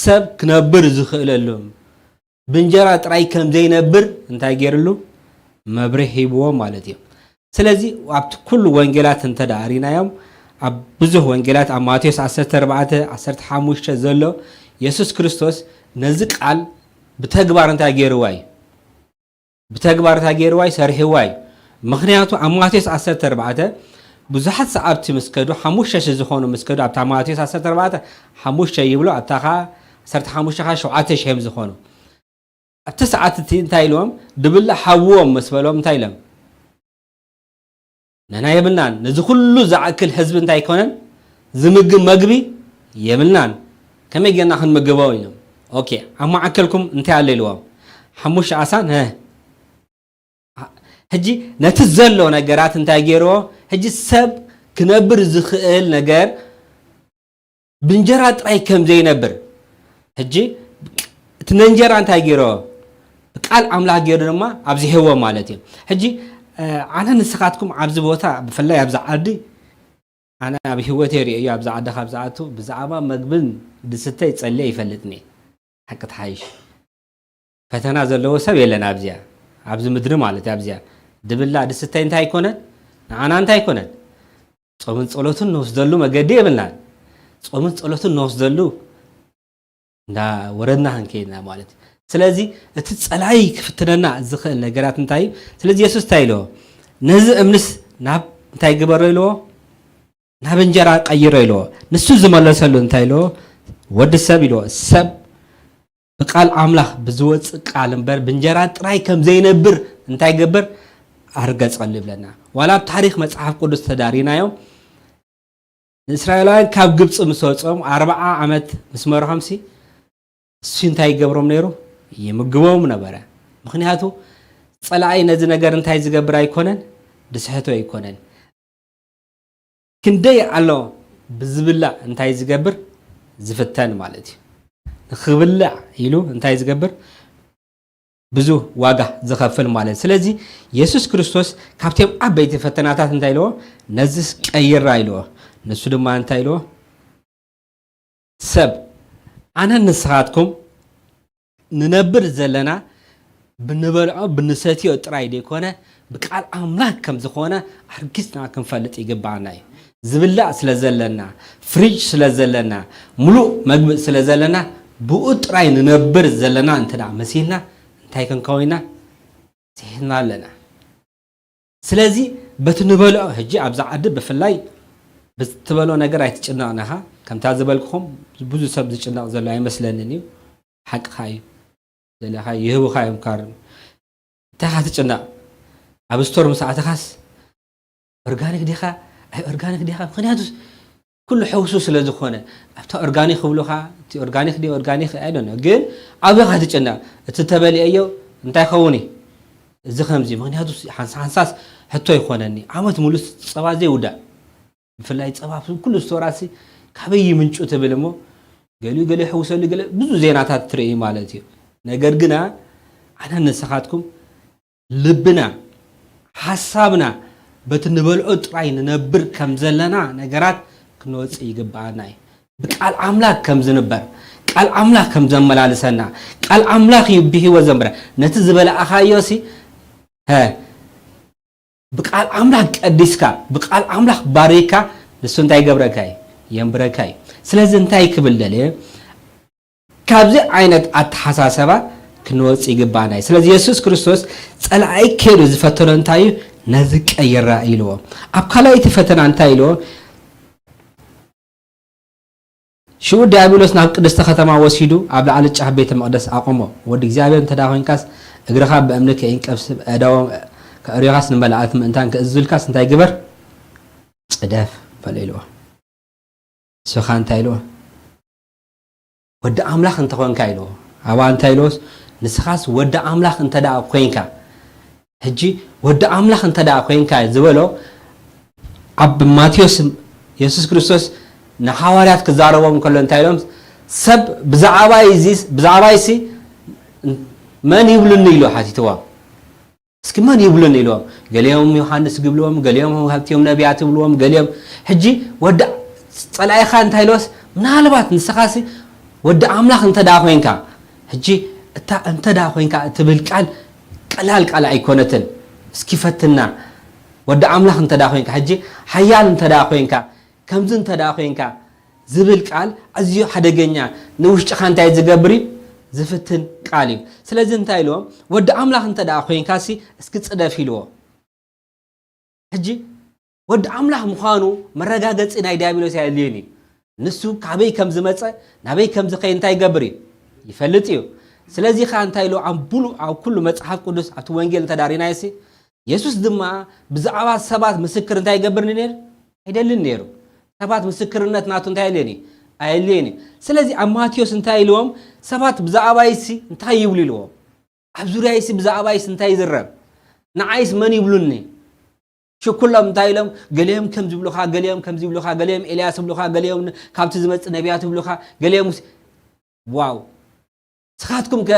ሰብ ክነብር ዝኽእለሉ ብእንጀራ ጥራይ ከም ዘይነብር እንታይ ገይርሉ? መብርሂ ሂብዎ ማለት እዩ። ስለዚ ኣብቲ ኩሉ ወንጌላት እንተ ደኣ ርኢናዮም፣ ኣብ ብዙሕ ወንጌላት፣ ኣብ ማቴዎስ ዓሰርተ ኣርባዕተ፣ ዓሰርተ ሓሙሽተ ዘሎ፣ የሱስ ክርስቶስ ነዚ ቃል ብተግባር እንታይ ገይርዋ እዩ? ብተግባር እንታይ ገይርዋ እዩ? ሰሪሕዋ እዩ። ምኽንያቱ ኣብ ማቴዎስ ዓሰርተ ኣርባዕተ ብዙሓት ሰዓብቲ ምስ ከዱ፣ ሓሙሽተ ሽሕ ዝኾኑ ምስ ከዱ፣ ኣብታ ማቴዎስ ዓሰርተ ኣርባዕተ ሓሙሽተ ይብሎ፣ ኣብታ ኸዓ ዓሰርተ ሓሙሽተ ኸዓ ሸውዓተ ሽሕ እዮም ዝኾኑ። ኣብቲ ሰዓት እቲ እንታይ ኢልዎም? ድብላ ሓውዎም ምስ በሎም እንታይ ኢሎም? ንሕና የብልናን፣ ነዚ ኩሉ ዝኣክል ህዝቢ እንታይ ኣይኮነን ዝምግብ መግቢ የብልናን፣ ከመይ ጌርና ክንምግቦ? ኢሎም። ኦኬ፣ ኣብ መዓከልኩም እንታይ ኣሎ? ኢልዎም። ሓሙሽተ ዓሳን፣ ሀ። ሕጂ ነቲ ዘሎ ነገራት እንታይ ገይርዎ? ሕጂ ሰብ ክነብር ዝኽእል ነገር ብእንጀራ ጥራይ ከም ዘይነብር፣ ሕጂ እቲ ነንጀራ እንታይ ገይርዎ? ብቃል ኣምላኽ ገይሩ ድማ ኣብዚሕዎ ማለት እዩ። ሕጂ፣ እ፣ ኣነ ንስኻትኩም ኣብዚ ቦታ፣ ብፍላይ ኣብዚ ዓዲ፣ ኣነ ኣብ ህይወተይ ርእየዮ፣ ኣብዚ ዓዲ ካብ ዝኣቱ ብዛዕባ መግብን ድስተ ይጸልየ ይፈልጥኒ። ሓቂ ትሓይሽ። ፈተና ዘለዎ ሰብ የለን ኣብዚኣ፣ ኣብዚ ምድሪ ማለት እዩ። ኣብዚኣ ድብላ ድስተ እንታይ ኣይኮነን፣ ንዓና እንታይ ኣይኮነን። ጾምን ጸሎትን ንወስደሉ መገዲ የብልናን። ጾምን ጸሎትን ንወስደሉ እንዳ ወረድና ክንከይድና ማለት እዩ። ስለዚ እቲ ጸላኢ ክፍትነና ዝኽእል ነገራት እንታይ እዩ? ስለዚ የሱስ እንታይ ኢልዎ? ነዚ እምንስ ናብ እንታይ ግበሮ ኢልዎ? ናብ እንጀራ ቀይሮ ኢልዎ። ንሱ ዝመለሰሉ እንታይ ኢልዎ? ወዲ ሰብ ኢልዎ። ሰብ ብቃል ኣምላኽ ብዝወጽእ ቃል እምበር ብእንጀራ ጥራይ ከም ዘይነብር እንታይ ገብር? ኣርገጸሉ ይብለና። ዋላ ኣብ ታሪኽ መጽሓፍ ቅዱስ ተዳሪናዮም ንእስራኤላውያን ካብ ግብጺ ምስ ወጾም ኣርብዓ ዓመት ምስ መርሖምሲ እሱ እንታይ ይገብሮም ነይሩ? ይምግቦም ነበረ። ምኽንያቱ ጸላኢ ነዚ ነገር እንታይ ዝገብር ኣይኮነን? ድስሕቶ ኣይኮነን። ክንደይ ኣሎ ብዝብላዕ እንታይ ዝገብር? ዝፍተን ማለት እዩ። ንኽብላዕ ኢሉ እንታይ ዝገብር? ብዙ ዋጋ ዝኸፍል ማለት። ስለዚ የሱስ ክርስቶስ ካብቶም ዓበይቲ ፈተናታት እንታይ ኢልዎ? ነዚስ ቀይራ ኢልዎ። ንሱ ድማ እንታይ ኢልዎ? ሰብ ኣነን ንስኻትኩም ንነብር ዘለና ብንበልዖ ብንሰትዮ ጥራይ ዘይኮነ ብቃል ኣምላኽ ከም ዝኾነ ኣርጊጽና ክንፈልጥ ይግባኣና እዩ። ዝብላዕ ስለ ዘለና፣ ፍሪጅ ስለ ዘለና፣ ምሉእ መግቢ ስለ ዘለና ብኡ ጥራይ ንነብር ዘለና እንተ ደኣ መሲልና እንታይ ክንከውን ኢና? ስሒትና ኣለና። ስለዚ በቲ ንበልዖ ሕጂ ኣብዛ ዓዲ ብፍላይ ብትበሎ ነገር ኣይትጭነቕን ኢኻ። ከምታ ዝበልኩኹም ብዙ ሰብ ዝጭነቕ ዘሎ ኣይመስለንን እዩ። ሓቅኻ እዩ። ዘለኻ ይህቡኻ እዮም ካርድ። እንታይ ኢኻ ትጭነቕ? ኣብ ስቶር ምስ ኣተኻስ ኦርጋኒክ ዲኻ ኣይ ኦርጋኒክ ዲኻ? ምኽንያቱስ ኩሉ ሕውሱ ስለ ዝኾነ ኣብታ ኦርጋኒክ ክብሉኻ እቲ ኦርጋኒክ ድዩ ኦርጋኒክ ኣይደነ ግን ኣብኻ ትጭነቕ። እቲ ተበሊዐዮ እንታይ ኸውን እዩ? እዚ ከምዚ ምኽንያቱ ሓንሳ ሓንሳስ ሕቶ ይኾነኒ ዓመት ሙሉ ጸባ ዘይውዳእ ብፍላይ ጸባ ኩሉ ስቶራሲ ካበይ ይምንጩ ትብል እሞ ገሊኡ ገለ ይሕውሰሉ ገለ ብዙ ዜናታት ትርኢ ማለት እዩ። ነገር ግና ኣነ ንስኻትኩም ልብና ሓሳብና በቲ ንበልዖ ጥራይ ንነብር ከም ዘለና ነገራት ክንወፅእ ይግብኣና እዩ። ብቃል ኣምላክ ከም ዝንበር ቃል ኣምላክ ከም ዘመላልሰና ቃል ኣምላክ እዩ ብህይወት ዘንብረ ነቲ ዝበላእኻዮ ሲ ሀ ብቃል ኣምላክ ቀዲስካ ብቃል ኣምላክ ባሪካ ንሱ እንታይ ይገብረካ እዩ የንብረካ እዩ። ስለዚ እንታይ ክብል ደልየ ካብዚ ዓይነት ኣተሓሳሰባ ክንወፅእ ይግባኣና እዩ። ስለዚ የሱስ ክርስቶስ ፀላኢ ከይዱ ዝፈተኖ እንታይ እዩ? ነዚ ቀይራ ኢልዎ። ኣብ ካልኣይቲ ፈተና እንታይ ኢልዎ? ሽዑ ዲያብሎስ ናብ ቅድስቲ ከተማ ወሲዱ ኣብ ላዕሊ ጫፍ ቤተ መቕደስ ኣቆሞ። ወዲ እግዚኣብሔር እንተ ደኣ ኮይንካስ እግርኻ ብእምኒ ከይንቀብስብ ኣእዳዎም ከእርዮኻስ ንመላእክት ምእንታን ክእዝዙልካስ እንታይ ግበር? ጽደፍ በሎ ኢልዎ። ንስኻ እንታይ ኢልዎ? ወዲ ኣምላኽ እንተኾንካ ኢልዎ። ኣብኣ እንታይ ኢልዎስ? ንስኻስ ወዲ ኣምላኽ እንተ ደኣ ኮይንካ፣ ሕጂ ወዲ ኣምላኽ እንተ ደኣ ኮይንካ ዝበሎ ኣብ ማቴዎስ የሱስ ክርስቶስ ንሓዋርያት ክዛረቦም ከሎ እንታይ ኢሎም? ሰብ ብዛዕባይ እዚ ብዛዕባይሲ መን ይብሉኒ ኢሉ ሓቲትዎም። እስኪ መን ይብሉኒ ኢልዎም። ገሊኦም ዮሃንስ ይብልዎም፣ ገሊኦም ሃብትዮም ነቢያት ይብልዎም፣ ገሊኦም ሕጂ ወዲ ጸላኢኻ እንታይ ኢልዎስ ምናልባት ንስኻሲ ወዲ ኣምላኽ እንተ ደኣ ኮይንካ ሕጂ እታ እንተ ደኣ ኮይንካ እትብል ቃል ቀላል ቃል ኣይኮነትን። እስኪ ፈትና ወዲ ኣምላኽ እንተ ደኣ ኮይንካ፣ ሕጂ ሓያል እንተ ደኣ ኮይንካ፣ ከምዚ እንተ ደኣ ኮይንካ ዝብል ቃል ኣዝዩ ሓደገኛ፣ ንውሽጥኻ እንታይ ዝገብር እዩ? ዝፍትን ቃል እዩ። ስለዚ እንታይ ኢልዎ? ወዲ ኣምላኽ እንተ ደኣ ኮይንካሲ እስኪ ጽደፍ ኢልዎ። ሕጂ ወዲ ኣምላኽ ምዃኑ መረጋገጺ ናይ ዲያብሎስ ኣየድልዮን እዩ። ንሱ ካበይ ከም ዝመጸ፣ ናበይ ከም ዝኸይድ እንታይ ይገብር እዩ? ይፈልጥ እዩ። ስለዚ ኸኣ እንታይ ኢሉ ኣብ ብሉ-፣ ኣብ ኩሉ መጽሓፍ ቅዱስ ኣብቲ ወንጌል እንተ ዳሪናዮሲ፣ የሱስ ድማ ብዛዕባ ሰባት ምስክር እንታይ ይገብር ነይሩ? ኣይደልን ነይሩ። ሰባት ምስክርነት ናቱ እንታይ የድልዮን እዩ? ኣየድልዮን እዩ። ስለዚ ኣብ ማቴዎስ እንታይ ኢልዎም? ሰባት ብዛዕባይሲ እንታይ ይብሉ ኢልዎም? ኣብ ዙርያይሲ ብዛዕባይስ እንታይ ይዝረብ? ንዓይስ መን ይብሉኒ? ሽኩሎም እንታይ ኢሎም? ገሊኦም ከም ዝብሉኻ፣ ገሊኦም ከም ዝብሉኻ፣ ገሊኦም ኤልያስ ይብሉኻ፣ ገሊኦም ካብቲ ዝመጽእ ነቢያት ይብሉኻ፣ ገሊኦም ውስ-፣ ዋው! ስኻትኩም ከ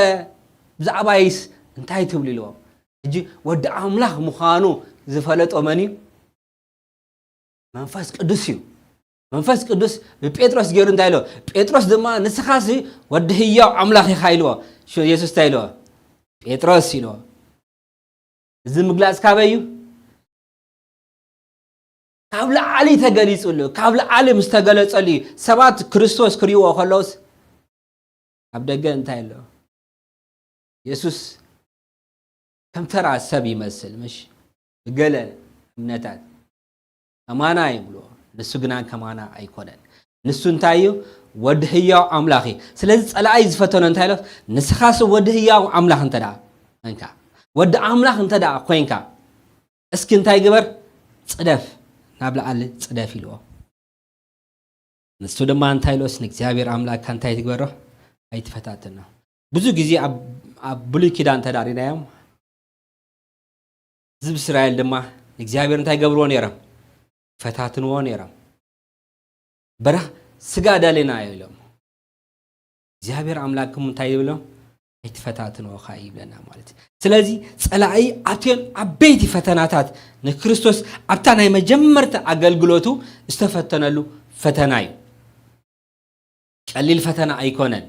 ብዛዕባይስ እንታይ ትብሉ ኢልዎም? ሕጂ ወዲ ኣምላኽ ምዃኑ ዝፈለጦ መን እዩ? መንፈስ ቅዱስ እዩ። መንፈስ ቅዱስ ብጴጥሮስ ገይሩ እንታይ ኢልዎ? ጴጥሮስ ድማ ንስኻሲ ወዲ ህያው ኣምላኽ ኢኻ ኢልዎ። ሽ-፣ የሱስ እንታይ ኢልዎ? ጴጥሮስ ኢልዎ። እዚ ምግላጽ ካበይ እዩ? ካብ ላዕሊ ተገሊጹሉ። ካብ ላዕሊ ምስ ተገለጸሉ እዩ። ሰባት ክርስቶስ ክርእይዎ ከለውስ ኣብ ደገ እንታይ ኣሎ? የሱስ ከም ተራ ሰብ ይመስል፣ ምሽ? ብገለ እምነታት ከማና ይብልዎ፣ ንሱ ግና ከማና ኣይኮነን። ንሱ እንታይ እዩ? ወዲ ህያው ኣምላኽ እዩ። ስለዚ ጸላኢ ዝፈተኖ እንታይ ኢሎ? ንስኻስ ወዲ ህያው ኣምላኽ እንተ ደኣ ኮንካ፣ ወዲ ኣምላኽ እንተ ደኣ ኮንካ፣ እስኪ እንታይ ግበር? ጽደፍ፣ ናብ ላዕሊ ጽደፍ ኢልዎ። ንሱ ድማ እንታይ ኢሎስ ንእግዚኣብሔር ኣምላክካ እንታይ ትግበሮ? ኣይትፈታትኖ። ብዙ ግዜ ኣብ፣ ኣብ ብሉይ ኪዳን ተዳሪናዮም፣ ህዝቢ እስራኤል ድማ ንእግዚኣብሔር እንታይ ገብርዎ ነይሮም? ፈታትንዎ ነይሮም። በረኽ ስጋ ደሊና ኢሎም። እግዚኣብሔር ኣምላክኩም እንታይ ይብሎም? ኣይትፈታትንዎ ኸኣ ይብለና ማለት እዩ። ስለዚ ጸላኢ ኣብተን ዓበይቲ ፈተናታት ንክርስቶስ ኣብታ ናይ መጀመርታ ኣገልግሎቱ ዝተፈተነሉ ፈተና እዩ። ቀሊል ፈተና ኣይኮነን።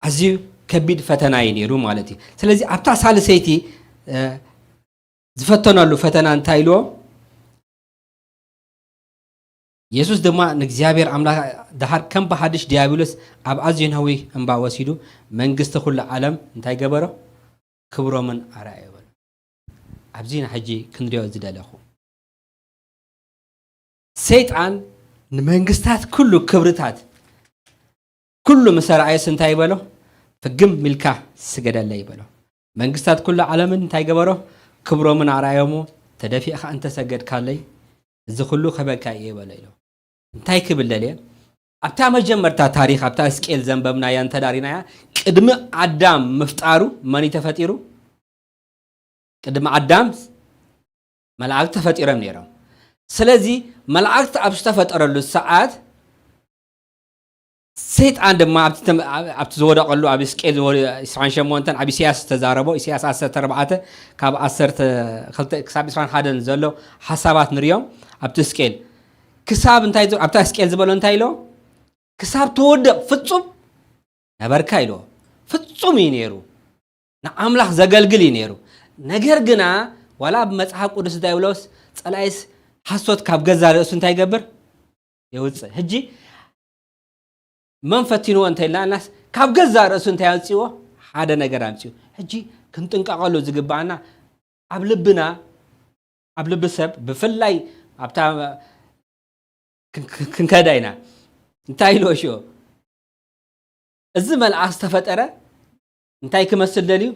ኣዝዩ ከቢድ ፈተና እዩ ነይሩ ማለት እዩ። ስለዚ ኣብታ ሳልሰይቲ፣ እ፣ ዝፈተነሉ ፈተና እንታይ ኢልዎ? የሱስ ድማ ንእግዚኣብሔር ኣምላኽ ደሓር ከም ብሓድሽ ዲያብሎስ ኣብ ኣዝዩ ነዊህ እምባ ወሲዱ መንግስቲ ኩሉ ዓለም እንታይ ገበሮ? ክብሮምን ኣርኣዮ በሎ። ኣብዚ ንሕጂ ክንሪኦ ዝደለኹ፣ ሰይጣን ንመንግስታት ኩሉ ክብርታት ኩሉ ምስ ኣርኣየስ እንታይ ይበሎ? ፍግም ኢልካ ስገደለይ ይበሎ። መንግስታት ኩሉ ዓለምን እንታይ ገበሮ? ክብሮምን ኣርኣዮሞ፣ ተደፊእኻ እንተሰገድካለይ እዚ ኩሉ ክህበካ እየ ይበሎ ኢሎ። እንታይ ክብል ደልየ? ኣብታ መጀመርታ ታሪኽ፣ ኣብታ እስቄል ዘንበብናያ እንተዳሪናያ፣ ቅድሚ ኣዳም ምፍጣሩ መን እዩ ተፈጢሩ? ቅድሚ ኣዳም መላእክት ተፈጢሮም ነይሮም። ስለዚ መላእክት ኣብ ዝተፈጠረሉ ሰዓት ሰይጣን ድማ ኣብቲ ተም-፣ ኣብ-፣ ኣብቲ ዝወደቐሉ ኣብ እስቄል ዝወ-፣ ዕስራን ሸሞንተን ኣብ ኢሳያስ ዝተዛረቦ፣ ኢሳያስ ዓሰርተ ኣርባዕተ ካብ ዓሰርተ ክልተ ክሳብ ዕስራን ሓደን ዘሎ ሓሳባት ንሪኦም። ኣብቲ እስቄል ክሳብ እንታይ ዝ-፣ ኣብታ እስቄል ዝበሎ እንታይ ኢሎ? ክሳብ ትወድቕ ፍጹም ነበርካ ኢልዎ። ፍጹም እዩ ነይሩ። ንኣምላኽ ዘገልግል እዩ ነይሩ። ነገር ግና ዋላ ኣብ መጽሓፍ ቅዱስ እንታይ ይብሎስ፣ ጸላኢስ ሓሶት ካብ ገዛ ርእሱ እንታይ ይገብር? የውጽእ። ሕጂ መን ፈቲንዎ እንተ ኢልና፣ እናስ ካብ ገዛ ርእሱ እንታይ ኣምጺዎ? ሓደ ነገር ኣምጺኡ። ሕጂ ክንጥንቀቐሉ ዝግባኣና ኣብ ልብና፣ ኣብ ልቢ ሰብ ብፍላይ ኣብታ ክን-፣ ክን-፣ ክንከዳ ኢና። እንታይ ኢልዎ ሽዑ? እዚ መልኣኽ ዝተፈጠረ እንታይ ክመስል ደልዩ?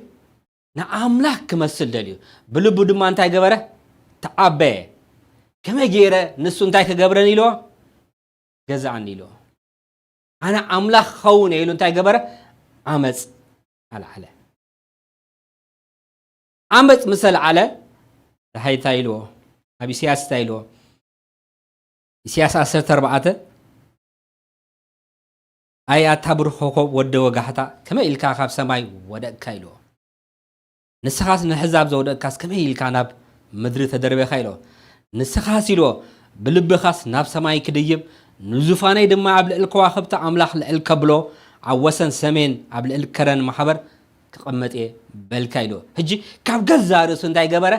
ንኣምላኽ ክመስል ደልዩ። ብልቡ ድማ እንታይ ገበረ? ተዓበየ። ከመይ ገይረ ንሱ እንታይ ክገብረን ኢልዎ? ገዛኣኒ ኢልዎ። ኣነ ኣምላኽ ክኸውን እየ ኢሉ እንታይ ገበረ? ዓመፅ ኣልዓለ። ዓመፅ ምስ ኣልዓለ፣ ደሓይ እንታይ ኢልዎ? ኣብ ኢሳያስ እንታይ ኢልዎ? ኢሳያስ ዓሰርተ ኣርባዕተ፣ ኣይ ኣታ ብሩኽ ኮኾብ ወዲ ወጋሕታ፣ ከመይ ኢልካ ካብ ሰማይ ወደቅካ ኢልዎ። ንስኻስ ንኣሕዛብ ዘውደቅካስ ከመይ ኢልካ ናብ ምድሪ ተደርበኻ ኢልዎ። ንስኻስ ኢልዎ፣ ብልብኻስ ናብ ሰማይ ክድይብ፣ ንዙፋነይ ድማ ኣብ ልዕሊ ከዋኽብቲ ኣምላኽ ልዕል ከብሎ፣ ኣብ ወሰን ሰሜን ኣብ ልዕሊ ከረን ማሕበር ክቕመጥ እየ በልካ ኢልዎ። ሕጂ ካብ ገዛ ርእሱ እንታይ ገበረ?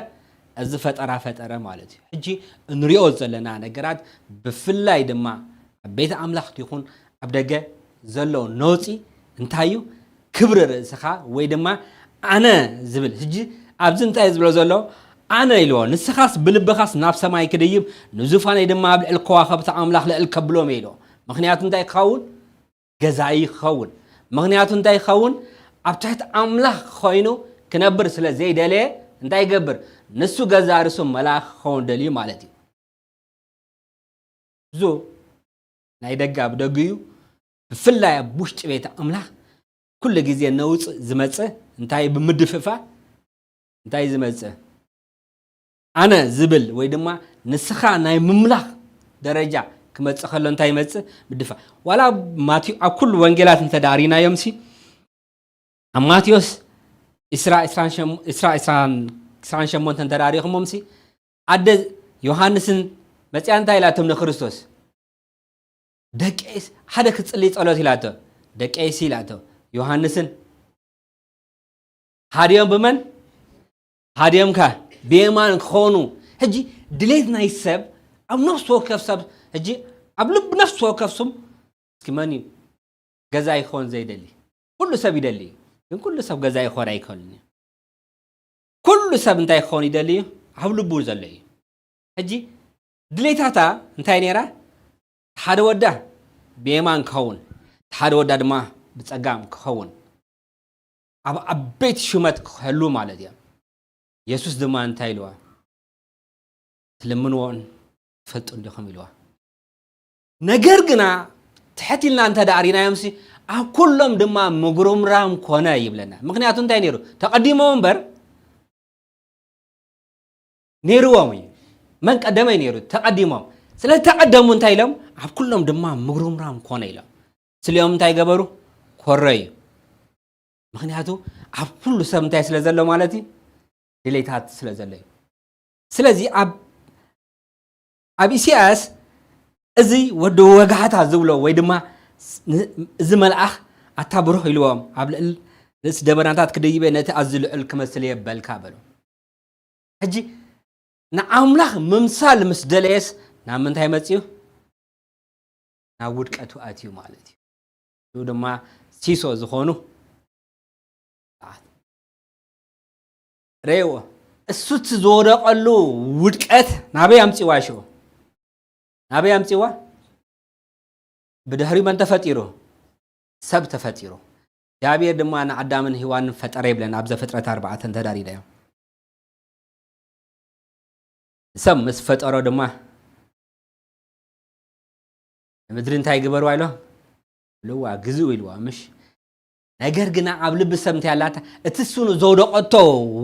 እዚ ፈጠራ ፈጠረ ማለት እዩ። ሕጂ እንሪኦ ዘለና ነገራት ብፍላይ ድማ ኣብ ቤት ኣምላኽ ይኹን ኣብ ደገ ዘሎ ነውጺ እንታይ እዩ? ክብሪ ርእስኻ ወይ ድማ ኣነ ዝብል። ሕጂ ኣብዚ እንታይ ዝብሎ ዘሎ? ኣነ ኢልዎ። ንስኻስ ብልብኻስ ናብ ሰማይ ክድይብ ንዙፋነይ ድማ ኣብ ልዕሊ ከዋኸብቲ ኣምላኽ ልዕል ከብሎም እየ ኢልዎ። ምኽንያቱ እንታይ ክኸውን? ገዛኢ ክኸውን። ምኽንያቱ እንታይ ክኸውን? ኣብ ትሕቲ ኣምላኽ ኮይኑ ክነብር ስለ ዘይደለየ እንታይ ይገብር? ንሱ ገዛ ርእሱ መልኣኽ ክኸውን ደልዩ ማለት እዩ። ብዙ ናይ ደገ ኣብ ደጉ እዩ። ብፍላይ ኣብ ውሽጢ ቤት ኣምላኽ ኩሉ ግዜ ነውጽእ ዝመጽእ እንታይ ብምድፍፋ እንታይ ዝመጽእ? ኣነ ዝብል ወይ ድማ ንስኻ ናይ ምምላኽ ደረጃ ክመጽእ ከሎ እንታይ ይመጽእ? ምድፋ። ዋላ ኣብ ማቴዎ-፣ ኣብ ኩሉ ወንጌላት እንተዳሪናዮም ሲ፣ ኣብ ማቴዎስ ዕስራ፣ ዕስራን ሸም-፣ ዕስራ፣ ዕስራን፣ ዕስራን ሸሞንተን ተዳሪኹሞም ሲ፣ ኣደ ዮሃንስን መጺኣ እንታይ ኢላቶም ንክርስቶስ? "ደቀይስ" ሓደ ክጽሊ ጸሎት ኢላቶ። "ደቀይሲ" ኢላቶ። ዮሃንስን ሃድዮም ብመን? ሃድዮም ከ ብየማን ክኾኑ። ሕጂ ድሌት ናይ ሰብ ኣብ ነፍሲ ወከፍ ሰብ፣ ሕጂ ኣብ ልብ ነፍሲ ወከፍ ስም እስኪ መን እዩ ገዛኢ ክኾን ዘይደሊ? ኩሉ ሰብ ይደሊ እዩ። ግን ኩሉ ሰብ ገዛኢ ክኾን ኣይክእልን እዩ። ኩሉ ሰብ እንታይ ክኾን ይደሊ እዩ? ኣብ ልቡ ዘሎ እዩ። ሕጂ ድሌታታ እንታይ ነይራ? ሓደ ወዳ ብየማን ክኸውን፣ ሓደ ወዳ ድማ ብጸጋም ክኸውን፣ ኣብ ዓበይቲ ሹመት ክህሉ ማለት እዮም። የሱስ ድማ እንታይ ኢልዋ? "ትልምንዎን ትፈልጡ እንዲኹም" ኢልዋ። ነገር ግና ትሕት ኢልና እንተ ደኣ ርኢናዮምሲ፣ "ኣብ ኩሎም ድማ ምጉርምራም ኮነ" ይብለና። ምኽንያቱ እንታይ ነይሩ? ተቐዲሞም እምበር ነይርዎም እዩ። መን ቀደመ እዩ ነይሩ? ተቐዲሞም። ስለ ተቐደሙ እንታይ ኢሎም? "ኣብ ኩሎም ድማ ምጉርምራም ኮነ" ኢሎም። ስሊኦም እንታይ ገበሩ? ኮረዩ። ምኽንያቱ ኣብ ኩሉ ሰብ እንታይ ስለ ዘሎ ማለት እዩ? ድሌታት ስለ ዘሎ እዩ። ስለዚ ኣብ፣ ኣብ ኢሳያስ እዚ ወዲ ወጋሕታ ዝብሎ ወይ ድማ ስ-፣ ን-፣ እዚ መልኣኽ ኣታ ብሩኽ ኢልዎም፣ ኣብ ልዕሊ ርእሲ ደበናታት ክድይበ ነቲ ኣዝዩ ልዑል ክመስል እየ በልካ በሎ። ሕጂ ንኣምላኽ ምምሳል ምስ ደለየስ ናብ ምንታይ መጺኡ? ናብ ውድቀቱ ኣትዩ ማለት እዩ። ንሱ ድማ ሲሶ ዝኾኑ ረእይዎ። እሱ እቲ ዝወደቐሉ ውድቀት ናበይ ኣምጺዋ ሽዑ? ናበይ ኣምጺዋ? ብድሕሪኡ መን ተፈጢሩ? ሰብ ተፈጢሩ። እግዚኣብሔር ድማ ንኣዳምን ሄዋንን ፈጠረ ይብለና ኣብ ዘፍጥረት ኣርባዕተ እንተዳሪናዮ። ሰብ ምስ ፈጠሮ ድማ ንምድሪ እንታይ ግበርዋ ኢሎ? ብልዋ፣ ግዝኡ ኢልዋ፣ ምሽ? ነገር ግና ኣብ ልቢ ሰብ እንታይ ኣላታ? እቲ እሱ ዘውደቐቶ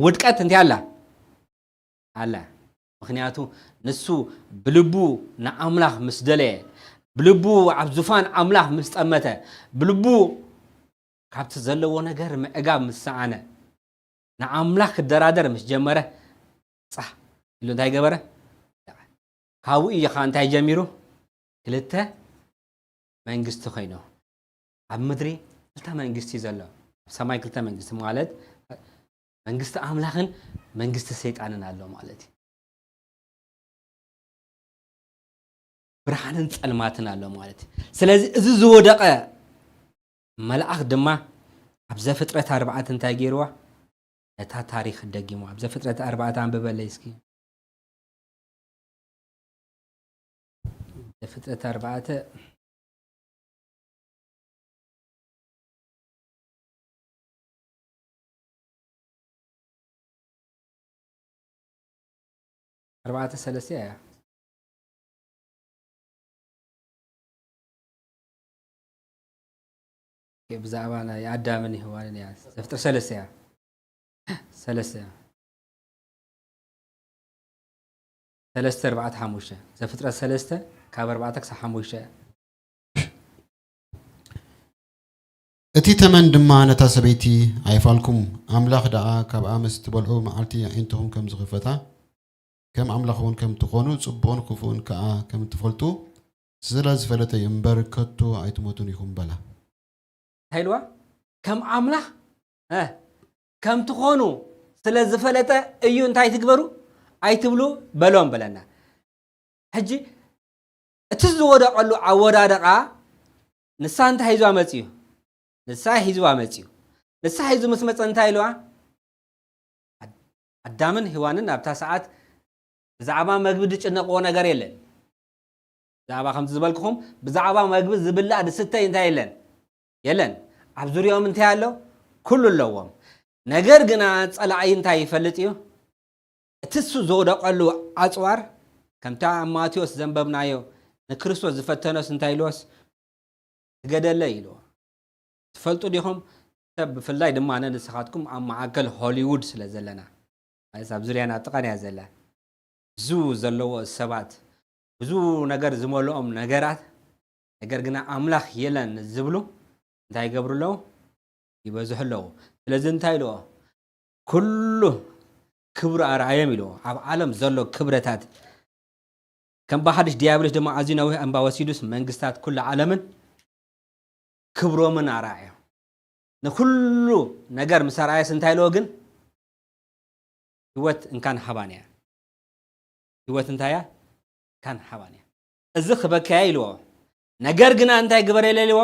ውድቀት እንታይ ኣላ? ኣላ። ምኽንያቱ ንሱ ብልቡ ንኣምላኽ ምስ ደለየ፣ ብልቡ ኣብ ዙፋን ኣምላኽ ምስ ጠመተ፣ ብልቡ ካብቲ ዘለዎ ነገር ምዕጋብ ምስ ሰኣነ፣ ንኣምላኽ ክደራደር ምስ ጀመረ፣ ጻሕ ኢሉ እንታይ ገበረ? ካብኡ እዩ ኸዓ እንታይ ጀሚሩ? ክልተ መንግስቲ ኮይኑ። ኣብ ምድሪ ክልተ መንግስቲ ዘሎ። ኣብ ሰማይ ክልተ መንግስቲ ማለት መንግስቲ ኣምላኽን መንግስቲ ሰይጣንን ኣሎ ማለት እዩ። ብርሃንን ጸልማትን ኣሎ ማለት እዩ። ስለዚ እዚ ዝወደቐ መልኣኽ ድማ ኣብ ዘፍጥረት ኣርባዕተ እንታይ ገይርዋ? ነታ ታሪኽ ደጊሞ። ኣብ ዘፍጥረት ኣርባዕተ ኣንብበለይ እስኪ። ዘፍጥረት ኣርባዕተ ኣርባዕተ ሰለስተ እያ። ብዛዕባ ናይ ኣዳምን ሄዋንን እያ። ዘፍጥረት ሰለስተ እያ። ሰለስተ እያ። ሰለስተ ኣርባዕተ ሓሙሽተ። ዘፍጥረት ሰለስተ ካብ ኣርባዕተ ክሳብ ሓሙሽተ። እቲ ተመን ድማ ነታ ሰበይቲ ኣይፋልኩም፣ ኣምላኽ ደኣ ካብኣ ምስ ትበልዑ መዓልቲ ኣዒንትኹም ከም ዝኽፈታ፣ ከም ኣምላኽ እውን ከም ትኾኑ፣ ጽቡቕን ክፉእን ከኣ ከም ትፈልጡ ስለ ዝፈለጠ እዩ እምበር፣ ከቶ ኣይትሞቱን ኢኹም በላ። እንታይ ኢልዋ? ከም ኣምላኽ፣ እ፣ ከም ትኾኑ ስለ ዝፈለጠ እዩ እንታይ ትግበሩ ኣይትብሉ በሎም በለና። ሕጂ እቲ ዝወደቐሉ ኣወዳድቓ ንሳ እንታይ ሒዝዋ መጺኡ? ንሳ ሒዝዋ መጺኡ። ንሳ ሒዙ ምስ መጸ እንታይ ኢልዋ? ኣዳምን ሄዋንን ኣብታ ሰዓት ብዛዕባ መግቢ ዝጭነቕዎ ነገር የለን። ብዛዕባ ከምቲ ዝበልኩኹም ብዛዕባ መግቢ ዝብላዕ ዝስተይ እንታይ የለን? የለን። ኣብ ዙሪኦም እንታይ ኣሎ? ኩሉ ኣለዎም። ነገር ግና ጸላኢ እንታይ ይፈልጥ እዩ? እቲ እሱ ዝወደቐሉ ኣጽዋር ከምቲ ኣብ ማቴዎስ ዘንበብናዮ ንክርስቶስ ዝፈተኖስ እንታይ ኢልዎስ? ስገደለይ ኢልዎ። ትፈልጡ ዲኹም? ሰብ ብፍላይ ድማ ንስኻትኩም ኣብ ማእከል ሆሊውድ ስለ ዘለና ማለት ኣብ ዙርያና ኣብ ጥቓና እያ ዘላ። ብዙ ዘለዎ ሰባት ብዙ ነገር ዝመልኦም ነገራት ነገር ግና ኣምላኽ የለን ዝብሉ እንታይ ይገብሩ ኣለዉ? ይበዝሑ ኣለዉ። ስለዚ እንታይ ኢልዎ? ኩሉ ክብሩ ኣርኣዮም ኢልዎ። ኣብ ዓለም ዘሎ ክብረታት ከም ብሓድሽ ዲያብሎስ ድማ ኣዝዩ ነዊሕ እምባ ወሲዱስ መንግስታት ኩሉ ዓለምን ክብሮምን ኣርኣዮም። ንኩሉ ነገር ምስ ኣርኣየስ እንታይ ኢልዎ ግን? ህይወት እንካን ሃባን እያ። ህይወት እንታይ እያ? እንካን ሃባን እያ። እዚ ክበክያ ኢልዎ። ነገር ግና እንታይ ግበረለ ኢልዎ?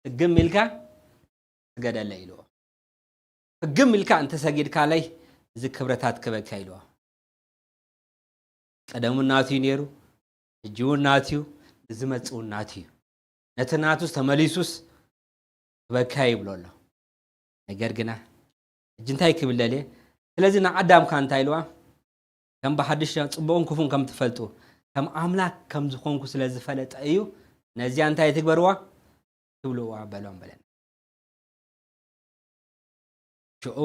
ህግም ኢልካ ስገደለ ኢልዎ። ህግም ኢልካ እንተሰጊድካለይ እዚ ክብረታት ክበካ ኢልዎ። ቀደሙ ናቱ እዩ ነይሩ፣ ሕጂ እውን ናቱ እዩ፣ ንዝመጽእ እውን ናቱ እዩ። ነቲ ናቱስ ተመሊሱስ ክበካ ይብሎ ኣሎ። ነገር ግና ሕጂ እንታይ ክብል ደልየ? ስለዚ ንኣዳምካ እንታይ ኢልዋ? ከም ብሓድሽ ጽቡቕን ክፉን ከም ትፈልጡ ከም ኣምላክ ከም ዝኾንኩ ስለ ዝፈለጠ እዩ። ነዚኣ እንታይ ትግበርዋ? ትብልዋ በሎም በለና። ሽዑ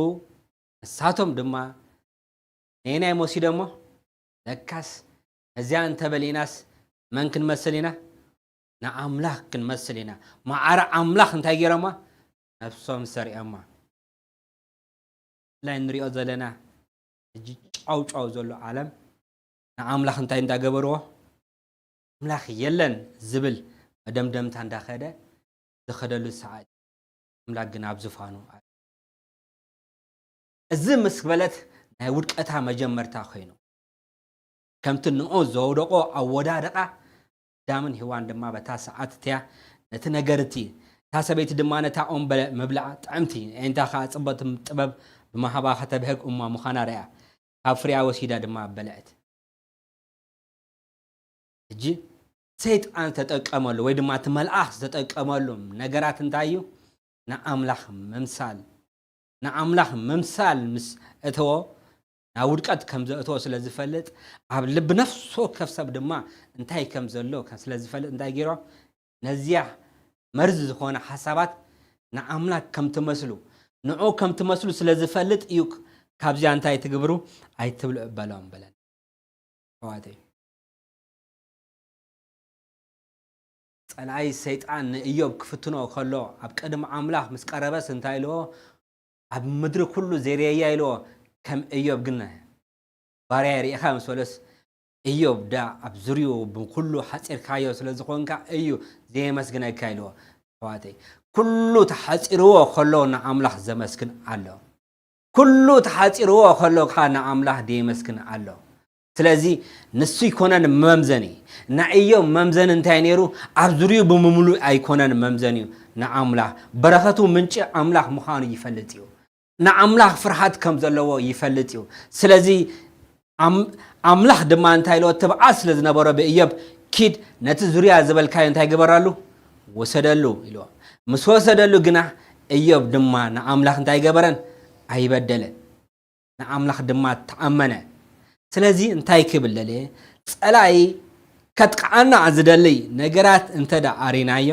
ንሳቶም ድማ ነየናይ መሲዶሞ? ለካስ ነዚኣ እንተበሊእናስ መን ክንመስል ኢና? ንኣምላኽ ክንመስል ኢና። ማዕረ ኣምላኽ እንታይ ገይሮማ? ነብሶም ሰሪዖማ። ብፍላይ እንሪኦ ዘለና ሕጂ ጫው ጫው ዘሎ ዓለም ንኣምላኽ እንታይ እንዳገበርዎ? ኣምላኽ የለን ዝብል መደምደምታ እንዳኸደ ዝኸደሉ ሰዓት ኣምላኽ ግን ኣብ ዝፋኑ ኣለ። እዚ ምስ በለት ናይ ውድቀታ መጀመርታ ኮይኑ ከምቲ ንኡ ዘውደቆ ኣወዳድቓ ኣዳምን ሄዋን ድማ በታ ሰዓት እቲያ ነቲ ነገር እቲ እታ ሰበይቲ ድማ ነታ ኦም በለ መብልዓ ጥዕምቲ ኣዒንታ ኸዓ ጽብቕቲ ጥበብ ብምሃባ ከተብህግ እማ ምዃና ርኣ ካብ ፍሬኣ ወሲዳ ድማ በልዐት። ሕጂ ሰይጣን ዝተጠቀመሉ ወይ ድማ እቲ መልኣኽ ዝተጠቀመሉ ነገራት እንታይ እዩ? ንኣምላኽ ምምሳል። ንኣምላኽ ምምሳል ምስ እተዎ ናብ ውድቀት ከም ዘእተዎ ስለ ዝፈልጥ ኣብ ልቢ ነፍሲ ወከፍ ሰብ ድማ እንታይ ከም ዘሎ ስለ ዝፈልጥ እንታይ ገይሮ? ነዚያ መርዚ ዝኾነ ሓሳባት ንኣምላኽ ከም ትመስሉ ንዑ ከም ትመስሉ ስለ ዝፈልጥ እዩ። ካብዚኣ እንታይ ትግብሩ ኣይትብልዑ በሎም በለን። ኣሕዋተይ ጸላኢ ሰይጣን ንእዮብ ክፍትኖ ከሎ ኣብ ቅድሚ ኣምላኽ ምስ ቀረበስ እንታይ ኢልዎ? ኣብ ምድሪ ኩሉ ዘይርየያ ኢልዎ። ከም እዮብ ግን ባርያ ርኢኻ ምስ በሎስ እዮብ ዳ ኣብ ዙርዩ ብኩሉ ሓጺርካዮ ስለ ዝኾንካ እዩ ዘየመስግነካ ኢልዎ። ኣሕዋተይ ኩሉ ተሓጺርዎ ከሎ ንኣምላኽ ዘመስግን ኣሎ። ኩሉ ተሓጺርዎ ከሎ ከኣ ንኣምላኽ ደየመስግን ኣሎ። ስለዚ ንሱ ኣይኮነን መምዘኒ። ናይ እዮብ መምዘኒ እንታይ ነይሩ? ኣብ ዙርዩ ብምምሉእ ኣይኮነን መምዘኒኡ ንኣምላኽ። በረኸቱ ምንጪ ኣምላኽ ምዃኑ ይፈልጥ እዩ። ንኣምላኽ ፍርሃት ከም ዘለዎ ይፈልጥ እዩ። ስለዚ ኣም-፣ ኣምላኽ ድማ እንታይ ኢልዎ? ትብዓት ስለ ዝነበሮ ብእዮብ ኪድ ነቲ ዙርያ ዝበልካዮ እንታይ ግበረሉ? ውሰደሉ ኢልዎ። ምስ ወሰደሉ ግና እዮብ ድማ ንኣምላኽ እንታይ ገበረን? ኣይበደለን። ንኣምላኽ ድማ ተኣመነ። ስለዚ እንታይ ክብል ደልየ? ጸላኢ ከጥቅዓና ዝደሊ ነገራት እንተ ደኣ ኣሪናዮ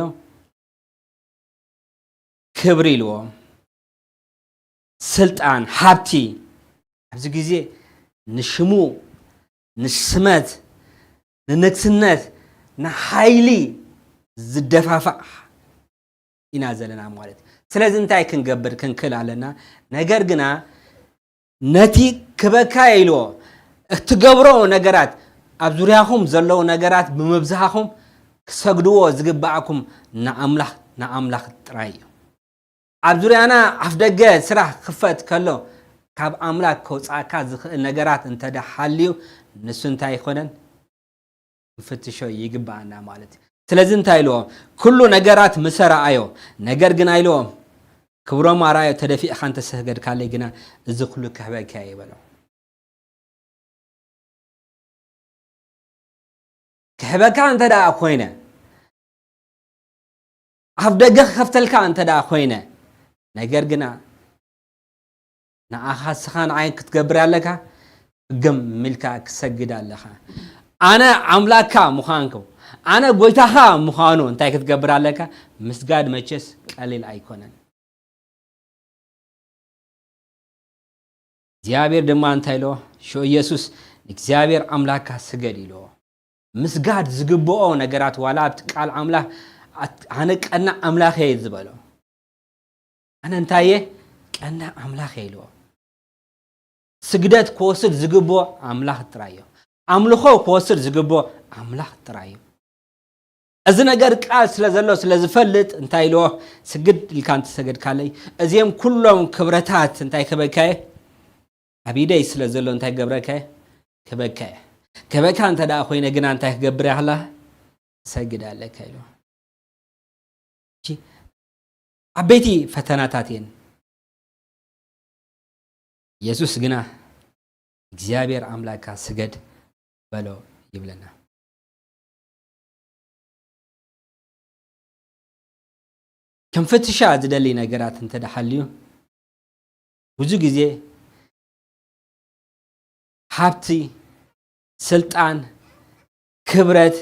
ክብሪ ኢልዎ። ስልጣን፣ ሃብቲ ኣብዚ ግዜ ንሽሙ፣ ንስመት፣ ንንግስነት፣ ንሓይሊ ዝደፋፋእ ኢና ዘለና ማለት እዩ። ስለዚ እንታይ ክንገብር ክንክእል ኣለና? ነገር ግና ነቲ ክበካ ኢልዎ እትገብሮ ነገራት ኣብ ዙርያኹም ዘለዉ ነገራት ብምብዝሃኹም ክሰግድዎ ዝግባኣኩም ንኣምላኽ ንኣምላኽ ጥራይ እዩ። ኣብ ዙርያና ኣፍ ደገ ስራሕ ክኽፈት ከሎ ካብ ኣምላኽ ከውፅኣካ ዝኽእል ነገራት እንተደሓልዩ ንሱ እንታይ ኣይኮነን? ክንፍትሾ ይግብኣና ማለት እዩ። ስለዚ እንታይ ኢልዎ? ኩሉ ነገራት ምሰ ረኣዮ፣ ነገር ግን ኣይልዎም ክብሮም ኣርኣዮ ተደፊእኻ እንተሰገድካለይ ግና እዚ ኩሉ ክህበካ እየ በሎ። ክህበካ እንተ ደኣ ኮይነ፣ ኣፍ ደገ ክኸፍተልካ እንተ ደኣ ኮይነ፣ ነገር ግና ንኣኻ ስኻ ንዓይ ክትገብር ኣለካ፣ ግም ኢልካ ክሰግድ ኣለኻ። ኣነ ኣምላካ ምዃንኩ፣ ኣነ ጎይታኻ ምዃኑ እንታይ ክትገብር ኣለካ? ምስጋድ መቸስ ቀሊል ኣይኮነን። እግዚኣብሔር ድማ እንታይ ኢልዎ? ሽዑ ኢየሱስ ንእግዚኣብሔር ኣምላካ ስገድ ኢልዎ። ምስጋድ ዝግብኦ ነገራት ዋላ ኣብቲ ቃል ኣምላኽ ኣት-፣ ኣነ ቀናእ ኣምላኽ እየ ዝበሎ። ኣነ እንታይ እየ? ቀናእ ኣምላኽ እየ ኢልዎ። ስግደት ክወስድ ዝግብኦ ኣምላኽ ጥራይ እዩ። ኣምልኾ ክወስድ ዝግብኦ ኣምላኽ ጥራይ እዩ። እዚ ነገር ቃል ስለ ዘሎ ስለ ዝፈልጥ እንታይ ኢልዎ? ስግድ ኢልካ እንተሰገድካለይ እዚኦም ኩሎም ክብረታት እንታይ ክበካየ? ኣብ ኢደይ ስለ ዘሎ እንታይ ገብረካየ? ክበካየ። ክበካ እንተ ደኣ ኮይነ ግና እንታይ ክገብር ያህላ? ሰግድ ኣለካ ኢልዎ። እሺ፣ ዓበይቲ ፈተናታት እየን። ኢየሱስ ግና እግዚኣብሔር ኣምላካ ስገድ በሎ ይብለና። ከም ፍትሻ ዝደሊ ነገራት እንተ ደሓልዩ፣ ብዙ ግዜ ሃብቲ፣ ስልጣን፣ ክብረት፣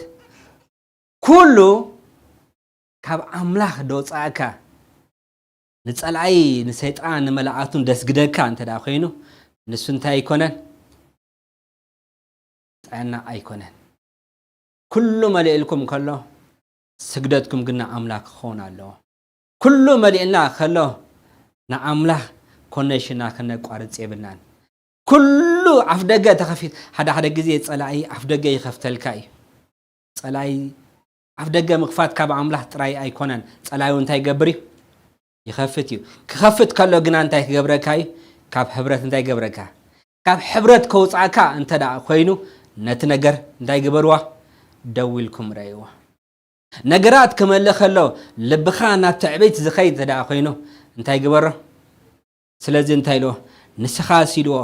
ኩሉ ካብ ኣምላኽ ደውጻእካ፣ ንጸላኢ፣ ንሰይጣን፣ ንመላእክቱን ደስግደካ እንተ ደኣ ኮይኑ፣ ንሱ እንታይ ኣይኮነን? ጥዕና ኣይኮነን። ኩሉ መሊእልኩም ከሎ፣ ስግደትኩም ግን ንኣምላኽ ክኸውን ኣለዎ። ኩሉ መሊእልና ከሎ፣ ንኣምላኽ ኮኔክሽንና ከነቋርጽ የብልናን። ኩሉ ኣፍ ደገ ተኸፊት፣ ሓደ ሓደ ግዜ ጸላኢ ኣፍ ደገ ይኸፍተልካ እዩ። ጸላኢ ኣፍ ደገ ምኽፋት ካብ ኣምላኽ ጥራይ ኣይኮነን። ጸላኢ እንታይ ይገብር እዩ? ይኸፍት እዩ። ክኸፍት ከሎ ግና እንታይ ክገብረካ እዩ? ካብ ሕብረት እንታይ ይገብረካ? ካብ ሕብረት ከውጻእካ እንተ ደኣ ኮይኑ፣ ነቲ ነገር እንታይ ግበርዋ? ደው ኢልኩም ረእይዎ። ነገራት ክመልእ ከሎ፣ ልብኻ ናብ ትዕቢት ዝኸይድ እንተ ደኣ ኮይኑ፣ እንታይ ግበሮ? ስለዚ እንታይ ኢልዎ? ንስኻስ ኢልዎ፣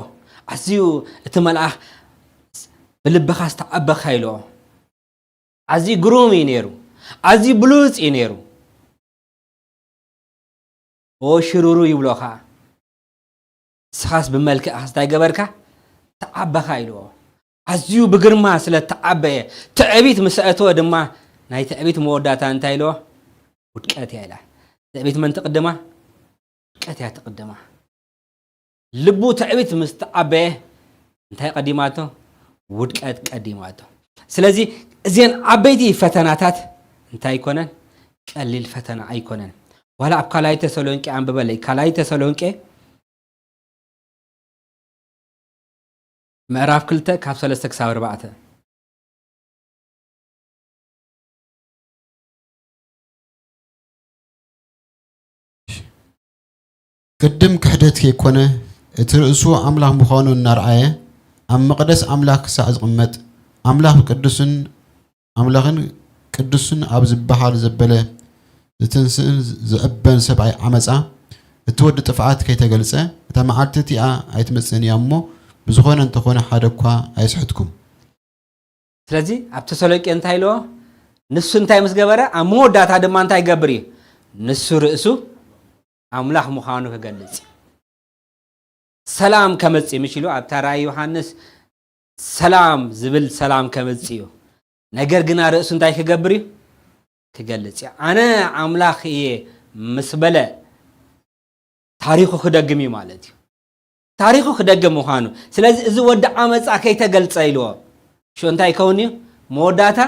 ኣዝዩ እቲ መልኣኽ ብልብኻ ዝተዓበኻ ኢልዎ። ኣዝዩ ግሩም እዩ ነይሩ። ኣዝዩ ብሉጽ እዩ ነይሩ። ኦ ሽሩሩ ይብሎ ኸኣ። ንስኻስ ብመልክዕኻስ እንታይ ገበርካ? ተዓበኻ ኢልዎ። ኣዝዩ ብግርማ ስለ ተዓበየ፣ ትዕቢት ምስ ኣእተወ ድማ፣ ናይ ትዕቢት መወዳእታ እንታይ ኢልዎ? ውድቀት እያ ኢላ። ትዕቢት መን ትቕድማ? ውድቀት እያ ትቕድማ። ልቡ ትዕቢት ምስ ተዓበየ፣ እንታይ ቀዲማቶ? ውድቀት ቀዲማቶ። ስለዚ እዘን ዓበይቲ ፈተናታት እንታይ ኣይኮነን? ቀሊል ፈተና ኣይኮነን። ዋላ ኣብ ካልኣይ ተሰሎንቄ ኣንብበለይ። ካልኣይ ተሰሎንቄ ምዕራፍ ክልተ ካብ ሰለስተ ክሳብ ኣርባዕተ። ቅድም ክሕደት ከይኮነ፣ እቲ ርእሱ ኣምላኽ ምዃኑ እናርኣየ፣ ኣብ መቕደስ ኣምላኽ ክሳዕ ዝቕመጥ፣ ኣምላኽ ቅዱስን ኣምላኽን ቅዱስን ኣብ ዝበሃል ዘበለ ዝትንስእን ዝዕበን ሰብኣይ ዓመጻ፣ እቲ ወዲ ጥፍኣት ከይተገልጸ፣ እታ መዓልቲ እቲኣ ኣይትመጽእን እያ እሞ፣ ብዝኾነ እንተኾነ ሓደ እኳ ኣይስሕትኩም። ስለዚ ኣብ ተሰሎንቄ እንታይ ኢልዎ? ንሱ እንታይ ምስ ገበረ፣ ኣብ መወዳእታ ድማ እንታይ ይገብር እዩ? ንሱ ርእሱ ኣምላኽ ምዃኑ ክገልጽ እዩ። ሰላም ከመጽእ፣ ምሽ ኢሉ ኣብታ ራእይ ዮሃንስ ሰላም ዝብል ሰላም ከመጽእ እዩ። ነገር ግና ርእሱ እንታይ ክገብር እዩ? ክገልጽ እዩ። ኣነ ኣምላኽ እየ ምስ በለ ታሪኹ ክደግም እዩ ማለት እዩ። ታሪኹ ክደግም ምዃኑ። ስለዚ እዚ ወዲ ዓመጻ ከይተገልጸ ኢልዎ። ሽዑ እንታይ ይከውን እዩ? መወዳእታ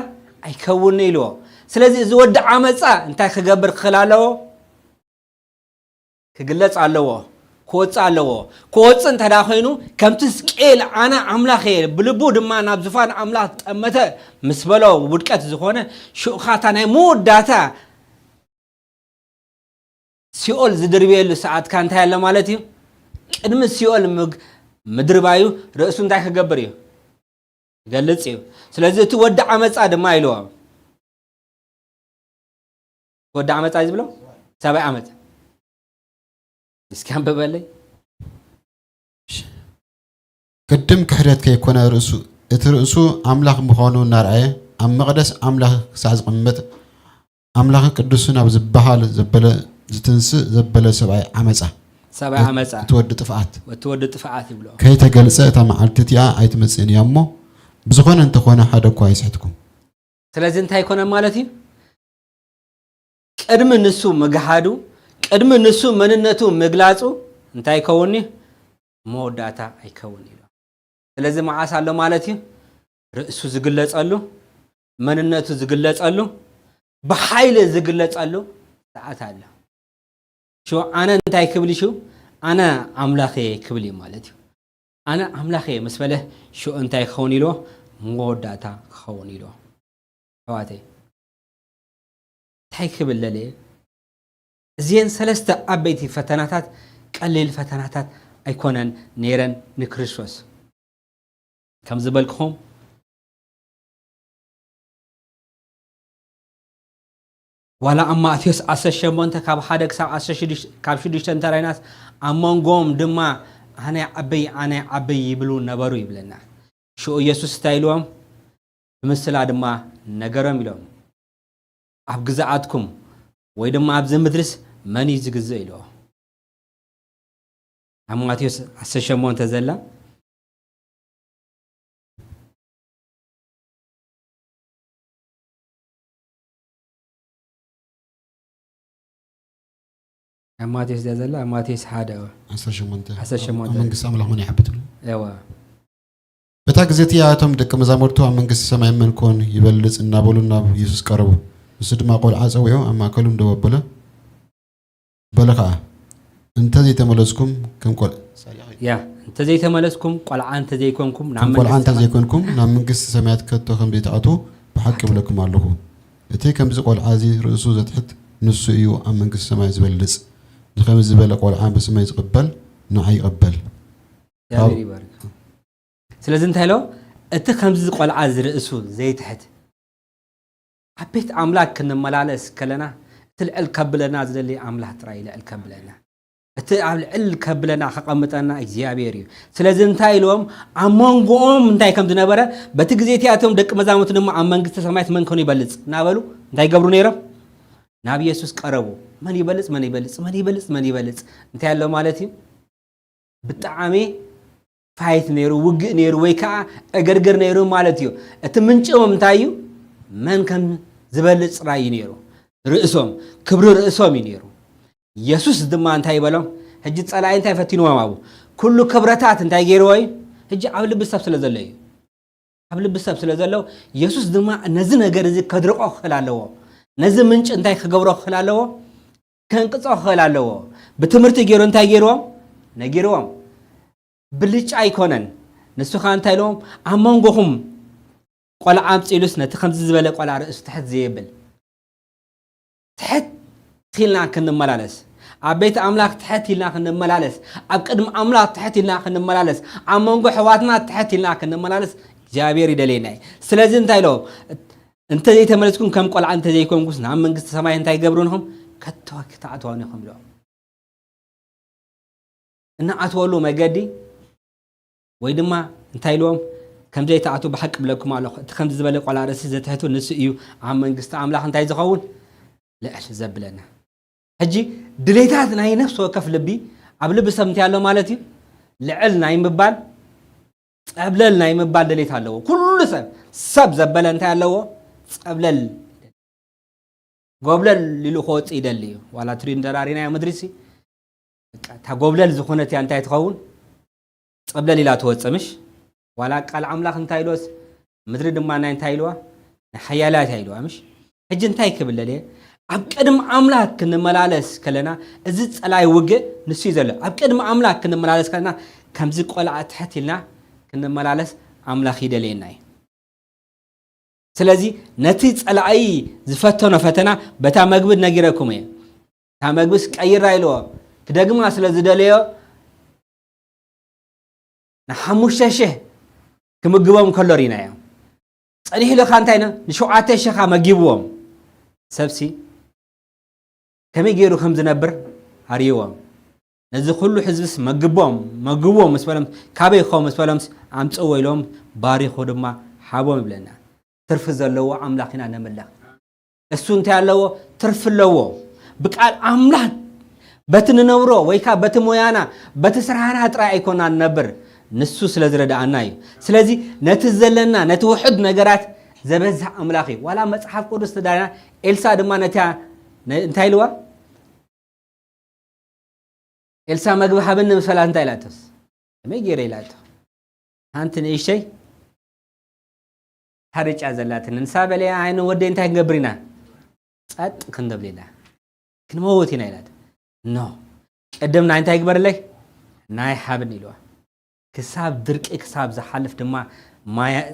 ኣይከውን ኢልዎ። ስለዚ እዚ ወዲ ዓመጻ እንታይ ክገብር ክኽእል ኣለዎ? ክግለጽ ኣለዎ። ክወጽእ ኣለዎ። ክወጽእ እንተ ደኣ ኮይኑ፣ ከምቲ ሕዝቅኤል ኣነ ኣምላኽ እየ፣ ብልቡ ድማ ናብ ዝፋን ኣምላኽ ጠመተ ምስ በሎ ውድቀት ዝኾነ፣ ሽዑ ኻታ ናይ መወዳእታ ሲኦል ዝድርብየሉ ሰዓት ከ እንታይ ኣሎ ማለት እዩ? ቅድሚ ሲኦል ምግ-፣ ምድርባዩ ርእሱ እንታይ ክገብር እዩ? ይገልጽ እዩ። ስለዚ እቲ ወዲ ዓመጻ ድማ ኢልዎ። ወዲ ዓመጻ እዩ ዝብሎ? ሰብኣይ ዓመጻ። እስኪ ኣንብበለይ። ቅድም ክሕደት ከይኮነ ርእሱ፣ እቲ ርእሱ ኣምላኽ ምዃኑ እናርኣየ፣ ኣብ መቕደስ ኣምላኽ ክሳዕ ዝቕመጥ፣ ኣምላኽ ቅዱስን ኣብ ዝበሃል ዘበለ፣ ዝትንስእ ዘበለ ሰብኣይ ዓመጻ፣ ሰብኣይ ዓመጻ። እቲ ወዲ ጥፍኣት፣ እቲ ወዲ ጥፍኣት ይብሎ። ከይተገልጸ እታ መዓልቲ እቲኣ ኣይትመጽእን እያ እሞ፣ ብዝኾነ እንተኾነ ሓደ እኳ ኣይስሕትኩም። ስለዚ እንታይ ይኮነ ማለት እዩ? ቅድሚ ንሱ ምግሃዱ፣ ቅድሚ ንሱ መንነቱ ምግላጹ እንታይ ይከውን እዩ? መወዳእታ ኣይከውን ኢሉ። ስለዚ መዓስ ኣሎ ማለት እዩ? ርእሱ ዝግለጸሉ፣ መንነቱ ዝግለጸሉ፣ ብሓይሊ ዝግለጸሉ ሰዓት ኣሎ። ሽዑ ኣነ እንታይ ክብል እዩ? ሽዑ ኣነ ኣምላኽ እየ ክብል እዩ ማለት እዩ። ኣነ ኣምላኽ እየ ምስ በለ ሽዑ እንታይ ክኸውን ኢልዎ? መወዳእታ ክኸውን ኢልዎ። ኣሕዋተይ እንታይ ክብል ደልየ? እዚአን ሰለስተ ዓበይቲ ፈተናታት ቀሊል ፈተናታት ኣይኮነን ነይረን ንክርስቶስ። ከም ዝበልክኹም ዋላ ኣብ ማቴዎስ ዓሰርተ ሸሞንተ ካብ ሓደ ክሳብ ዓሰርተ ሽዱሽተ፣ ካብ ሽዱሽተ እንተራይናስ ኣብ መንጎም ድማ ኣነ ዓበይ ኣነ ዓበይ ይብሉ ነበሩ ይብለና። ሽኡ ኢየሱስ እንታይ ኢልዎም? ብምስላ ድማ ነገሮም ኢሎም፣ ኣብ ግዝኣትኩም ወይ ድማ ኣብዚ ምድርስ መን እዩ ዝግዝእ ኢልዎ። ኣብ ማቴዎስ ዓሰርተ ሸሞንተ ዘላ ኣብ ማቴዎስ እያ ዘላ፣ ኣብ ማቴዎስ ሓደ እዋ። ዓሰርተ ሸሞንተ ዓሰርተ ሸሞንተ ኣብ መንግስቲ ኣምላኽ መን ይሓብት? እዋ። በታ ግዜ እቲኣ እቶም ደቂ መዛሙርቱ ኣብ መንግስቲ ሰማይ መን ኮን ይበልጽ እናበሉ ናብ ኢየሱስ ቀረቡ። ንሱ ድማ ቆልዓ ጸዊዑ ኣብ ማእከሎም ደው ኣበሎ። በለ ኸኣ፣ እንተ ዘይተመለስኩም ከም ቆል ያ እንተ ዘይተመለስኩም ቆልዓ እንተ ዘይኮንኩም ናብ ከም ቆልዓ መንግስቲ እንተ ሰማይ ዘይኮንኩም ናብ መንግስቲ ሰማያት ከቶ ከም ዘይትኣትዉ ብሓቂ እብለኩም ኣለኹ። እቲ ከምዚ ቆልዓ እዚ ርእሱ ዘትሕት ንሱ እዩ ኣብ መንግስቲ ሰማይ ዝበልጽ። ንኸምዚ ዝበለ ቆልዓ ብስመይ ዝቕበል ንዓይ ይቕበል። እግዚኣብሔር ይባርክ። ስለዚ እንታይ ኢሎ? እቲ ከምዚ ቆልዓ እዚ ርእሱ ዘይትሕት ኣብ ቤት ኣምላክ ክንመላለስ ከለና እቲ ልዕል ከብለና ዝደሊ ኣምላክ ጥራይ እዩ ልዕል ከብለና። እቲ ኣብ ልዕል ከብለና ከቐምጠና እግዚኣብሔር እዩ። ስለዚ እንታይ ኢልዎም? ኣብ መንጎኦም እንታይ ከም ዝነበረ በቲ ግዜ እቲኣቶም ደቂ መዛሙርቱ ድማ ኣብ መንግስቲ ሰማያት መን ኮን ይበልጽ እናበሉ እንታይ ይገብሩ ነይሮም? ናብ ኢየሱስ ቀረቡ። መን ይበልጽ መን ይበልጽ መን ይበልጽ መን ይበልጽ እንታይ ኣሎ ማለት እዩ? ብጣዕሚ ፋይት ነይሩ፣ ውግእ ነይሩ ወይ ከዓ እግርግር ነይሩ ማለት እዩ። እቲ ምንጭኦም እንታይ እዩ? መን ከም ዝበልጽ ጥራይ እዩ ነይሩ። ርእሶም፣ ክብሪ ርእሶም እዩ ነይሩ። ኢየሱስ ድማ እንታይ ይበሎም? ሕጂ ጸላኢ እንታይ ፈቲንዎም ኣብኡ? ኩሉ ክብረታት እንታይ ገይርዎ እዩ? ሕጂ ኣብ ልቢ ሰብ ስለ ዘሎ እዩ። ኣብ ልቢ ሰብ ስለ ዘሎ ኢየሱስ ድማ ነዚ ነገር እዚ ከድርቆ ክኽእል ኣለዎ። ነዚ ምንጭ እንታይ ክገብሮ ክኽእል ኣለዎ? ከንቅጾ ክኽእል ኣለዎ። ብትምህርቲ ገይሩ እንታይ ገይርዎም? ነጊርዎም። ብልጫ ኣይኮነን። ንሱ ኸዓ እንታይ ኢልዎም? ኣብ መንጎኹም ቆልዓ ኣምፅእ ኢሉስ ነቲ ከምዚ ዝበለ ቆልዓ ርእሱ ትሕት ዘየብል ትሕት ኢልና ክንመላለስ፣ ኣብ ቤት ኣምላኽ ትሕት ኢልና ክንመላለስ፣ ኣብ ቅድሚ ኣምላኽ ትሕት ኢልና ክንመላለስ፣ ኣብ መንጎ ኣሕዋትና ትሕት ኢልና ክንመላለስ እግዚኣብሔር ይደልየና እዩ። ስለዚ እንታይ ኢሎ? እንተ ዘይተመለስኩም ከም ቆልዓ እንተ ዘይኮንኩስ ናብ መንግስቲ ሰማይ እንታይ ገብሩን ኢኹም? ከቶ ክትኣትዋን ኢኹም ኢሎም። እናኣትወሉ መገዲ ወይ ድማ እንታይ ኢልዎም ከም ዘይተኣትዉ ብሓቂ እብለኩም ኣለኹ። እቲ ከምዚ ዝበለ ቆልዓ ርእሲ ዘትሕቱ ንሱ እዩ ኣብ መንግስቲ ኣምላኽ እንታይ ዝኸውን? ልዕል ዘብለና። ሕጂ ድሌታት ናይ ነፍሲ ወከፍ ልቢ ኣብ ልቢ ሰብ እንታይ ኣሎ ማለት እዩ? ልዕል ናይ ምባል፣ ጸብለል ናይ ምባል ድሌት ኣለዎ። ኩሉ ሰብ፣ ሰብ ዘበለ እንታይ ኣለዎ? ጸብለል፣ ጎብለል ኢሉ ክወጽእ ይደሊ እዩ። ዋላ ትሪን ደራሪናዮ ምድሪ ሲ፣ በቃ እታ ጎብለል ዝኾነት እያ እንታይ ትኸውን? ጸብለል ኢላ ትወጽእ ምሽ? ዋላ ቃል ኣምላኽ እንታይ ኢልዎስ ምድሪ ድማ ናይ እንታይ ኢልዋ? ናይ ሓያላት እያ ኢልዋ ምሽ? ሕጂ እንታይ ክብል ደልየ? ኣብ ቅድሚ ኣምላኽ ክንመላለስ ከለና፣ እዚ ጸላይ ውግእ ንሱ እዩ ዘሎ። ኣብ ቅድሚ ኣምላኽ ክንመላለስ ከለና ከምዚ ቆልዓ ትሕት ኢልና ክንመላለስ ኣምላኽ ይደልየና እዩ። ስለዚ ነቲ ጸላኢ ዝፈተኖ ፈተና በታ መግቢ ነጊረኩም እየ። እታ መግብስ ቀይራ ኢልዎ ክደግማ ስለ ዝደለዮ ንሓሙሽተ ሽሕ ክምግቦም ከሎ ርኢናዮ። ጸኒሑ ኢሉ ኸኣ እንታይ ነ ንሸውዓተ ሽሕ ኸኣ መጊብዎም። ሰብሲ ከመይ ገይሩ ከም ዝነብር ኣርእይዎም። ነዚ ኩሉ ህዝብስ መግቦም፣ መግቦም ምስ በሎም፣ ካበይ ኸው ምስ በሎምስ፣ ኣምጽእዎ ኢሎም ባሪኹ ድማ ሃቦም ይብለና። ትርፊ ዘለዎ ኣምላኽ ኢና ነምልኽ። እሱ እንታይ ኣለዎ? ትርፊ ኣለዎ። ብቃል ኣምላኽ በቲ ንነብሮ ወይ ከኣ በቲ ሞያና፣ በቲ ስራሕና ጥራይ ኣይኮና ንነብር፣ ንሱ ስለ ዝረድኣና እዩ። ስለዚ ነቲ ዘለና፣ ነቲ ውሑድ ነገራት ዘበዝሕ ኣምላኽ እዩ። ዋላ መጽሓፍ ቅዱስ ተዳና ኤልሳ ድማ ነታ ነ-፣ እንታይ ኢልዋ? ኤልሳ መግቢ ሃብኒ ምስ በላት እንታይ ኢላቶስ? ከመይ ገይረ ኢላቶ? ሓንቲ ንእሽተይ ሓርጫ ዘላትኒ ንሳ በለ፣ ኣነ ወደይ እንታይ ክንገብር ኢና? ጸጥ ክንብል ኢና። ክንመውት ኢና ኢላት። ኖ። ቅድም ናይ እንታይ ግበርለይ? ናይ ሃብኒ ኢልዋ። ክሳብ ድርቂ ክሳብ ዝሓልፍ ድማ ማያ-፣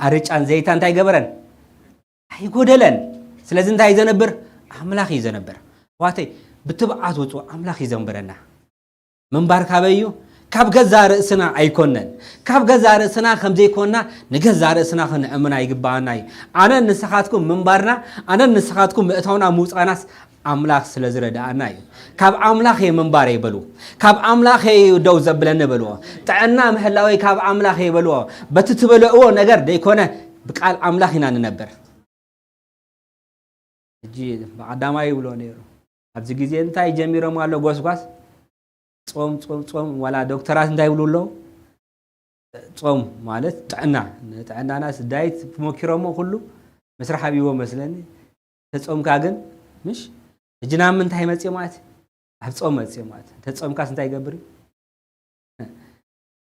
ሓርጫን ዘይታ እንታይ ገበረን? ኣይጎደለን። ስለዚ እንታይ እዩ ዘነብር? ኣምላኽ እዩ ዘነብር። ኣሕዋተይ፣ ብትብዓት ውጹ ኣምላኽ እዩ ዘንብረና። ምንባር ካበይ እዩ? ካብ ገዛ ርእስና ኣይኮነን። ካብ ገዛ ርእስና ከም ዘይኮንና ንገዛ ርእስና ክንእምን ኣይግባኣና እዩ። ኣነን ንስኻትኩም ምንባርና፣ ኣነን ንስኻትኩም ምእታውና ምውጻእናስ ኣምላኽ ስለ ዝረድኣና እዩ። ካብ ኣምላኽ እየ ምንባረይ በሉ። ካብ ኣምላኽ እዩ ደው ዘብለኒ በልዎ። ጥዕና ምህላወይ ካብ ኣምላኽ እየ በልዎ። በቲ ትበልዕዎ ነገር ደይኮነ ብቃል ኣምላኽ ኢና ንነብር። ሕጂ ብቐዳማይ ይብሎ ነይሩ። ኣብዚ ግዜ እንታይ ጀሚሮም ኣሎ ጎስጓስ? ጾም፣ ጾም፣ ጾም፣ ዋላ ዶክተራት እንታይ ይብሉ ኣለዉ? ጾም ማለት ጥዕና፣ ንጥዕናናስ ዳይት መኪሮሞ ኩሉ መስርሕ ኣብይዎ መስለኒ። ተጾምካ ግን፣ ምሽ? ሕጂ ናብ ምንታይ መጽዮ ማለት? ኣብ ጾም መጽዮ ማለት። ተጾምካስ እንታይ ይገብር እዩ?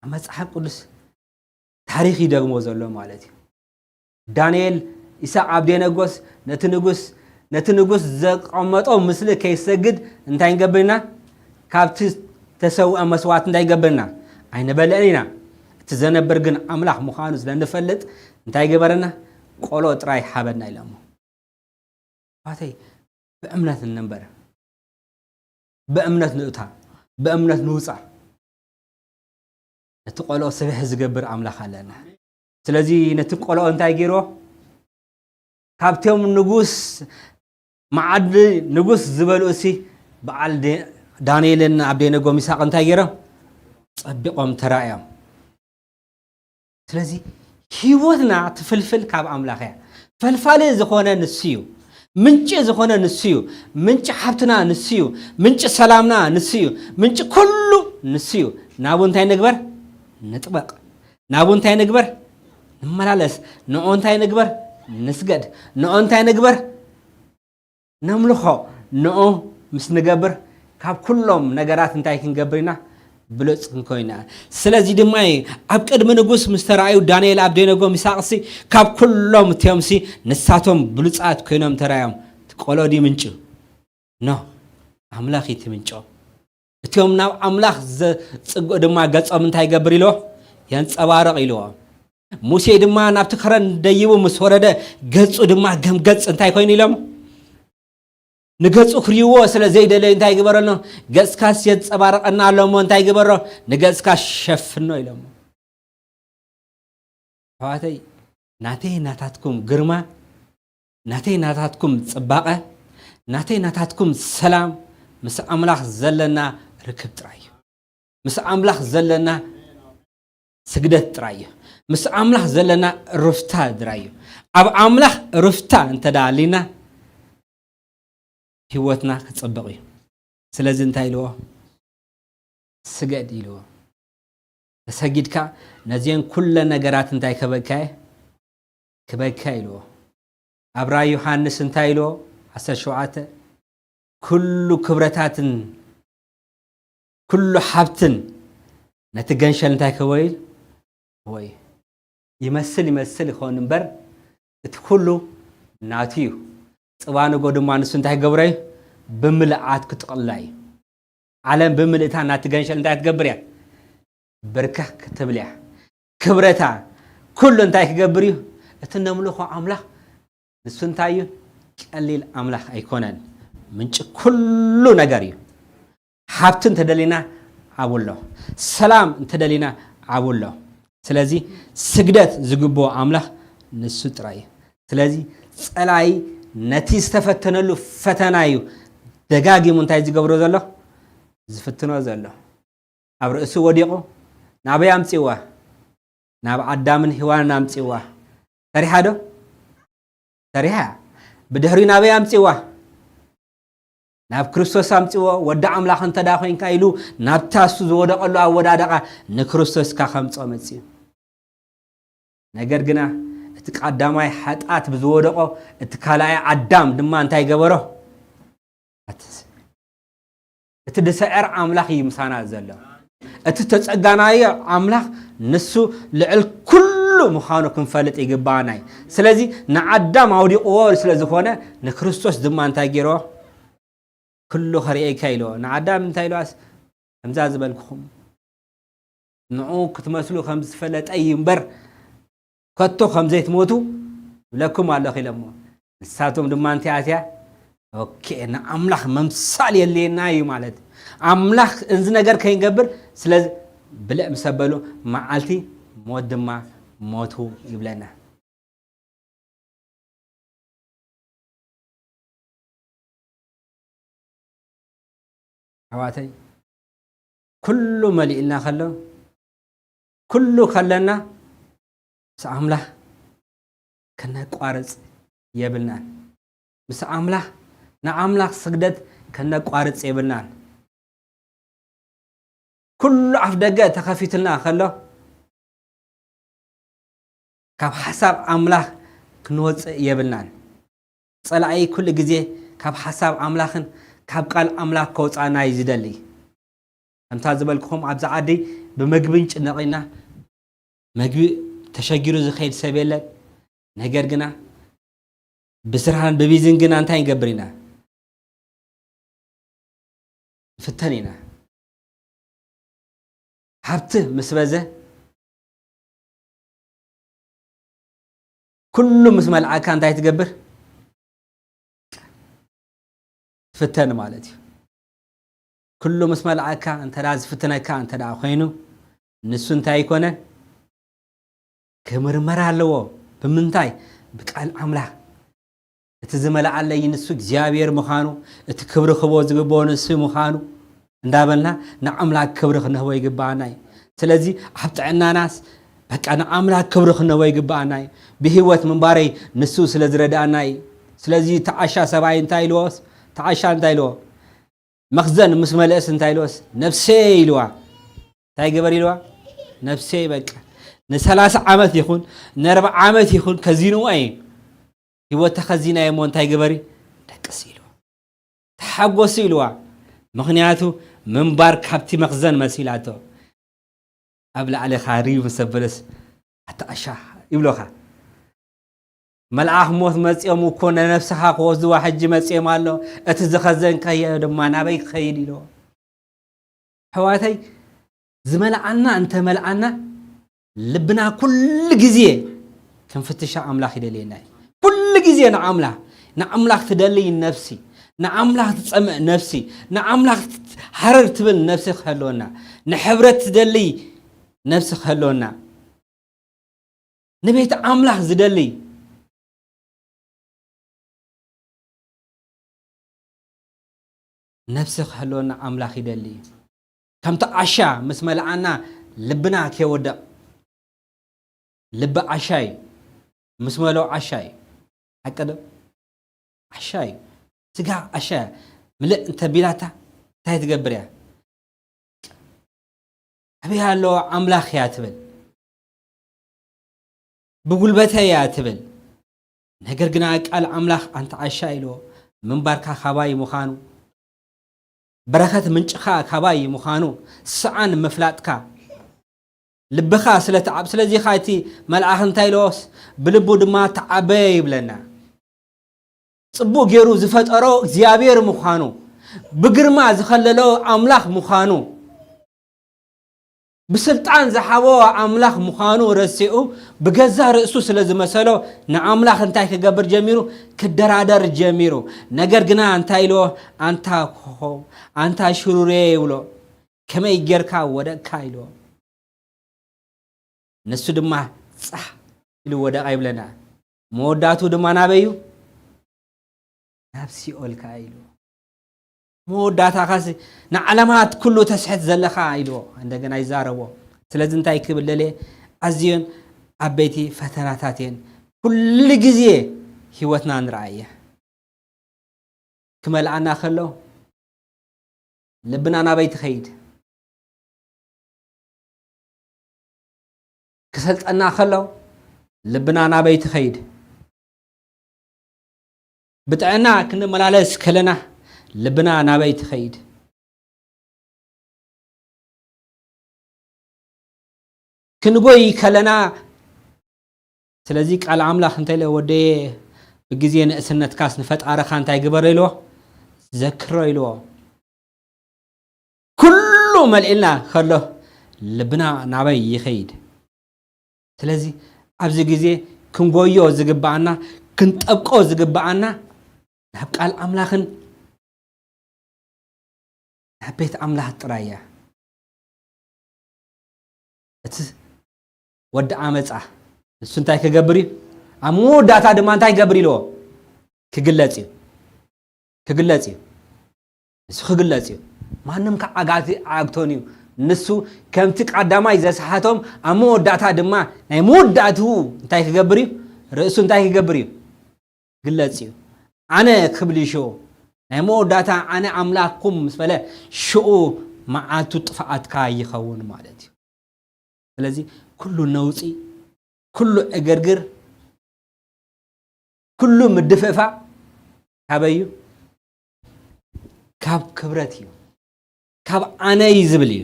ኣብ መጽሓፍ ቅዱስ ታሪኽ ይደግሞ ዘሎ ማለት እዩ። ዳንኤል፣ ኢሳቕ ኣብዴነጎስ ነቲ ንጉስ፣ ነቲ ንጉስ ዘቐመጦ ምስሊ ከይሰግድ እንታይ ንገብር ኢና? ካብቲ ተሰውአ መስዋዕት እንታይ ይገብር ኢና? ኣይንበልዕን ኢና። እቲ ዘነብር ግን ኣምላኽ ምዃኑ ስለ ንፈልጥ እንታይ ገበረና? ቆሎ ጥራይ ሓበና ኢሎሞ። ኣሕዋተይ፣ ብእምነት እንንበር፣ ብእምነት ንእታ፣ ብእምነት ንውፃእ። ነቲ ቆልኦ ስብሒ ዝገብር ኣምላኽ ኣለና። ስለዚ ነቲ ቆልኦ እንታይ ገይርዎ? ካብቶም ንጉስ፣ መዓዲ ንጉስ ዝበልዑ ሲ በዓል ደ-፣ ዳንኤልን ኣብዴነጎ ሚሳቕ እንታይ ገይሮም? ጸቢቖም ተራእዮም። ስለዚ ህይወትና ትፍልፍል ካብ ኣምላኽ እያ። ፈልፋሊ ዝኾነ ንሱ እዩ። ምንጪ ዝኾነ ንሱ እዩ። ምንጪ ሓብትና ንሱ እዩ። ምንጪ ሰላምና ንሱ እዩ። ምንጪ ኩሉ ንሱ እዩ። ናቡ እንታይ ንግበር? ንጥበቕ። ናቡ እንታይ ንግበር? ንመላለስ። ንኦ እንታይ ንግበር? ንስገድ። ንኦ እንታይ ንግበር? ነምልኾ። ንኦ ምስ ንገብር ካብ ኩሎም ነገራት እንታይ ክንገብር ኢና? ብሉጽ ክንኮይና። ስለዚ ድማ እዩ ኣብ ቅድሚ ንጉስ ምስ ተራእዩ ዳንኤል ኣብዴነጎ ሚሳቕሲ ካብ ኩሎም እቲኦምሲ ንሳቶም ብሉጻት ኮይኖም ተራእዮም። እቲ ቆሎ ድዩ ምንጩ? ኖ፣ ኣምላኽ እዩ እቲ ምንጮ። እቲኦም ናብ ኣምላኽ ዘጽግኡ ድማ ገጾም እንታይ ይገብር ኢልዎ? የንጸባርቕ ኢልዎ። ሙሴ ድማ ናብቲ ከረን ደይቡ ምስ ወረደ ገጹ ድማ ከም ገጽ እንታይ ኮይኑ ኢሎም? ንገጹ ክርእይዎ ስለ ዘይደለዩ እንታይ ግበረሎ? ገጽካስ የንጸባርቐና ኣሎ እሞ እንታይ ግበሮ? ንገጽካ ሸፍኖ ኢሎሞ። ኣሕዋተይ፣ ናተይ ናታትኩም ግርማ፣ ናተይ ናታትኩም ጽባቐ፣ ናተይ ናታትኩም ሰላም ምስ ኣምላኽ ዘለና ርክብ ጥራይ እዩ። ምስ ኣምላኽ ዘለና ስግደት ጥራይ እዩ። ምስ ኣምላኽ ዘለና ሩፍታ ጥራይ እዩ። ኣብ ኣምላኽ ሩፍታ እንተ ደኣ ኣሊና፣ ህይወትና ክጽብቕ እዩ። ስለዚ እንታይ ኢልዎ? ስገድ ኢልዎ። ተሰጊድካ ነዚአን ኩለን ነገራት እንታይ ከበካ እየ? ክበካ ኢልዎ። ኣብ ራእይ ዮሃንስ እንታይ ኢልዎ? ዓሰርተ ሸውዓተ፣ ኩሉ ክብረታትን ኩሉ ሓብትን ነቲ ገንሸል እንታይ ክህቦ ኢሉ? ወይ ይመስል ይመስል ይኸውን እምበር፣ እቲ ኩሉ ናቱ እዩ። ጽባንጎ ድማ ንሱ እንታይ ክገብሮ እዩ? ብምልኣት ክጥቕልላ እዩ። ዓለም ብምልእታ ናቲ ገንሸል እንታይ ክትገብር እያ? ብርክኽ ክትብል እያ። ክብረታ ኩሉ እንታይ ክገብር እዩ? እቲ ነምልኾ ኣምላኽ ንሱ እንታይ እዩ? ቀሊል ኣምላኽ ኣይኮነን። ምንጪ ኩሉ ነገር እዩ። ሃብቲ እንተደሊና ኣብኡ ኣሎ። ሰላም እንተደሊና ኣብኡ ኣሎ። ስለዚ ስግደት ዝግብኦ ኣምላኽ ንሱ ጥራይ እዩ። ስለዚ ጸላኢ ነቲ ዝተፈተነሉ ፈተና እዩ ደጋጊሙ እንታይ ዝገብሮ ዘሎ? ዝፍትኖ ዘሎ። ኣብ ርእሱ ወዲቑ ናበይ ኣምጺእዋ? ናብ ኣዳምን ሄዋንን ኣምጺእዋ። ሰሪሓ ዶ? ሰሪሓ። ብድሕሪኡ ናበይ ኣምጺእዋ? ናብ ክርስቶስ ኣምጺእዎ። ወዲ ኣምላኽ እንተ ደኣ ኮይንካ ኢሉ ናብታ እሱ ዝወደቐሉ ኣወዳድቓ ንክርስቶስ እካ ከምጽኦ መጺኡ። ነገር ግና እቲ ቀዳማይ ሓጢኣት ብዝወደቖ እቲ ካልኣይ ኣዳም ድማ እንታይ ገበሮ? ኣትስ-፣ እቲ ድሰዕር ኣምላኽ እዩ ምሳና ዘሎ። እቲ ተጸጋናዮ ኣምላኽ ንሱ ልዕል ኩሉ ምዃኑ ክንፈልጥ ይግባኣና እዩ። ስለዚ ንኣዳም ኣውዲቕዎ ስለ ዝኾነ ንክርስቶስ ድማ እንታይ ገይርዎ? ኩሉ ከርእየካ ኢልዎ። ንኣዳም እንታይ ኢልዋስ? ከምዛ ዝበልኩኹም ንዑ ክትመስሉ ከም ዝፈለጠ እዩ እምበር ከቶ ከም ዘይትሞቱ እብለኩም ኣለኹ ኢሎሞ። ንሳቶም ድማ እንታይ ኣትያ? ኦኬ፣ ንኣምላኽ መምሳል የድልየና እዩ ማለት። ኣምላኽ እዚ ነገር ከይንገብር፣ ስለዚ ብልዕ ምስ ኣበሉ መዓልቲ ሞት ድማ ሞቱ ይብለና። ኣሕዋተይ፣ ኩሉ መሊእልና ከሎ፣ ኩሉ ከለና፣ ምስ ኣምላኽ ከነቋርጽ የብልናን። ምስ ኣምላኽ፣ ንኣምላኽ ስግደት ከነቋርጽ የብልናን። ኩሉ ኣፍ ደገ ተኸፊቱልና ከሎ፣ ካብ ሓሳብ ኣምላኽ ክንወጽእ የብልናን። ጸላኢ ኩሉ ግዜ ካብ ሓሳብ ኣምላኽን ካብ ቃል ኣምላኽ ከውጽኣና እዩ ዝደሊ። ከምታ ዝበልኩኹም ኣብዚ ዓዲ ብምግቢ ንጭነቕ ኢና። መግቢ ተሸጊሩ ዝኸይድ ሰብ የለን። ነገር ግና ብስራሕን ብቢዝን ግና እንታይ ንገብር ኢና? ንፍተን ኢና። ሃብቲ ምስ በዘ፣ ኩሉ ምስ መልዓካ እንታይ ትገብር? ትፍተን ማለት እዩ። ኩሉ ምስ መልዓካ እንተ ደኣ ዝፍትነካ እንተ ደኣ ኮይኑ፣ ንሱ እንታይ ኣይኮነን? ክምርመር ኣለዎ። ብምንታይ? ብቃል ኣምላኽ። እቲ ዝመልኣለይ ንሱ እግዚኣብሔር ምዃኑ፣ እቲ ክብሪ ክህቦ ዝግብኦ ንሱ ምዃኑ እንዳበልና ንኣምላኽ ክብሪ ክንህቦ ይግብኣና እዩ። ስለዚ ኣብ ጥዕናናስ በቃ ንኣምላኽ ክብሪ ክንህቦ ይግብኣና እዩ። ብህይወት ምንባረይ ንሱ ስለ ዝረድኣና እዩ። ስለዚ ተዓሻ ሰብኣይ እንታይ ኢልዎስ? ተዓሻ እንታይ ኢልዎ? መኽዘን ምስ መለእስ እንታይ ኢልዎስ? ነፍሰይ ኢልዋ። እንታይ ገበር ኢልዋ? ነፍሰይ በቃ ንሰላሳ ዓመት ይኹን ንኣርብዓ ዓመት ይኹን ከዚንዋ እዩ። ህይወት ተኸዚና እሞ እንታይ ገበሪ? ደቅስ ኢልዋ። ተሓጎሲ ኢልዋ። ምኽንያቱ ምንባር ካብቲ መኽዘን መሲላቶ። ኣብ ላዕሊ ካሪ ምስ ኣበለስ ኣታ ኣሻ ይብሎኻ። መልኣኽ ሞት መጺኦም እኮ ነነፍስኻ ክወስድዋ ሕጂ መጺኦም ኣሎ። እቲ ዝኸዘንካዮ ድማ ናበይ ክኸይድ ኢልዎ። ኣሕዋተይ፣ ዝመልኣና እንተ መልኣና ልብና ኩሉ ግዜ ክንፍትሻ ኣምላኽ ይደልየና እዩ። ኩሉ ግዜ ንኣምላኽ፣ ንኣምላኽ ትደልይ ነፍሲ፣ ንኣምላኽ ትጸምእ ነፍሲ፣ ንኣምላኽ ሃረር ትብል ነፍሲ ክህልወና፣ ንሕብረት ትደልይ ነፍሲ ክህልወና፣ ንቤት ኣምላኽ ዝደልይ ነፍሲ ክህልወና ኣምላኽ ይደሊ እዩ። ከምቲ ዓሻ ምስ መልኣና ልብና ከይወደቕ። ልቢ ዓሻ እዩ። ምስ መሎ ዓሻ እዩ። ሓቂ ዶ? ዓሻ እዩ። ስጋ ዓሻ እያ። ምልእ እንተ ቢላታ እንታይ ትገብር እያ? ኣበይ ኣሎ ኣምላኽ እያ ትብል። ብጉልበተይ እያ ትብል። ነገር ግና ቃል ኣምላኽ ኣንታ ዓሻ ኢልዎ ምንባርካ ካባይ ምዃኑ፣ በረኸት ምንጭኻ ካባይ ምዃኑ ስዓን ምፍላጥካ፣ ልብኻ ስለ ተዓብ-፣ ስለዚ ኸኣ እቲ መልኣኽ እንታይ ኢልዎስ፣ ብልቡ ድማ ተዓበየ ይብለና። ጽቡቕ ገይሩ ዝፈጠሮ እግዚኣብሔር ምዃኑ፣ ብግርማ ዝኸለሎ ኣምላኽ ምዃኑ፣ ብስልጣን ዝሓቦ ኣምላኽ ምዃኑ ረሲዑ፣ ብገዛ ርእሱ ስለ ዝመሰሎ፣ ንኣምላኽ እንታይ ክገብር ጀሚሩ? ክደራደር ጀሚሩ። ነገር ግና እንታይ ኢልዎ? "ኣንታ ኮኾብ፣ ኣንታ ሽሩሬ" ይብሎ። "ከመይ ጌርካ ወደቅካ?" ኢልዎ። ንሱ ድማ ጻሕ ኢሉ ወደቐ ይብለና። መወዳቱ ድማ ናበይ እዩ? ናብ ሲኦል ከኣ ኢልዎ። መወዳእታኻስ ንዓለማት ኩሉ ተስሕት ዘለኻ ኢልዎ። እንደገና ይዛረቦ። ስለዚ እንታይ ክብል ደልየ? ኣዝዮን ዓበይቲ ፈተናታት እየን ኩሉ ግዜ ህይወትና ንርኣየ። ክመልኣና ከሎ ልብና ናበይ ትኸይድ? ክሰልጠና ከሎ ልብና ናበይ ትኸይድ? ብጥዕና ክንመላለስ ከለና ልብና ናበይ ትኸይድ? ክንጎይ ከለና፣ ስለዚ ቃል ኣምላኽ እንታይ ኢለ? "ወደየ፣ ብግዜ ንእስነትካስ ንፈጣርኻ እንታይ ግበር?" ኢልዎ። "ዘክሮ" ኢልዎ። ኩሉ መልኢልና ከሎ ልብና ናበይ ይኸይድ? ስለዚ ኣብዚ ግዜ ክንጎዮ ዝግብኣና፣ ክንጠብቆ ዝግብኣና ናብ ቃል ኣምላኽን ናብ ቤት ኣምላኽ ጥራይ እያ። እቲ ወዲ ዓመጻ ንሱ እንታይ ክገብር እዩ? ኣብ መወዳእታ ድማ እንታይ ክገብር ኢልዎ? ክግለጽ እዩ። ክግለጽ እዩ። ንሱ ክግለጽ እዩ። ማንም ከዓ ኣጋቲ ኣግቶን እዩ። ንሱ ከምቲ ቀዳማይ ዘስሓቶም ኣብ መወዳእታ ድማ ናይ መወዳእትኡ እንታይ ክገብር እዩ? ርእሱ እንታይ ክገብር እዩ? ግለጽ እዩ። ኣነ ክብል እዩ ሽኡ። ናይ መወዳእታ ኣነ ኣምላኽኩም ምስ በለ ሽኡ መዓልቱ ጥፍኣትካ ይኸውን ማለት እዩ። ስለዚ ኩሉ ነውጺ፣ ኩሉ ዕግርግር፣ ኩሉ ምድፍእፋእ ካበይ እዩ? ካብ ክብረት እዩ። ካብ ኣነ እዩ ዝብል እዩ።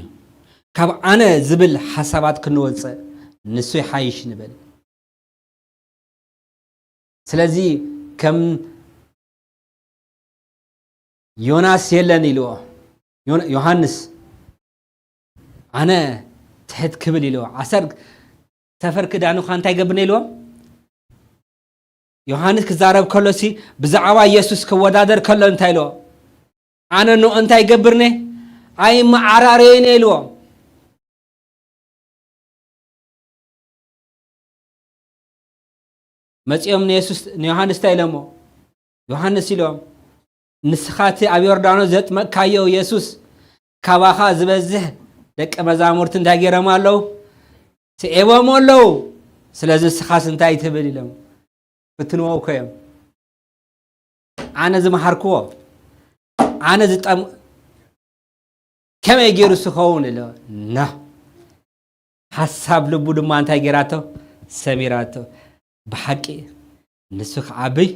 ካብ ኣነ ዝብል ሓሳባት ክንወጽእ ንሱ ይሓይሽ ንብል። ስለዚ ከም ዮናስ የለን ኢልዎ። ዮን-፣ ዮሃንስ ኣነ ትሕት ክብል ኢልዎ። ዓሰር ሰፈር ክዳንኻ እንታይ ገብርኒ ኢልዎ? ዮሃንስ ክዛረብ ከሎሲ ብዛዕባ ኢየሱስ ክወዳደር ከሎ እንታይ ኢልዎ? ኣነ ንኡ እንታይ ገብርኒ? ኣይመዓራረየኒ ኢልዎ። መጺኦም ንየሱስ፣ ንዮሃንስ እንታይ ኢሎሞ? ዮሃንስ ኢሎም፣ "ንስኻ እቲ ኣብ ዮርዳኖስ ዘጥመቅካዮ የሱስ፣ ካባኻ ዝበዝሕ ደቀ መዛሙርቲ እንታይ ገይሮም ኣለዉ? ስዒቦም ኣለዉ። ስለዚ ንስኻስ እንታይ ትብል?" ኢሎም ፍትንዎ እኮ እዮም። ኣነ ዝመሃርክዎ፣ ኣነ ዝጠም-፣ ከመይ ገይሩ ዝኸውን ኢሎ፣ ና። ሓሳብ ልቡ ድማ እንታይ ገይራቶ? ሰሚራቶ። ብሓቂ ንሱ ክዓብይ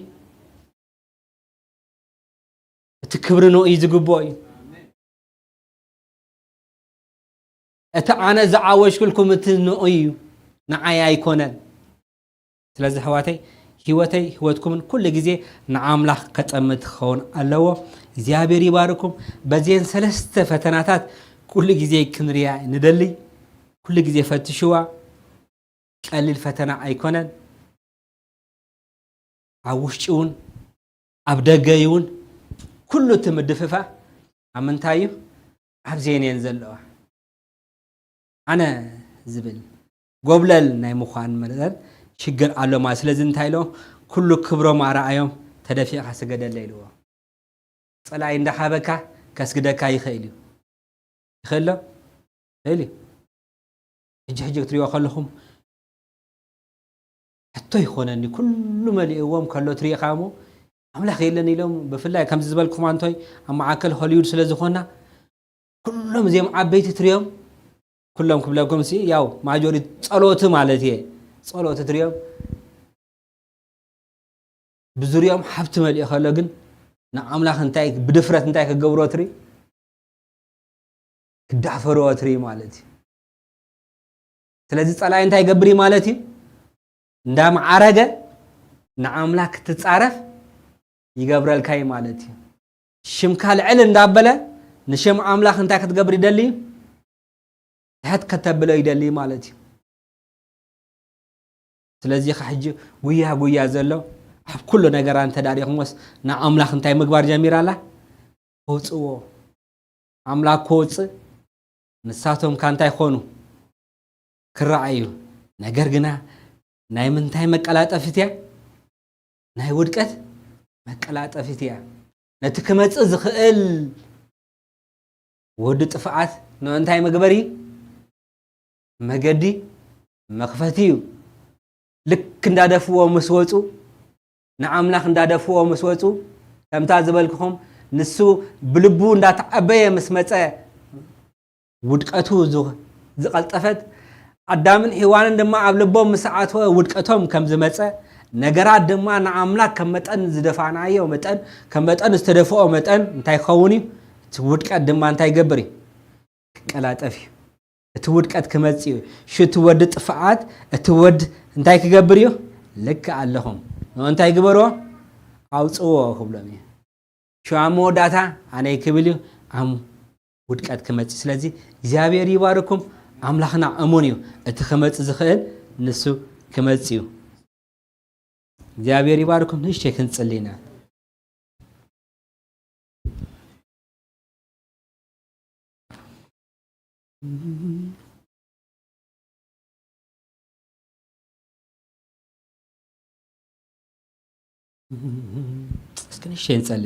እቲ ክብሪ ንኡ እዩ ዝግብኦ እዩ። እቲ ኣነ ዝዓወጅኩልኩም እቲ ንኡ እዩ፣ ንዓይ ኣይኮነን። ስለዚ ኣሕዋተይ፣ ህይወተይ ህይወትኩምን ኩሉ ግዜ ንኣምላኽ ከጠምት ክኸውን ኣለዎ። እግዚኣብሔር ይባርኩም። በዚአን ሰለስተ ፈተናታት ኩሉ ግዜ ክንሪኣ ንደሊ። ኩሉ ግዜ ፈትሽዋ። ቀሊል ፈተና ኣይኮነን። ኣብ ውሽጢ እውን ኣብ ደገ እውን ኩሉ እቲ ምድፍፋእ ኣብ ምንታይ እዩ? ኣብዚአን እየን ዘለዋ። ኣነ ዝብል ጎብለል ናይ ምዃን መጠን ሽግር ኣሎ ማለት። ስለዚ እንታይ ኢሎ? ኩሉ ክብሮም ኣርኣዮም፣ ተደፊእካ ስገደለይ ኢልዎ። ጸላኢ እንዳሓበካ ከስግደካ ይኽእል እዩ። ይኽእል ዶ? ይኽእል እዩ። ሕጂ ሕጂ ክትሪኦ ከለኹም ሕቶ ይኾነኒ። ኩሉ መሊእዎም ከሎ ትሪእኻ እሞ ኣምላኽ የለን ኢሎም፣ ብፍላይ ከምዚ ዝበልኩም ኣንቶይ ኣብ ማዕከል ሆሊውድ ስለ ዝኾና፣ ኩሎም እዚኦም ዓበይቲ ትሪኦም፣ ኩሎም ክብለኩም ሲ፣ ያው ማጆሪቲ ጸሎቲ ማለት እየ። ጸሎቲ ትሪኦም ብዙሪኦም ሓብቲ መሊኡ ከሎ ግን ንኣምላኽ እንታይ፣ ብድፍረት እንታይ ክገብሮ ትሪ? ክዳፈርዎ ትሪ ማለት እዩ። ስለዚ ጸላኢ እንታይ ይገብር እዩ ማለት እዩ? እንዳመዓረገ ንኣምላኽ ክትጻረፍ ይገብረልካ እዩ ማለት እዩ። ሽምካ ልዕል እንዳበለ ንሽም ኣምላኽ እንታይ ክትገብር ይደሊ እዩ? ትሕት ከተብሎ ይደሊ ማለት እዩ። ስለዚ ኸ ሕጂ ጉያ ጉያ ዘሎ ኣብ ኩሉ ነገራ እንተዳሪኹሞስ ንኣምላኽ እንታይ ምግባር ጀሚራ ኣላ? ከውፅዎ። ኣምላኽ ክወፅእ ንሳቶም ካንታይ ኮኑ ክረኣዩ። ነገር ግና ናይ ምንታይ መቀላጠፊት እያ? ናይ ውድቀት መቀላጠፊት እያ። ነቲ ክመጽእ ዝኽእል ወዲ ጥፍኣት ንእንታይ መግበሪ? መገዲ መኽፈቲ እዩ። ልክ እንዳደፍዎ ምስ ወጹ፣ ንኣምላኽ እንዳደፍዎ ምስ ወጹ፣ ከምታ ዝበልኩኹም ንሱ ብልቡ እንዳተዓበየ ምስ መጸ፣ ውድቀቱ ዝ-፣ ዝቐልጠፈት ኣዳምን ሔዋንን ድማ ኣብ ልቦም ምስ ኣተወ ውድቀቶም ከም ዝመጸ፣ ነገራት ድማ ንኣምላኽ ከም መጠን ዝደፋእናዮ መጠን፣ ከም መጠን ዝተደፍኦ መጠን እንታይ ክኸውን እዩ? እቲ ውድቀት ድማ እንታይ ይገብር እዩ? ክቀላጠፍ እዩ። እቲ ውድቀት ክመጽእ እዩ። ሽቲ ወዲ ጥፍኣት፣ እቲ ወድ እንታይ ክገብር እዩ? ልክዕ ኣለኹም። ንኦ እንታይ ግበርዎ? ኣውጽዎ ክብሎም እዩ። ሽዋ መወዳእታ ኣነይ ክብል እዩ። ኣም ውድቀት ክመጽእ። ስለዚ እግዚኣብሔር ይባርኩም። ኣምላኽና እሙን እዩ። እቲ ክመጽእ ዝኽእል ንሱ ክመጽእ እዩ። እግዚኣብሔር ይባርኩም። ንእሽተይ ክንጽሊ ኢና። እስኪ ንእሽተይ ንጸሊ።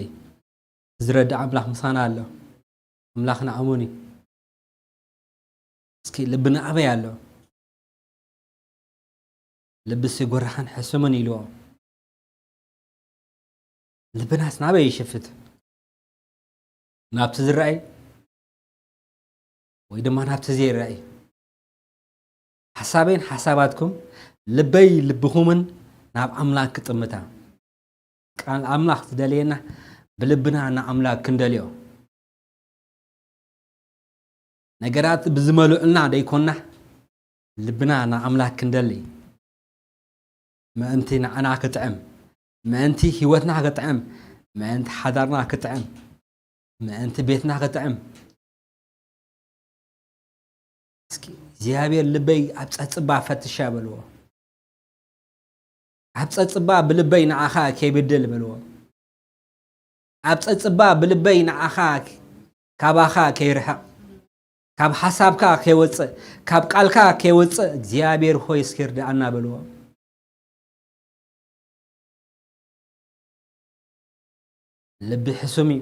ዝረድእ ኣምላኽ ምሳና ኣሎ። ኣምላኽና እሙን እዩ። እስኪ ልብና ኣበይ ኣሎ? ልብሲ ጎራኻን ሕሱምን ኢልዎ። ልብናስ ናበይ ይሽፍት? ናብቲ ዝረኣይ ወይ ድማ ናብቲ ዘይረኣይ? ሓሳበይን ሓሳባትኩም፣ ልበይ ልብኹምን ናብ ኣምላኽ ክጥምታ። ቃል ኣምላኽ ዝደልየና ብልብና ንኣምላኽ ክንደልዮ። ነገራት ብዝመልኡልና ደይኮንና፣ ልብና ንኣምላኽ ክንደሊ። ምእንቲ ንዓና ክጥዕም፣ ምእንቲ ህይወትና ክጥዕም፣ ምእንቲ ሓዳርና ክጥዕም፣ ምእንቲ ቤትና ክጥዕም። እስኪ እግዚኣብሔር ልበይ ኣብ ጸጽባ ፈትሻ በልዎ። ኣብ ጸጽባ ብልበይ ንዓኻ ከይብድል በልዎ። ኣብ ጸጽባ ብልበይ ንዓኻ ካባኻ ከይርሕቕ፣ ካብ ሓሳብካ ከይወጽእ፣ ካብ ቃልካ ከይወጽእ እግዚኣብሔር ሆይ እስኪ ርድኣና በልዎ። ልቢ ሕሱም እዩ።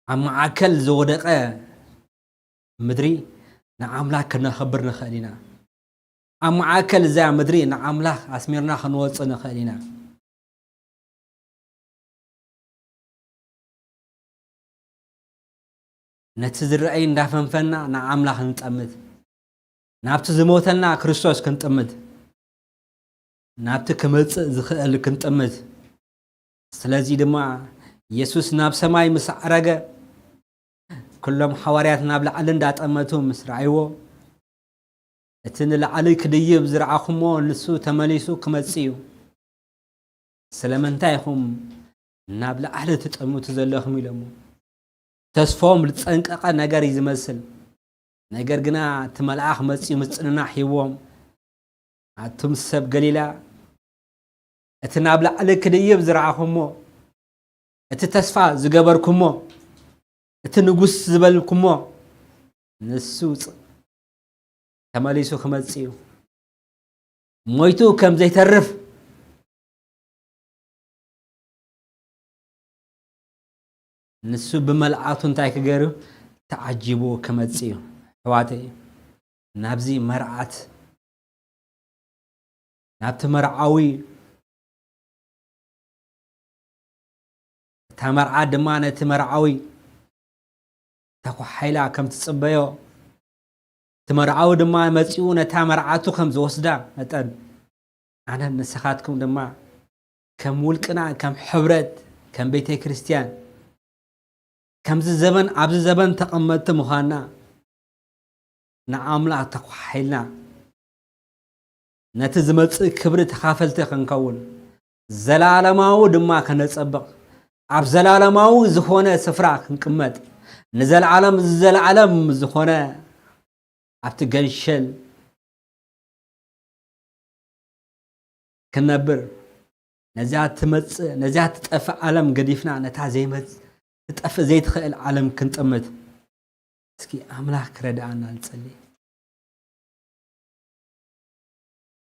ኣብ መዓከል ዝወደቐ ምድሪ ንኣምላኽ ክነኽብር ንኽእል ኢና። ኣብ መዓከል እዛ ምድሪ ንኣምላኽ ኣስሚርና ክንወጽእ ንኽእል ኢና። ነቲ ዝረኣይ እንዳፈንፈና ንኣምላኽ ንጠምት። ናብቲ ዝሞተልና ክርስቶስ ክንጥምት። ናብቲ ክመጽእ ዝኽእል ክንጥምት። ስለዚ ድማ የሱስ ናብ ሰማይ ምስ ዓረገ፣ ኩሎም ሓዋርያት ናብ ላዕሊ እንዳጠመቱ ምስ ረኣይዎ፣ እቲ ንላዕሊ ክድይብ ዝረኣኹሞ ንሱ ተመሊሱ ክመጽእ እዩ። ስለምንታይ ኢኹም ናብ ላዕሊ ትጠምቱ ዘለኹም? ኢሎሞ። ተስፎም ዝጸንቀቐ ነገር እዩ ዝመስል። ነገር ግና እቲ መልኣኽ መጺኡ ምጽንናዕ ሂብዎም። ኣቱም ሰብ ገሊላ፣ እቲ ናብ ላዕሊ ክድይብ ዝረኣኹሞ፣ እቲ ተስፋ ዝገበርኩሞ፣ እቲ ንጉስ ዝበልኩሞ፣ ንሱ ጽ-፣ ተመሊሱ ክመጽእ እዩ። ሞይቱ ከም ዘይተርፍ፣ ንሱ ብመልኣቱ እንታይ ክገሩ ተዓጂቡ ክመጽእ እዩ። ኣሕዋተይ፣ ናብዚ መርዓት፣ ናብቲ መርዓዊ፣ እታ መርዓት ድማ ነቲ መርዓዊ ተኳሒላ ከም ትጽበዮ፣ እቲ መርዓዊ ድማ መጺኡ ነታ መርዓቱ ከም ዝወስዳ መጠን፣ ኣነን ንስኻትኩም ድማ ከም ውልቅና፣ ከም ሕብረት፣ ከም ቤተ ክርስቲያን፣ ከምዚ ዘበን፣ ኣብዚ ዘበን ተቐመጥቲ ምዃንና፣ ንኣምላኽ ተኳሒልና፣ ነቲ ዝመጽእ ክብሪ ተኻፈልቲ ክንከውን፣ ዘላለማዊ ድማ ከነጸብቕ፣ ኣብ ዘላለማዊ ዝኾነ ስፍራ ክንቅመጥ፣ ንዘለዓለም ዘለዓለም ዝኾነ ኣብቲ ገንሸል ክንነብር፣ ነዚኣ ትመጽእ፣ ነዚኣ ትጠፍእ ዓለም ገዲፍና፣ ነታ ዘይመጽ-፣ ትጠፍእ ዘይትኽእል ዓለም ክንጥምት፣ እስኪ ኣምላኽ ክረድኣና ንጸሊ።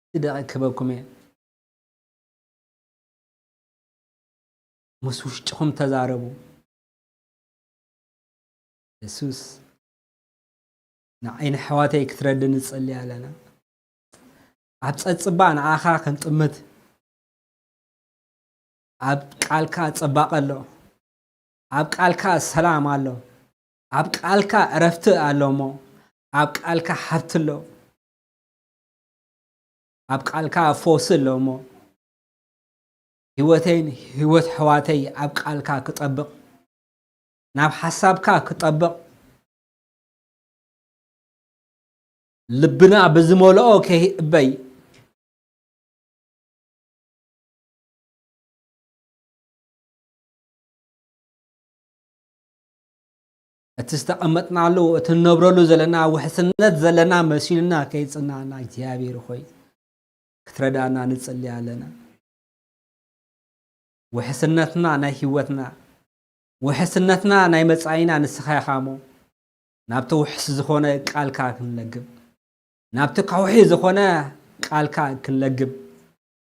እቲ ደቂቅ ክበኩም እየ። ምስ ውሽጥኹም ተዛረቡ። የሱስ፣ ንዓይ ንኣሕዋተይ ክትረዲ ንጸሊ ኣለና። ኣብ ጸጽባ ንዓኻ ክንጥምት። ኣብ ቃልካ ጽባቐ ኣሎ። ኣብ ቃልካ ሰላም ኣሎ። ኣብ ቃልካ ዕረፍቲ ኣሎ እሞ፣ ኣብ ቃልካ ሃብቲ ኣሎ። ኣብ ቃልካ ፈውሲ ኣሎ እሞ፣ ህይወተይን ህይወት ኣሕዋተይ ኣብ ቃልካ ክጠብቕ፣ ናብ ሓሳብካ ክጠብቕ፣ ልብና ብዝመልኦ ከይእበይ፣ እቲ ዝተቐመጥናሉ፣ እቲ ንነብረሉ ዘለና ውሕስነት ዘለና መሲሉና ከይጽናና እግዚኣብሔር ሆይ ክትረዳና ንጽሊ ኣለና። ውሕስነትና ናይ ህይወትና፣ ውሕስነትና ናይ መጻኢና ንስኻ ኢኻ እሞ፣ ናብቲ ውሕስ ዝኾነ ቃልካ ክንለግብ፣ ናብቲ ከውሒ ዝኾነ ቃልካ ክንለግብ፣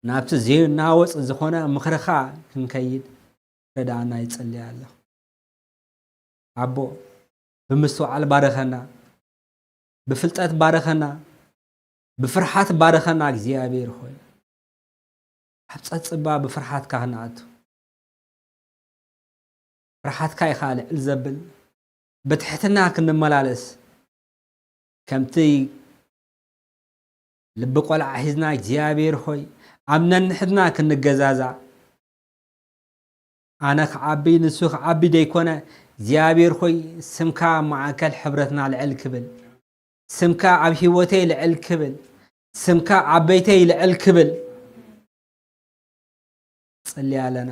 ናብቲ ዘይናወጽ ዝኾነ ምኽርኻ ክንከይድ ረድኣና ይጸሊ ኣለኹ። ኣቦ፣ ብምስትውዓል ባርኸና፣ ብፍልጠት ባርኸና፣ ብፍርሓት ባርኸና እግዚኣብሔር ሆይ። ኣብ ጸጽባ ብፍርሓትካ ክንኣቱ። ፍርሓትካ ኢኻ ልዕል ዘብል። ብትሕትና ክንመላለስ፣ ከምቲ ልቢ ቆልዓ ሒዝና እግዚኣብሔር ሆይ ኣብ ነንሕድና ክንገዛዛእ፣ ኣነ ክዓቢ ንሱ ክዓቢ ደይኮነ፣ እግዚኣብሔር ሆይ ስምካ ኣብ ማእከል ሕብረትና ልዕል ክብል፣ ስምካ ኣብ ህይወተይ ልዕል ክብል፣ ስምካ ኣብ ቤተይ ልዕል ክብል ጸልያ ኣለና።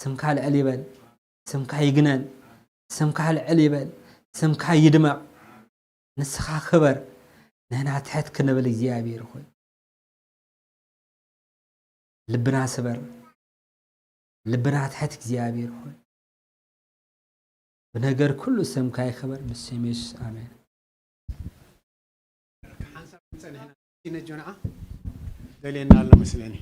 ስምካ ልዕል ይበል፣ ስምካ ይግነን፣ ስምካ ልዕል ይበል፣ ስምካ ይድመቕ። ንስኻ ክበር፣ ንሕና ትሕት ክንብል እግዚኣብሔር ሆይ። ልብና ስበር፣ ልብና ትሕት እግዚኣብሔር ሆይ። ብነገር ኩሉ ስምካ ይክበር፣ ብስም የሱስ ኣሜን። ሓንሳብ ክንጸንሕ ኢና። ነጆንዓ ደልየና ኣሎ መስለኒ።